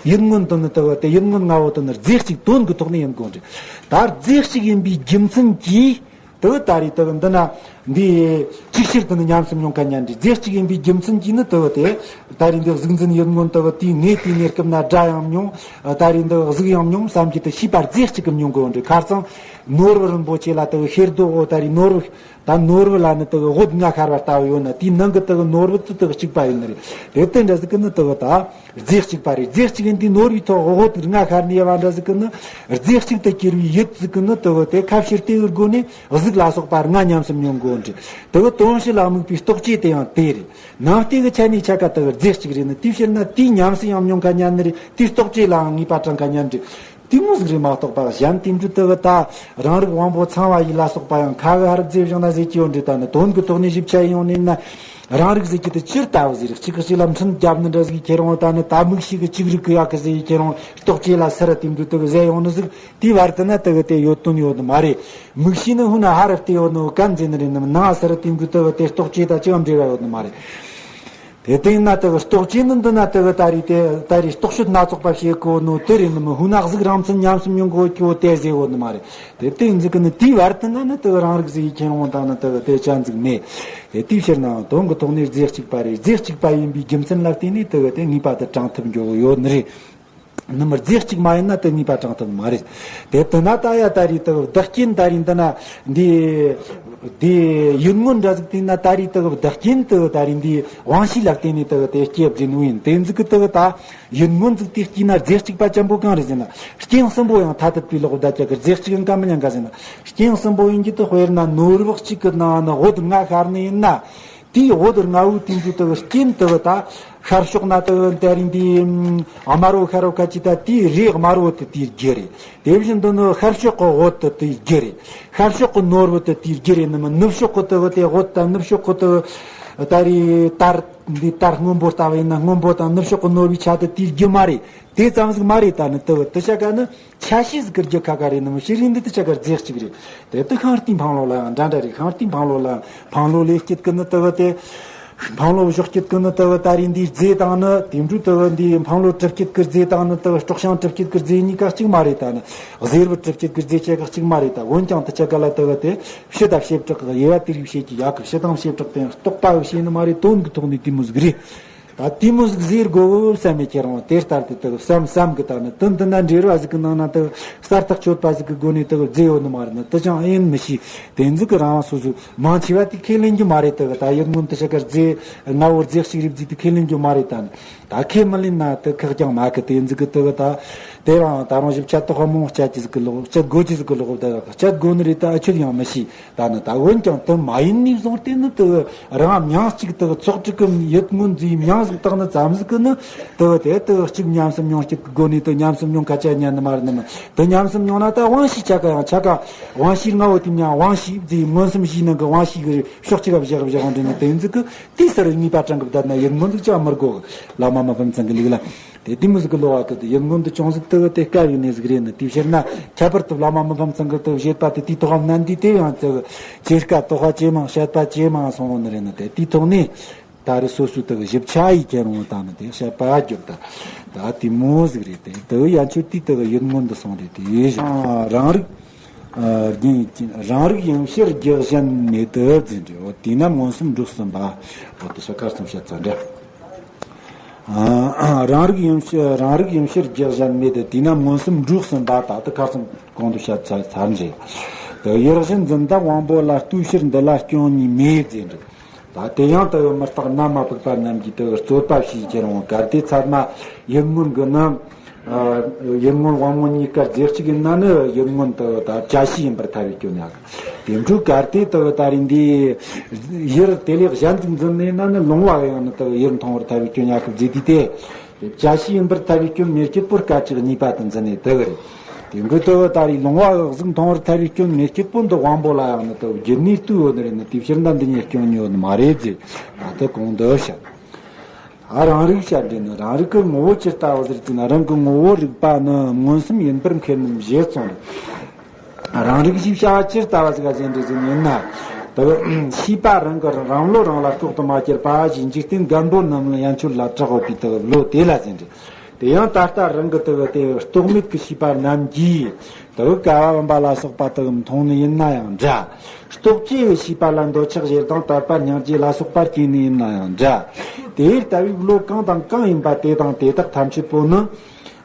ཡུལ་མངོན་དེ་ནི་དེ་གི་དེ་ཡུལ་མངོན་ལྔ་བོ་དེ་ནི་རྫས་གཅིག་དོན་གྱི་ཐོག་ནས་ཡིན་དགོས་འདྲ། ད་རྫས་གཅིག་ཡིན་པའི་རྒྱུ་མཚན་གྱིས་དེ་གི་ད་རེས་དེ་གི་འདི་ན་འདི་ཅིག་ཕྱིར་དེ་ནི་ཉམས་སུ་མྱོང་མཁན་ཉན་འདྲ། རྫས་གཅིག་ཡིན་པའི་རྒྱུ་མཚན་གྱིས་ནི་དེ་གི་དེ། ད་རེས་འདི་གཟུགས་འཛིན་ཡུལ་མངོན་དེ་གི་དེའི་ངས་དེའི་གནས་སྐབས་ན་དགྲ་ཡང་མྱོང་། ད་རེས་འདི་གཟུགས་ཡང་མྱོང་བསམ་གྱི་དེ་ཤེས་པ་རྫས་གཅིག་གིས་མྱོང་གི་ཡོད་འདྲ། ཁ་རྩང་ནོར་བུ་རིན་པོ་ཆེ་ལ་དེ་གི་ཤེར་རྡོ་འོ་ད་རེས་ནོར་བུ། ད་ནོར་བུ་ལ་ནི་དེ་གི་འོད་ལྔ་ཤར་བ་ལྟ་བུ་ཡོད་ན། དེའི་ནང་གི་དེ་གི་ནོར་བུ་དེ་དེ་གི་གཅིག་པ་ཡིན་ནི་རེད། དེ་དེ་འདྲ་ཟིག་གི་ནི་དེ་གི་ད་རྫས་གཅིག་པ་རེད། རྫས་གཅིག་ཡིན་དུས་ནོར་བུའི་ཐོག་འོད་ལྔ་ཤར་ནི་ཡ་བ་འདྲ་ཟིག་གི་ནི། རྫས་གཅིག་ཏུ་གྱུར་བའི་ཡུལ་ཟིག་གི་ནི་དེ་གི་དེ་ཁ་ཕྱིར་བལྟས་པའི་སྒོ་ནས་གཟུགས་ལ་སོགས་པ་ལྔ་ཉམས་སུ་མྱོང་དགོས་འདྲ། དེ་གི་དོན་ཕྱི་ལ་དམིགས་པའི་རྟོག་བཅས་དེ་ཡང་དེ་རེད། ནང་བལྟས་གི་ཆ་ནས་ཆ་ག་དེ་གི་རྫས་གཅིག་རེད་ནི། དེའི་ཕྱིར་ན་དེའི་ཉམས་སུ་ཡང་མྱོང་མཁན་ཉན་ནི་རེད། དེའི་རྟོག་བཅས་ལའང་ངེས་པ་དྲངས་མཁན་ཉན་འདྲ། དེ་མོ་ཟིག་རེད་མ་གཏོགས་པ། གཞན་དེ་འདྲ་དེ་གི་ད་རང་རིག་དབང་པོ་ཚང་བ་ཡི་ལ་སོགས་པ་ཡང་ཁ་གི་ཧར་རྫས་བཞག་ན་ཟེར་གྱི་ཡོད་འདྲ། ད་ནི་དོན་གྱི་ཐོག་ནས་ཞིབ་ཆ་ཡིན་ཡོང་ནས་ན། རང་རིག་ཟེར་གྱི་དེ་ཅི་ལྟ་བུ་ཟེར། གཅིག་གིས་གཅིག་ལ་འཕྲིན་རྒྱབ་ནི་འདྲ་ཟིག་ཁྱེར་འོང་། ད་ནི་ད་མིག་ཤེས་གི་གཅིག་རིག་གི་ཡག་གི་ཟེར་ཁྱེར་འོང་། རྟོག་བཅས་ལ་སི་ར་དེ་འདྲ་དེ་གི་ཟེར་ཡོང་ནི་ཟིག་དེའི་བར་དུ་ན་དེ་གི་དེ་ཡོད་དོན་ཡོད་ནི་མ་རེད། མིག་ཤེས་ནི་ཧུ་ན་ཧ་ར་བལྟས་ཡོད་ནོ་གན་ཟེར་ནི་རེད། ནི་ནང་སི་ར་དེ་འདྲ་དེ་གི་དེ་རྟོག་བཅས་ད་ཅི་ཡང་འབྲེལ་བ་ཡོད་ནི་མ་རེད། དེ་སྟེང་ན་དེ་གི་རྟོག་བཅས་ནི་འདི་ན་དེ་གི་ད་རེས་དེ་ད་རེས་རྟོག་དཔྱོད་སྣ་ཚོགས་པ་བྱེད་དགོས་ནོ་དེ་རེད། ནི་མི་ཧུ་ན་གཟུགས་རང་མཚན་ཉམས་སུ་མྱོང་དགོས་ཀྱི་བོ་དེ་ཟེར་བོ་ནི་མ་རེད། དེ་སྟེང་ཟིག་གི་ནི་དེའི་བར་དུ་ན་ནི་དེ་གི་རང་རིག་ཟེར་ཡི་ཁྱེར་འོང་དང་ནི་དེ་གི་དེ་ཅན་ཟིག་མེད། དེ་དེའི་ཕྱིར་ནའང་དོན་གྱི་ཐོག་ནས་རྫས་གཅིག་པ་རེད། རྫས་གཅིག་པ་ཡིན་པའི་རྒྱུ་མཚན་ལ་བརྟེན་ནས་དེ་གི་དེ་ངེས་པ་དེ་དྲངས་ཐུབ་འགྱོ་གི་ཡོད་ནི་རེད། ནི་མི་རྫས་གཅིག་མ་ཡིན་ན་དེ་ངེས་པ་དྲངས་ཐུབ་ནི་མ་རེད། དེ་དེ་ན་ད་ཡ་ད་རེས་དེ་བདག་རྐྱེན་ད་རེས་འདི་ན་འདི་འདི་ཡུལ་མངོན་འདྲ་ཟིག་དེ་ན་ད་རེས་དེ་བདག་རྐྱེན་དེ་ད་རེས་འདི་དབང་ཤེས་ལ་བརྟེན་ནས་དེ་དེ་སྐྱེ་བ་ཟིན་ནོ་ཡིན། དེ་ཟིག་གི་དེ་ད་ཡུལ་མངོན་ཟིག་དེ་སྐྱེས་ན་རྫས་གཅིག་པ་ཅན་པོ་གང་རེད་ཟེར་ན། རྐྱེན་གསུམ་པོ་ཡང་ཐ་དད་པའི་ལོག་བསྡད་ཀྱི་གི། རྫས་གཅིག་ཡིན་ག་མི་ཉན་ག་ཟེར་ན། རྐྱེན་གསུམ་པོ་ཡིན་གྱི་དེ་དཔེར་ན་ནོར་བུ་གཅིག་གི་ནང་ན་འོད་ལྔ་ཤར་ནི་ཡིན་ན། དེའི་འོད་ལྔ་བོ་དེ་ཚོ་དེ་གི་རྐྱེན་དེ་གི་ད་ཤར་ཕྱོགས་ན་དེ་གི་ད་རིང་དེ་དམར་བོ་ཤར་བོ་ཁ་ཅིག་ད་དེའི་རེ་དམར་བོ་དེ་དེའི་རྒྱུ་རེད། དེ་བཞིན་དུ་ནི་ཤར་ཕྱོགས་གི་འོད་དེ་དེའི་རྒྱུ་རེད། ཤར་ཕྱོགས་གི་ནོར་བུ་དེ་དེའི་རྒྱུ་རེད། ནི་མི་ནུབ་ཕྱོགས་གི་དེ་གི་དེ་འོད་དང་ནུབ་ཕྱོགས་གི་དེ་གི་ད་རེས་དར་འདི་དར་སྔོན་པོ་ལྟ་བུ་ཡིན་ན་སྔོན་པོ་དང་ནུབ་ཕྱོགས་གི་ནོར་བུའི་ཆ་དེ་དེའི་རྒྱུ་མ་རེད། དེ་ཙམ་ཟིག་མ་རེད། ད་ནི་དེ་གི་དེ་ཆ་ག་ནི། ཆ་ཤས་ཟིག་གི་རྒྱུ་ཁ་ཁ་རེད། ནི་མི་ཤེས་རིག་འདི་དེ་ཆ་གར་རྫས་གཅིག་རེད། དེ་དེ་ཤིང་རྟའི་འཕང་ལོ་ལ་ཡང་འདྲ་འདྲ་རེད། ཤིང་རྟའི་འཕང་ལོ་ལ་འཕང་ལོ་ལས་སྐྱེད་ཀི་ནི་དེ་བ་དེ། འཕང་ལོ་གཞོགས་སྐྱེད་ཀི་ནི་དེ་བ་ད་རེས་འདིའི་རྫས་དང་ནི་དེ་འཕྲོས་དེ་བ་འདིའི་འཕང་ལོ་གྲུབ་སྐྱེད་ཀི་རྫས་དང་ནི་དེ་བ་སྲོག་ཤིང་གྲུབ་སྐྱེད་ཀི་རྫས་གཉིས་ཀ་གཅིག་མ་རེད། ད་ནི་གཟེར་བུ་གྲུབ་སྐྱེད་ཀི་རྫས་ཆ་ག་གཅིག་མ་རེད། ད་འོན་ཀྱང་དེ་ཆ་ག་ལ་དེ་བ་དེ་ཕྱི་དང་བྱེ་བྲག་གི་དབྱེ་བ་དེ་རིགས་བྱེད་ཀྱི་ཡག་གི་ཕྱི་དང་བྱེ་བྲག་དེ་རྟོག་པ་བྱེད་ནི་མ་རེད། དོན་གི་ཐོག་ནས་དེ་མོ་ཟིག་རེད། ད་དེ་མོ་ཟིག་ཟེར་དགོས་བསམ་མེད་ཁྱེད་རང་དེ་ལྟར་དུ་དག་བསམ་བསམ་གི། ད་ནི་དོན་དུ་ན་འབྲེལ་བ་ཟིག་གི་ནང་ན་དག་གསར་ཐག་ཆོད་པ་ཟིག་གི་སྒོ་ནས་དག་བརྫེ་ཡོད་ནི་མ་རེད། ནི་དེ་ཅང་ཡིན་མི་ཤེས། དེ་ཟིག་གི་རང་སོ་སོའི་མང་ཆེ་བ་དེ་ཁས་ལེན་རྒྱུ་མ་རེད། དག་ད་ཡིད་སྔོན་དུ་ཆ་གར་རྫེ་ལྔ་བོར་རྫེ་གཅིག་རེད་ཟིག་དེ་ཁས་ལེན་རྒྱུ་མ་རེད། ད་ནི་ད་ཁས་མི་ལེན་ན་དེ་ཁག་ཀྱང་མ་གི། དེ་ཟིག་གི་དག་ད་དེ་རང་ད་རང་ཞིབ་ཆ་དག་མང་སྤྱད་ཀྱི་ཟིག་གི་ལོག་སྤྱད་དགོས་ཀྱི་ཟིག་གི་ལོག་ད་སྤྱད་དགོས་ནི་རེད། ད་ཨ་ཆོད་ཡང་མི་ཤེས། ད་ནི་ད་འོན་ཀྱང་དུ་མ་ཡིན་ནས་བཟུང་སྟེ་ནི་དུ་རང་མྱང་གཅིག་དུ་ཚོགས་དྲུག་གི་ཡིད་མངོན་རྫས་མྱང་ཟིག་བཏགས་ནི་ཙམ་ཟིག་གི་ནི་དུ་དེ་དུ་གཅིག་ཉམས་སུ་མྱོང་གཅིག་གི་སྒོ་ནས་དུ་ཉམས་སུ་མྱོང་ཁ་ཆ་ཉན་ནི་མ་རེད། ནི་མི་དུ་ཉམས་སུ་མྱོང་ན་ད་དབང་ཤེས་ཆ་ག་ཡང་ཆ་ག་དབང་ཤེས་ལྔ་བོ་དེ་མྱང་དབང་ཤེས་རྫས་མངོན་སུམ་གཞིའི་ནང་གི་དབང་ཤེས་གི་ཕྱོགས་གཅིག་ག་བཞག་བཞག་འོང་དྲན་ནི་དེ་ཟིག་གི་དེའི་སར་ནུས་པ་གྲངས་ཀྱིས་བསྡད་ན་ཡིད་མངོན་ཟིག་ཅང་མི་དགོས། བླ་མ་མི་ཕམ་ཚང་གི་ལུགས་ལ། དེ་དེ་མོ་ཟིག་གི་ལོ་བ་གི་དེ་ཡིད་མངོན་དུ་ཅུང་ཟད་དུ་དེ་དཀའ་བའི་གནས་ཟིག་རེད། ནི་དེའི་ཕྱིར་ན་ཁྱད་པར་དུ་བླ་མ་མི་ཕམ་ཚང་གི་དུ་བཞེད་པ་དེ་དེའི་ཐོག་མ་ནན་དུས་དེ་ཡང་དུ་ཇེ་དཀའ་དོགས་པ་ཇེ་མང་བཤད་པ་ཇེ་མང་སོང་ནི་རེད། ནི་དེ་དེའི་ཐོག་ནས་ད་རེས་སོ་སོའི་དུ་ཞིབ་ཆ་ཡིས་ཁྱེར་འོང་དང་ནི་དེ་བཤད་པ་རྒྱོབ། ད་ད་དེ་མོ་ཟིག་རེད། དེ་དུ་ཡན་ཆོད་དེའི་དུ་ཡིད་མངོན་དུ་སོང་རེད། དེ་རང་རིག་རང་རིག་ཡིན་རང་རིག་ཡིན་ཕྱིར་རྒྱུ་གཞན་མེད་དུ་འཛིན་འདྲ། དེས་ན་མངོན་སུམ་འགྲོ་གསུམ་པ། འོ་དེ་ཤ་ཁར་སོང་བཤད་ཚར་འདྲ། རང་རིག་ཡིན་ཕྱིར་རང་རིག་ཡིན་ཕྱིར་རྒྱུ་གཞན་མེད་དེ། དེས་ན་མངོན་སུམ་འགྲོ་གསུམ་པ། ད་ལྟ་ཁ་སང་གོང་དུ་བཤད་ཚར་ཚར་འདྲ། དེ་ཡིད་བཞིན་འཛིན་སྟངས་དབང་པོ་ལ་ལྟོས་ཕྱིར་འདི་ལ་སྐྱོན་གཉིས་མེད་ཟེར་འདྲ། ད་དེ་ཡང་དུ་མི་རྟག་རྣམ་མ་ཕུག་པ་རྣམས་ཀྱིས་དུ་རྩོད་པ་བྱས་ཀྱི་རུང་གལ་ཏེ་ཚད་མ་ཡིད་མངོན་གྱི་རྣམ། ཡིད་མངོན་དབང་མངོན་གཉིས་ཀ་རྫས་གཅིག་ཡིན་ན་ནི་ཡིད་མངོན་དུ་ད་བཅད་ཤེས་ཡིན་པར་ཐལ་བའི་སྐྱོན་ཡང་། དེ་འཕྲོས་གལ་ཏེ་དུ་ད་རེས་འདི་ཡུལ་དེ་ལས་གཞན་དུ་འཛིན་ནས་ན་ནི་ལོང་བ་ཡང་ནི་དུ་ཡུལ་མཐོང་བར་ཐལ་བའི་སྐྱོན་ཡང་ཁུ་བརྫིས་དུས་ཏེ། བཅད་ཤེས་ཡིན་པར་ཐལ་བའི་སྐྱོན་མེ་སྐྱེད་པོ་སྐད་ཅིག་གཉིས་པ་དུ་འཛིན་ནས་དུ་གི་རེད། དེ་འཕྲོས་དུ་ད་རེས་ལོང་བ་གཟུགས་མཐོང་བར་ཐལ་བའི་སྐྱོན་མེ་སྐྱེད་པོ་འདི་དབང་པོ་ལ་ཡང་ནི་དུ་རྒྱུ་ནས་ལྟོས་ཡོད་ནི་རེད། ནི་དེའི་ཕྱིར་ན་འདི་གཉིས་སྐྱོན་ཡོད་ནི་མ་རེད་ཟེར། ད་དུ་གོང་དུ་བཤད། ཨ་རང་རིག་བཤད་འདི་ནི་རང་རིག་གི་ངོ་བོ་ཇི་ལྟ་བ་ཟེར་གྱི་ན། རང་གི་ངོ་བོ་རིག་པ་ནི་མངོན་སུམ་ཡིན་པར་མཁས་རྣམས་ཞེས་གསུངས། རང་རིག་ཞེས་བྱ་བ་ཇི་ལྟ་བ་ཟིག་ག་ཟེར་འདི་ཟིན་ཡིན་ན། དེ་ཤེས་པ་རང་གི་རང་བློ་རང་ལ་ལྐོག་ཏུ་མ་གྱུར་པ་ཞེས་འཇིག་རྟེན་རྒན་པོ་རྣམས་ལ་ཡན་ཆོད་ལ་གྲགས་ཡོད་པའི་དེ་བློ་དེ་ལ་ཟེར་འདི། དེ་ཡང་ད་ལྟ་རང་གི་དེ་དེ་རྟོག་མེད་ཀྱི་ཤེས་པ་རྣམས་ཀྱིས་དེ་ཀ་བ་བུམ་པ་ལ་སོགས་པ་དེ་མཐོང་ནི་ཡིན་ན་ཡང་འདྲ། རྟོག་བཅས་ཀྱི་ཤེས་པ་ལ་འདོད་ཆགས་ཞེ་སྡང་དད་པ་སྙིང་རྗེ་ལ་སོགས་པ་སྐྱེས་ནི་ཡིན་ན་ཡང་འདྲ། དེ་ལྟ་བུའི་བློ་གང་དང་གང་ཡིན་པ་དེ་དང་དེ་དག་ཐམས་ཅད་པོ་ནི་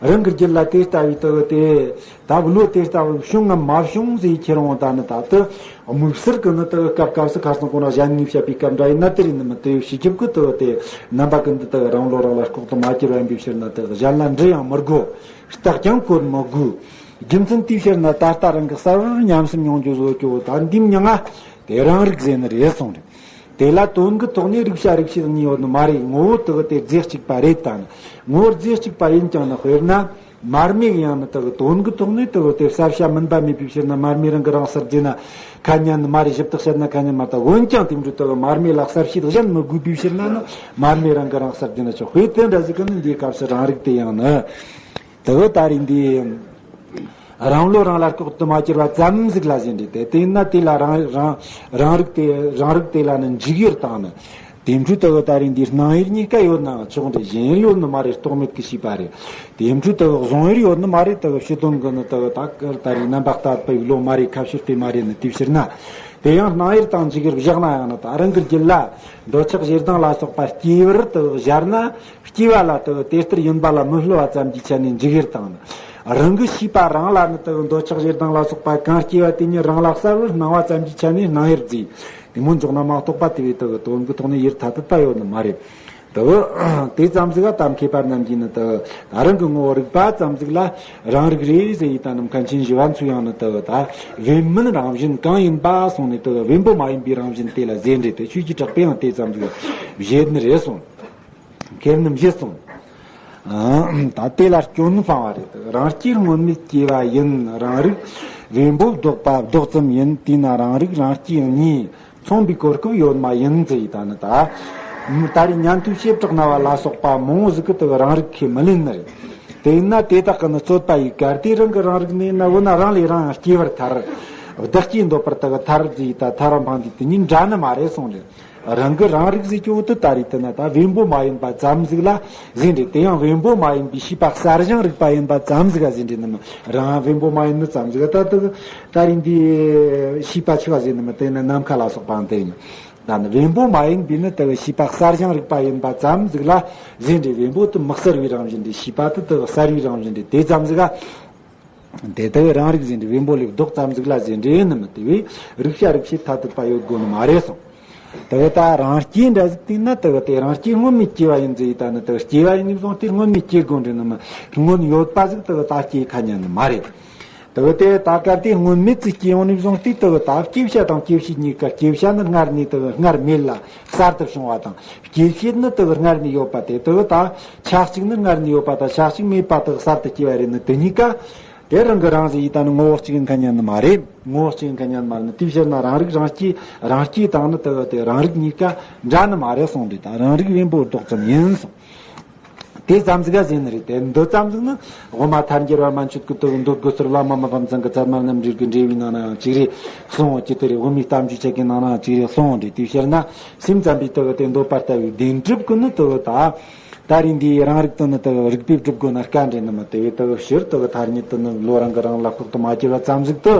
རང་གི་རྒྱུད་ལ་དེ་ལྟ་བུའི་དེ་དེ་ད་བློ་དེ་ལྟ་བུ་བྱུང་ངམ་མ་བྱུང་ཟེར་ཁྱེར་འོང་། ད་ནི་ད་དུ་དམིགས་བསལ་གྱི་ནི་དེ་སྐབས་སྐབས་སུ་ཁ་སང་གོང་ན་གཞན་ངོས་བཤད་པའི་སྐབས་འདྲ་ཡིན་ན་དེ་རེད། ནི་མི་དེ་བྱེད་ཀྱི་བསྐུལ་དེ་དེ་རྣམ་པ་ཀུན་ཏུ་དེ་རང་བློ་རང་ལ་ལྐོག་ཏུ་མ་གྱུར་བ་ཡིན་པའི་ཕྱིར་ན་དེ་གཞན་ལ་འདྲི་ཡང་མི་དགོས། རྟགས་ཀྱང་བཀོད་མི་དགོས། རྒྱུ་མཚན་དེའི་ཕྱིར་ན་ད་ལྟ་རང་གི་གསལ་བོར་ཉམས་སུ་མྱོང་རྒྱུ་བཟོ་རྒྱུ་བོ་ད་འདིའི་མྱིང་ང་དེ་རང་རིག་ཟེར་ནི་རེད་གསུངས་རེད། དེ་ལ་དོན་གྱི་ཐོག་ནས་རིག་བྱ་རིག་བྱེད་གཉིས་ཡོད་ནི་མ་རེད། ངོ་བོ་དེ་གི་དེ་རྫས་གཅིག་པ་རེད། ད་ནི་ངོ་བོ་རྫས་གཅིག་པ་ཡིན་ཀྱང་ནི་དཔེར་ན་མར་མེ་ཡང་ནི་དེ་གི་དོན་གྱི་ཐོག་ནས་དེ་གི་དེ་གསལ་བྱ་མིན་པ་མེད་པའི་ཕྱིར་ན་མར་མེ་རང་གི་རང་གསལ་བརྫིས་ན་ཁ་ཉན་ནི་མ་རེད། ཞིབ་ཏུ་བཤད་ན་ཁ་ཉན་མ་རེད། ད་འོན་ཀྱང་དེ་འདྲ་དེ་གི་མར་མེ་ལ་གསལ་བྱེད་གཞན་མི་དགོས་པའི་ཕྱིར་ན་ནི་མར་མེ་རང་གི་རང་གསལ་བརྫིས་ན་ཆོག་དཔེ་དེ་འདྲ་ཟིག་གི་ནི་འདིའི་སྐབས་སུ་རང་རིག་དེ་ཡང་ནི། དེ་གི་ད་རེས་འདི་རང་བློ་རང་ལ་ལྐོག་ཏུ་མ་གྱུར་བ་ཙམ་ཟིག་ལ་ཟེར་འདི་དེ་དེ་ཡིན་ན་དེ་ལ་རང་རང་རང་རིག་དེ་རང་རིག་དེ་ལ་ནི་འཇུག་ཡུལ་དང་ནི། དེ་འཕྲོས་དེ་གི་ད་རེས་འདི་སྣང་ཡུལ་གཉིས་ཀ་ཡོད་ནའང་ཆོག་འདྲ། གཞན་ཡུལ་ཡོད་ནི་མ་རེད། རྟོག་མེད་ཀྱི་ཤེས་པ་རེད། དེ་འཕྲོས་དེ་གི་གཟུང་ཡུལ་ཡོད་ནི་མ་རེད། དེ་གི་ཕྱི་དོན་གི་ནི་དེ་གི་ད་ད་རེས་རྣམ་པར་ལྟ་བུའི་བློ་མ་རེད། ཁ་ཕྱིར་དེ་མ་རེད། ནི་དེའི་ཕྱིར་ན་དེ་ཡང་སྣང་ཡུལ་དང་འཇུག་ཡུལ་བཞག་ན་ཡང་ནི་ད་རང་གི་རྒྱུད་ལ་འདོད་ཆགས་ཞེ་སྡང་ལ་སོགས་པ་སྐྱེ་བར་དེ་གི་སྦྱར་ན། སྐྱེ་བ་ལ་དེ་དེ་ལྟར་ཡིན་པ་ལ་མི་སླུ་བ་ཙམ་གྱི་ཆ་ནས་འཇུག་ཡུལ་དང་། རང་གི་ཤེས་པ་རང་ལ་ནི་དེ་འདོད་ཆགས་ཞེ་སྡང་ལ་སོགས་པ་གང་སྐྱེ་བ་དེ་ཉིད་རང་ལ་གསལ་བོར་སྣང་བ་ཙམ་གྱི་ཆ་ནས་སྣང་ཡུལ་བརྫིས། དེ་མོ་འཇོག་ན་མ་གཏོགས་པ་དེ་བས་དེ་དོན་གྱི་ཐོག་ནས་ཡུལ་ཐ་དད་པ་ཡོད་ནི་མ་རེད། དེ་དེ་ཙམ་ཟིག་ག་ད་མཁས་པ་རྣམས་ཀྱིས་ནི་དེ་ད་རང་གི་ངོ་བོ་རིག་པ་ཙམ་ཟིག་ལ་རང་རིག་རེད་ཟེར་ཡི་ད་ནི་མཁན་ཆེན་ཞི་བ་འཚོ་ཡང་ནི་དེ་ད་བེམ་མིན་རང་བཞིན་གང་ཡིན་པ་གསུངས་ནས་དེ་བེམ་པོ་མ་ཡིན་པའི་རང་བཞིན་དེ་ལ་ཟེར་འདྲེ་དེ་ཆོས་ཀྱི་གྲགས་པས་ཡང་དེ་ཙམ་ཟིག་བཞེད་ནི་རེད་གསུངས། མཁས་རྣམས་ཞེས་གསུངས། ཨ། ད་དེ་ལ་སྐྱོན་སྤང་བ་རེད། རང་སྐྱེ་སྔོན་མེད་སྐྱེ་བ་ཡིན། རང་རིག་བེམ་པོ་ལྡོག་པ་ལྡོག་ཙམ་ཡིན། དེས་ན་རང་རིག་རང་སྐྱེ་གཉིས་མཚུངས་པའི་གོ་སྐབས་ཡོད་མ་ཡིན་ཟེར་ཡི་ད་ནི་ད། ད་རེས་ཉན་ཐོས་བྱེ་བྲག་སྨྲ་བ་ལ་སོགས་པ་མང་བོ་ཟིག་གིས་དེ་གི་རང་རིག་ཁས་མི་ལེན་ནི་རེད། དེ་ཡིན་ན་དེ་དག་གི་ནི་རྩོད་པ་ཡི་གར་དེ་རང་གི་རང་རིག་ནས་ན་འོ་ན་རང་ལས་རང་ཡང་སྐྱེ་བར་ཐལ། བདག་སྐྱེ་འདོད་པར་དེ་གི་ཐལ་ཟེར་ཡི་ད་ཐལ་བ་འཕངས་དུས་དེ་གཉིས་འདྲ་ནི་མ་རེད་གསུངས་རེད། རང་གི་རང་རིག་ཟེར་གྱི་འོ་དེ་ད་རེད་དེ་ན་ད་བེམ་པོ་མ་ཡིན་པ་ཙམ་ཟིག་ལ་ཟེར་འདྲེ་དེ་ཡང་བེམ་པོ་མ་ཡིན་པའི་ཤེས་པ་གསལ་བྱང་རིག་པ་ཡིན་པ་ཙམ་ཟིག་ག་ཟེར་འདྲེ་ནི་མ་རང་བེམ་པོ་མ་ཡིན་ནི་ཙམ་ཟིག་ག་ད་དེ་ད་རེད་འདི་ཤེས་པ་ཆི་བ་ཟེར་ནི་མ་དེ་ནི་ནམ་མཁའ་ལ་སོགས་པའང་དེ་ཡིན། ད་ནི་བེམ་པོ་མ་ཡིན་པའི་ནི་དེ་ཤེས་པ་གསལ་བྱང་རིག་པ་ཡིན་པ་ཙམ་ཟིག་ལ་ཟེར་འདྲེ་བེམ་པོ་དེ་མི་གསལ་བའི་རང་བཞིན་འདྲེ་ཤེས་པ་དེ་དེ་གསལ་བའི་རང་བཞིན་འདྲེ་དེ་ཙམ་ཟིག་ག་དེ་ལྟ་བུའི་རང་རིག་ཟེར་འདྲེ་བེམ་པོ་ལས་ལྡོག་ཙམ་ཟིག་ལ་ཟེར་འདྲེ་ནི་མི་དེ་བས་རིག་བྱ་རིག་བྱེད་ཐ་དད་པ་ཡོད་དགོས་ནི་མ་རེད་གསུངས། དེ་བས་ད་རང་སྐྱེ་འདྲ་ཟིག་བལྟས་ན་དེ་བས་དེ་རང་སྐྱེ་སྔོན་མེད་སྐྱེ་བ་ཡིན་ཟེར་ཡི་ད་ནི་དེ་བས་སྐྱེ་བ་ཡིན་ནི་བཟུང་སྟེ་སྔོན་མེད་སྐྱེ་དགོས་འདྲེ་ནི་མི་སྔོན་ཡོད་པ་ཟིག་དེ་བས་ད་སྐྱེ་ཁ་ཉན་ནི་མ་རེད། དེ་བས་དེ་ད་གལ་ཏེ་སྔོན་མེད་ཟིག་སྐྱེ་ཡོང་ནི་བཟུང་སྟེ་དེ་བས་ད་སྐྱེ་བྱ་དང་སྐྱེ་བྱེད་གཉིས་ཀ་སྐྱེ་བྱ་ནི་སྔར་ནས་དེ་བས་སྔར་མེད་ལ་གསར་དུ་བྱུང་བ་དང་། སྐྱེ་བྱེད་ནི་དེ་བས་སྔར་ནས་ཡོད་པ་དེ་དེ་བས་ད་ཆ་གཅིག་ནི་སྔར་ནས་ཡོད་པ་དང་ཆ་གཅིག་མེད་པ་དེ་གསར་དུ་སྐྱེ་བ་རེད་ནི་དེ་གཉིས་ཀ་དེ་རང་གི་རང་ཟེར་ཡི་ད་ནི་ངོ་བོ་གཅིག་ཡིན་ཁ་ཉན་ནི་མ་རེད། ངོ་བོ་གཅིག་ཡིན་ཁ་ཉན་མ་རེད་ནི་དེའི་ཕྱིར་ན་རང་རིག་རང་སྐྱེ་རང་སྐྱེ་དང་ནི་དེ་བས་དེ་རང་རིག་གཉིས་ཀ་འདྲ་ནི་མ་རེད་གསུངས་འདུག་ད་རང་རིག་བེམ་པོ་ལྡོག་ཙམ་ཡིན་གསུངས། དེ་ཙམ་ཟིག་ག་ཟེར་ནི་རེད། དེ་འདི་ཙམ་ཟིག་ནི་དབུ་མ་ཐལ་འགྱུར་བ་མན་ཆད་ཀྱི་དེ་འདོད་དགུ་ཚུལ་བླ་མ་མི་ཕམ་ཚང་གི་ཚད་མ་རྣམ་འགྲེལ་གྱི་འགྲེལ་བའི་ནང་ན་ཡང་ཅིག་རེད་གསུངས་ཀྱི་དེ་རེད། དབུ་མའི་གཏམ་རྒྱུད་ཆེ་གི་ནང་ན་ཡང་ཅིག་རེད་གསུངས་འདྲེ་དེའི་ཕྱིར་ན་སེམས་ཙམ་པའི་དེ་གི་དེ་འདོད་པ་ལྟ་བུའི་བདེན་གྲུབ་ཀྱི་ནི་དེ་གི་ད་ད་རེས་འདིའི་རང་རིག་དེ་ནི་དེ་གི་རིགས་པས་སྒྲུབ་དགོས་ན་དཀའ་འདྲེ་ནི་མི་དེ་བས་དེ་གི་ཕྱིར་དེ་གི་ཐ་སྙད་དེ་ནི་བློ་རང་གི་རང་ལ་ཁོག་ཏུ་མ་གྱུར་བ་ཙམ་ཟིག་དེ།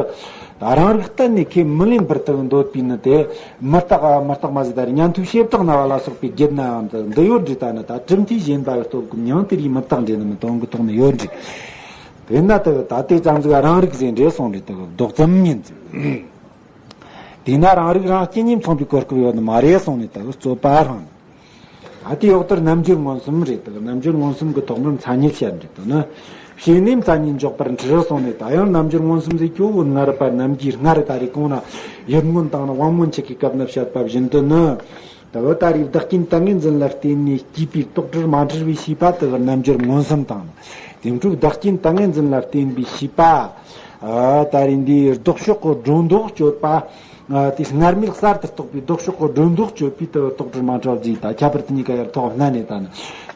རང་རིག་གཏན་ནས་ཁས་མི་ལེན་པར་དུ་འདོད་པའི་ནི་དེ་མི་རྟག་མི་རྟག་མ་ཟིག་ད་རེས་ཉན་ཐོས་བྱེ་བྲག་སྨྲ་བ་ལ་སོགས་པའི་རྒྱུད་ན་ཡང་འདི་འདི་ཡོད་འདྲི་ད་ནི་ད་གྲུབ་མཐའི་གཞན་པ་གི་སྟོབས་ཀྱིས་མྱང་དེ་རིགས་མི་རྟག་འདྲེ་ནི་མི་དོན་གི་ཐོག་ནས་ཡོད་འདྲི། དེས་ན་དེ་ད་དེ་ཙམ་ཟིག་རང་རིག་ཟེར་འདྲེ་གསུངས་འདྲེ་དེ་ལྡོག་ཙམ་ཡིན་ཟེར། དེས་ན་རང་རིག་རང་སྐྱེ་གཉིས་མཚུངས་པའི་གོ་སྐབས་ཡོད་ནི་མ་རེད་གསུངས་ནས་དེ་རྩོད་པ་རང་། ཨ་དེ་འོག་ཏུ་རྣམ་འགྱུར་མངོན་སུམ་རེད་དོ། རྣམ་འགྱུར་མངོན་སུམ་གྱི་ཐོག་མར་མཚན་ཉིད་བཤད་འདྲི་དོ་ནི། བྱས་ནས་མཚན་ཉིད་འཇོག་པར་འཁྲུལ་གསུངས་ནས་ད་ཡང་རྣམ་འགྱུར་མངོན་སུམ་ཟེར་གྱི་བོ་སྔར་བར་རྣམ་འགྱུར་སྔར་ད་རེས་གོང་ན་ཡུལ་མངོན་དང་ནི་དབང་མངོན་ཆེད་ཀྱི་སྐབས་ན་བཤད་པ་བཞིན་དུ་ནི། ད་བོ་ད་རེས་བདག་རྐྱེན་ཏིང་ངེ་འཛིན་ལ་བརྟེན་ནས་སྐྱེས་པའི་རྟོག་བྲལ་མ་འཁྲུལ་བའི་ཤེས་པ་དེ་གི་རྣམ་འགྱུར་མངོན་སུམ་དང་། དེ་འཕྲོས་བདག་རྐྱེན་ཏིང་ངེ་འཛིན་ལ་བརྟེན་པའི་ཤེས་པ། ཨ་ད་རེས་འདིའི་ལྡོག་ཕྱོགས་ཀྱི་སྒྲོ་འདོགས་གཅོད་པ། ཨ་དེ་སྔར་མེད་གསར་དུ་རྟོགས་པའི་ལྡོག་ཕྱོགས་ཀྱི་སྒྲོ་འདོགས་གཅོད་པའི་དེ་རྟོག་བྲལ་མ་འཁྲུལ་རྫས་དང་ཁྱད་པར་དུ་གཉིས་ཀ་ཡར་ཐོག་བསྣན་ནས་ད་ནི།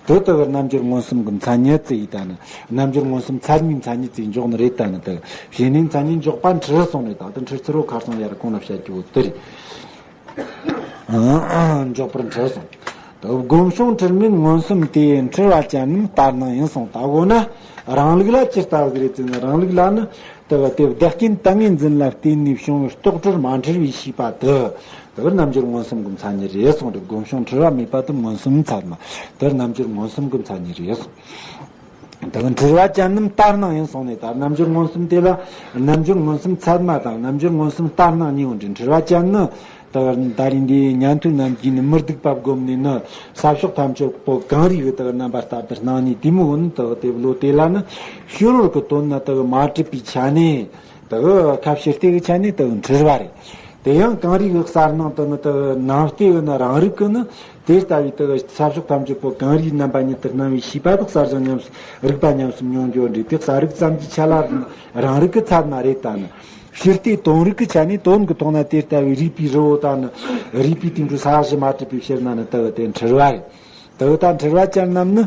དེ་ལྟ་བུར་རྣམ་འགྱུར་མངོན་སུམ་གྱི་མཚན་ཉིད་ཅེས་ཡིན་ད་ནི། རྣམ་འགྱུར་མངོན་སུམ་ཚད་མའི་མཚན་ཉིད་ཅེས་འཇོག་ནི་རེད་ད་ནི་དེ། བྱས་ནས་མཚན་ཉིད་འཇོག་པ་འཁྲུལ་གསུངས་ནས་ད་དེ་འཁྲུལ་ཚུལ་བོ་ཁ་སང་ཡར་གོང་ན་བཤད་རྒྱུ་བོ་དེ་རེད། འཇོག་པར་འཁྲུལ་གསུངས། དེ་སྒོམ་བྱུང་འཁྲུལ་མེད་མངོན་སུམ་དེ་འཁྲུལ་བ་ཅན་རྣམས་ལྟར་སྣང་ཡིན་གསུངས། ད་འོ་ན་རང་ལུགས་ལ་ཇི་ལྟ་བ་ཟིག་རེད་ཅེ་ན་རང་ལུགས་ལ་ནི། དེ་བ་དེ་བདག་རྐྱེན་ཏིང་ངེ་འཛིན་ལ་བརྟེན་ནས་བྱུང་བའི་རྟོག་བྲལ་མ་འཁྲུལ་བའི་ཤེས་པ་དེ། དེ་བར་རྣམ་འགྱུར་མངོན་སུམ་གྱི་མཚན་ཉིད་རེད་གསུངས་ཏེ་སྒོམ་བྱུང་འཁྲུལ་བ་མེད་པ་དེ་མངོན་སུམ་ཚད་མ། དེ་བར་རྣམ་འགྱུར་མངོན་སུམ་གྱི་མཚན་ཉིད་རེད་གསུངས། དེ་བར་འཁྲུལ་བ་ཅན་རྣམས་ལྟར་སྣང་ཡིན་གསུངས་ནས་ད་རྣམ་འགྱུར་མངོན་སུམ་དེ་ལ་རྣམ་འགྱུར་མངོན་སུམ་ཚད་མ་དང་རྣམ་འགྱུར་མངོན་སུམ་ལྟར་སྣང་གཉིས་ཡོད་འདྲ། འཁྲུལ་བ་ཅན་ནི། དེ་བར་ད་རེས་འདིའི་ཉན་ཐོས་རྣམས་ཀྱིས་ནི་མི་སྡུག་པ་བསྒོམས་ནས་ནི་ས་ཕྱོགས་ཐམས་ཅད་པོ་གངས་རིའི་དེ་བར་རྣམ་པར་བལྟ་སྟེ་སྣང་ནས་དེ་མོ་བོ་ནི་དེ་བར་དེ་བློ་དེ་ལ་ནི་ཕྱི་རོལ་གྱི་དོན་ནི་དེ་བར་མ་གྲུབ་པའི་ཆ་ནས་དེ་བར་ཁ་ཕྱིར་བལྟས་ཀྱི་ཆ་ནས་དེ་བར་འཁྲུལ་བ་རེད། དེ་ཡང་གངས་རིའི་གསལ་སྣང་དེ་ནི་དེ་བར་ནམ་བལྟས་ཀྱི་ནི་རང་རིག་གི་ནི་དེ་ལྟ་བུའི་དེ་བར་ས་ཕྱོགས་ཐམས་ཅད་པོ་གངས་རིའི་རྣམ་པ་ཉིད་དུ་སྣང་བའི་ཤེས་པ་དེ་གསལ་བྱང་ཉམས་སུ་རིག་པ་ཉམས་སུ་མྱོང་རྒྱུ་འདྲ། དེ་གསལ་རིག་ཙམ་གྱི་ཆ་ལ་རང་རིག་གི་ཚད་མ་རེད་ད་ནི། ཕྱིར་བལྟས་དོན་རིག་གི་ཆ་ནས་དོན་གྱི་ཐོག་ན་དེ་ལྟ་བུའི་རིག་པའི་རི་བོ་དང་ནི། རིག་པའི་དེ་འཕྲོས་ས་གཞི་མ་གྲུབ་པའི་ཕྱིར་ན་ནི་དེ་བ་དེ་འཁྲུལ་བ་རེད། དེ་བ་དང་འཁྲུལ་བ་ཅན་རྣམས་ནི་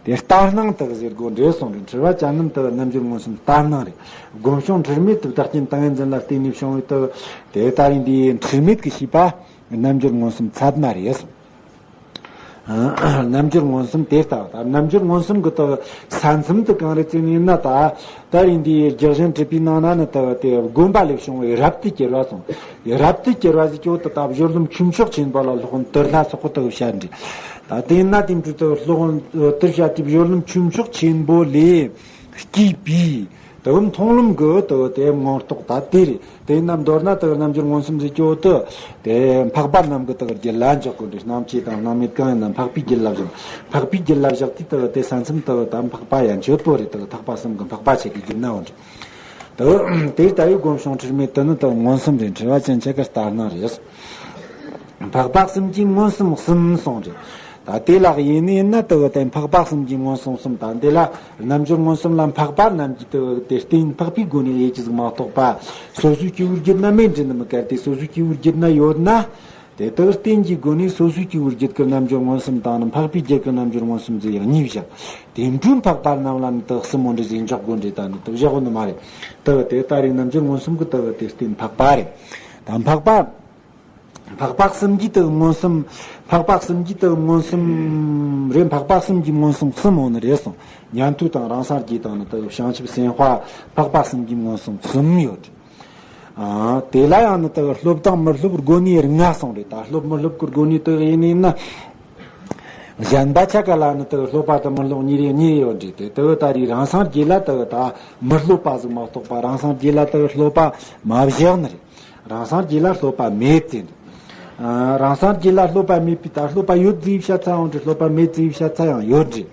དེ་ལྟར་སྣང་དག་ཟེར་དགོས་འདྲེ་གསུངས་རེད། འཁྲུལ་བ་ཅན་རྣམས་དེ་བ་རྣམ་འགྱུར་མངོན་སུམ་ལྟར་སྣང་རེད། སྒོམ་བྱུང་འཁྲུལ་མེད་དུ་བདག་རྐྱེན་ཏིང་ངེ་འཛིན་ལ་བརྟེན་ནས་བྱུང་བའི་དེ་བ་དེ་ད་རེས་འདིའི་འཁྲུལ་མེད་ཀྱི་ཤེས་པ་རྣམ་འགྱུར་མངོན་སུམ་ཚད་མ་རེད་གསུངས། རྣམ་འགྱུར་མངོན་སུམ་དེ་ལྟ་བུ་དང་རྣམ་འགྱུར་མངོན་སུམ་གྱི་དག་ས་མཚམས་དེ་གང་རེད་ཅེས་ནས་ན། ད་ད་རེས་འདིའི་རྒྱག་གཞན་གྲུབ་པའི་ནང་ན་ནི་དག་དེ་བསྒོམ་པ་ལས་བྱུང་བའི་རབ་ཏུ་གྱུར་བ་གསུངས། རབ་ཏུ་གྱུར་བ་ཟེར་གྱི་བོ་དེ་ད་སྦྱོར་ལམ་ཆོས་མཆོག་ཆེན་པོ་ལ་སློབ་དཔོན་དེ་ལྷ་སོགས་པོ་དག་བཤད་འདྲི། ད་དེ་ན་དེ་འཕྲོས་དག་སློབ་དཔོན་དེ་བཤད་དེ་སྦྱོར་ལམ་ཆོས་མཆོག་ཆེན་པོ་ལས་སྐྱེས་པའི། དེ་བས་མཐོང་ལམ་གྱི་དེ་དེ་མངོན་རྟོགས་ད་དེ་རེད། དེ་ཡིན་ན་མདོར་ན་དེ་རྣལ་འབྱོར་མངོན་སུམ་ཟེར་གྱི་ཡོད་དེ། དེ་འཕགས་པ་རྣམས་ཀྱི་དེ་རྒྱུད་ལ་འཇོག་དགོས་འདྲ། སྣང་བཅས་དང་སྣང་མེད་གང་ཡིན་ན་འཕགས་པའི་རྒྱུད་ལ་བཞག་འཕགས་པའི་རྒྱུད་ལ་བཞག་དུས་དེ་དེ་ས་མཚམས་དེ་ད་འཕགས་པ་ཡན་ཆོད་པོ་རེད། དེ་ཐེག་པ་གསུམ་གྱི་འཕགས་པ་ཆེ་གི་རྒྱུད་ན་འོང་འདྲ། དེ་དེ་ལྟ་བུའི་སྒོམ་བྱུང་འཁྲུལ་མེད་དེ་ནི་དེ་མངོན་སུམ་རེད། འཁྲུལ་བ་ཅན་ཆེ་གི་ལྟར་སྣང་རེད། འཕགས་པ་གསུམ་གྱི་མངོན་སུམ་གསུམ་གསུངས་རེད། ད་དེ་ལ་ཡིན་ནི་ཡིན་ན་དེ་གི་དེ་འཕགས་པ་གསུམ་གྱི་མངོན་སུམ་གསུམ། ད་འདི་ལ་རྣལ་འབྱོར་མངོན་སུམ་ལ་འཕགས་པ་རྣམས་ཀྱི་དེ་གི་དེ་རྟེན་འཕགས་པའི་སྒོ་ནས་དབྱེ་གི་ཟིག་མ་གཏོགས་པ། སོ་སོའི་སྐྱེ་བོའི་རྒྱུད་ན་མེད་འདྲ་ནི་མི་སྐད་དེ། སོ་སོའི་སྐྱེ་བོའི་རྒྱུད་ན་ཡོད་ན། དེ་དག་རྟེན་གྱི་སྒོ་ནས་སོ་སོའི་སྐྱེ་བོའི་རྒྱུད་ཀྱི་རྣལ་འབྱོར་མངོན་སུམ་དང་ནི་འཕགས་པའི་རྒྱུད་ཀྱི་རྣལ་འབྱོར་མངོན་སུམ་ཟེར་ཡང་གཉིས་བཞག་དེ་འཕྲོས་འཕགས་པ་རྣམས་ལ་ནི་དག་གསུམ་མོ་འདྲ་ཟིག་འཇོག་དགོས་འདྲ། ད་ནི་དག་བཞག་གོ་ནི་མ་རེད། དག་དེ་ལྟ་རེ་རྣལ་འབྱོར་མངོན་སུམ་གྱི་དག་དེ་རྟེན་འཕགས་པ་རེད། ད་འཕགས་པ། འཕགས་པ་གསུམ་གྱི་དག་མངོན་སུམ། འཕགས་པ་གསུམ་གྱི་དག་མངོན་སུམ་རེད། འཕགས་པ་གསུམ་གྱི་མངོན་སུམ་གསུམ་མོ་ནི་རེད་གསུངས། ཉན་ཐོས་དང་རང་སངས་རྒྱས་དང་ནི་དག་བྱང་ཆུབ་སེམས་དཔའ་འཕགས་པ་གསུམ་གྱི་མངོན་སུམ་གསུམ་ཡོད། ཨ། དེ་ལ་ཡང་ནི་དག་སློབ་དང་མི་སློབ་སྒོ་ནས་ལྔ་གསུངས་རེད། ད་སློབ་མི་སློབ་ཀྱི་སྒོ་ནས་དག་ཡིན་ནི་ཡིན་ན། གཞན་པ་ཆ་ག་ལ་ནི་དག་སློབ་པ་དང་མི་སློབ་གཉིས་རེ་གཉིས་རེ་ཡོད་འདྲ། དེ་དག་ད་རེས་རང་སངས་རྒྱས་ལ་དག་ད་མི་སློབ་པ་ཟིག་མ་གཏོགས་པ་རང་སངས་རྒྱས་ལ་དག་སློབ་པ་མ་བཞག་ནི་རེད། རང་སངས་རྒྱས་ལ་སློབ་པ་མེད་ཟེར་འདྲ། ཨ། རང་སངས་རྒྱས་ལ་སློབ་པ་མེད་པའི་ད་སློབ་པ་ཡོད་ཟེར་བཤད་ས་ཡང་འདྲ། སློབ་པ་མེད་ཟེར་བཤད་ས་ཡང་ཡོད་འདྲ།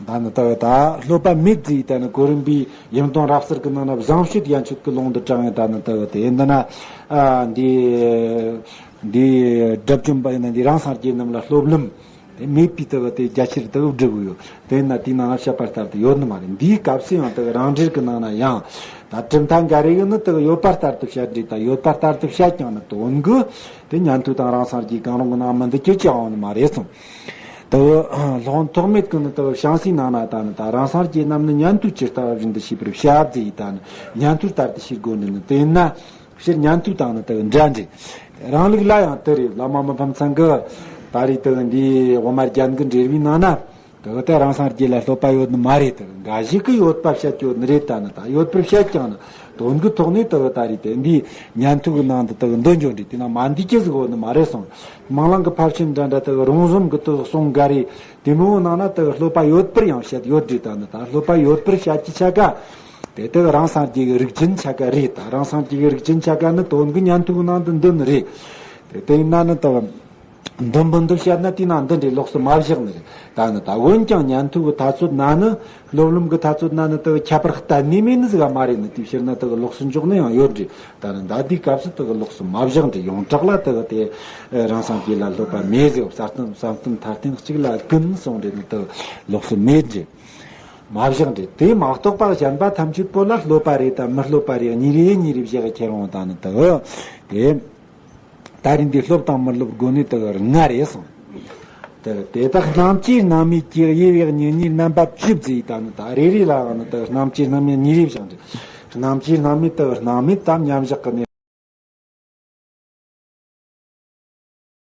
ད་ནི་ད་ད་སློབ་པ་མེད་ཟེར་ད་ནི་གོ་རིམ་པའི་ཡུམ་དང་རབ་གསལ་གྱི་ནང་ན་བཟང་སྤྱོད་ཡན་ཆོད་ཀྱི་ཀློང་དུ་དྲངས་ཡོད། ད་ནི་ད་དེ་འདི་ན། ཨ། འདི་འདི་སྒྲུབ་ཀྱིན་པ་ཡིན་ན་འདི་རང་སངས་རྒྱས་རྣམས་ལ་སློབ་ལམ་དེ་མེད་པའི་ད་དེ་རྒྱ་ཆེར་ད་བསྒྲུབས་ཡོད། དེ་ན་དེའི་ནང་ན་བཤད་པ་ལྟར་དུ་ཡོད་ནི་མ་རེད། འདིའི་སྐབས་སུ་ཡང་ད་རང་འགྲེལ་གྱི་ནང་ན་ཡང་ད་གྲུབ་མཐའ་འགའ་རེ་གི་ནི་ད་ཡོད་པ་ལྟར་དུ་བཤད་འདྲ། ད་ཡོད་པ་ལྟར་དུ་བཤད་ཀྱང་ནི་དོན་གྱི་དེ་ཉན་ཐོས་དང་རང་སངས་རྒྱས་གང་རུང་གི་ནང་མི་འདུ་རྒྱུ་ཅི་ཡང་ནི་མ་རེད་གསུངས། དེ་སློབ་དཔོན་ཐོགས་མེད་ཀྱིས་ནི་དེ་བྱང་སའི་ནང་ན་ད་ནི་ད་རང་སངས་རྒྱས་རྣམས་ནི་ཉན་ཐོས་ཇི་ལྟ་བ་བཞིན་དུ་ཤེས་པར་བྱ་ཟེར་ཡི། ད་ནི་ཉན་ཐོས་ལྟར་དུ་ཤེས་དགོས་ནི་ནི་དེ་ཡིན་ན་སྤྱིར་ཉན་ཐོས་དང་ནི་དེ་འདྲ་འདྲ། རང་ལུགས་ལ་ཡང་དེ་རེད། བླ་མ་མི་ཕམ་ཚང་གི་ད་རེས་དེ་འདི་དབུ་མ་རྒྱན་གྱི་འགྲེལ་བའི་ནང་ན། དེ་ལྟར་རང་སངས་རྒྱས་ལ་སློབ་པ་ཡོད་ནི་མ་རེད། དེ་འགའ་ཞིག་གིས་ཡོད་པ་བཤད་ཀྱི་ཡོད་ནི་རེད། ད་ནི་ད་ཡོད་པར་བཤད་ཀྱང་ནི་དོན་གྱི་ཐོག་ནས་དེ་ད་རེད་དེ་འདིའི་ཉན་ཐོས་ཀྱི་ནང་དུ་དེ་འདོན་འཇོག་འདྲ། དེ་ན་མ་འདི་ཅི་ཟིག་ཡོད་ནི་མ་རེད་གསུངས། མིང་གླང་གི་ཕར་ཕྱིན་འདྲ་འདྲ་དེ་རོང་ཟོམ་གྱི་དེ་གསུང་འགའ་རེ་དེ་མོའི་ནང་ན་དེ་སློབ་པ་ཡོད་པར་ཡང་བཤད་ཡོད་རེད། ད་ནི་ད་སློབ་པ་ཡོད་པར་བཤད་ཀྱི་ཆ་ག་དེ་དེ་རང་སངས་རྒྱས་ཀྱི་རིགས་ཅན་ཆ་ག་རེད། ད་རང་སངས་རྒྱས་ཀྱི་རིགས་ཅན་ཆ་ག་ནི་དོན་གྱི་ཉན་ཐོས་ཀྱི་ནང་དུ་འདོན་ནི་རེད། དེ་དེ་ཡིན་ན་ནི་དེ། འདི་འབུམ་དུ་བཤད་ན་དེའི་ནང་འདི་འདྲའི་ལོགས་སུ་མ་བཞག་ནི་རེད། ད་ནི་ད་འོན་ཀྱང་ཉན་ཐོས་ཀྱི་ཐ་ཚོད་ན་ནི་སློབ་ལམ་གྱི་ཐ་ཚོད་ན་ནི་དེ་ཁྱད་པར་གཏན་ནས་མེད་ནི་ཟིག་ག་མ་རེད་ནི། དེའི་ཕྱིར་ན་དེ་གི་ལོགས་སུ་འཇོག་ནི་ཡང་ཡོད་རེད། ད་ནི་ད་དེའི་སྐབས་སུ་དེ་གི་ལོགས་སུ་མ་བཞག་འདྲ། ཡོངས་གྲགས་ལ་དེ་གི་དེ་རང་སངས་རྒྱས་ལ་སློབ་པ་མེད་ཟེར། གསར་རྩོམ་གསར་རྩོམ་མཐའ་རྟེན་གཅིག་ལ་ཀུན་གསུངས་རེད་ནི་དེ་གི་ལོགས་སུ་མེད་རེད། མ་བཞག་འདྲ། དེ་མ་གཏོགས་པ་གཞན་པ་ཐམས་ཅད་པོ་ལ་སློབ་པ་རེ་དང་མི་སློབ་པ་རེ་གཉིས་རེ་གཉིས་རེ་བཞག་ཁྱེར་འོང་ད་ནི་དེ་གི་དེ། ད་རིང་འདི་སློབ་དང་མི་སློབ་སྒོ་ནས་དེ་ལྔ་རེད་གསུངས། དེ་དེ་དག་སྣང་བཅས་སྣང་མེད་ཀྱི་དབྱེ་བས་གཉིས་གཉིས་རྣམ་པ་བཅུ་བརྩིས། ད་ནི་ད་རེ་རེ་ལའང་ནི་དེ་སྣང་བཅས་སྣང་མེད་གཉིས་རེ་བཞག་འདྲ། སྣང་བཅས་སྣང་མེད་དེ་སྣང་མེད་དམ་མཉམ་བཞག་གི་གནས།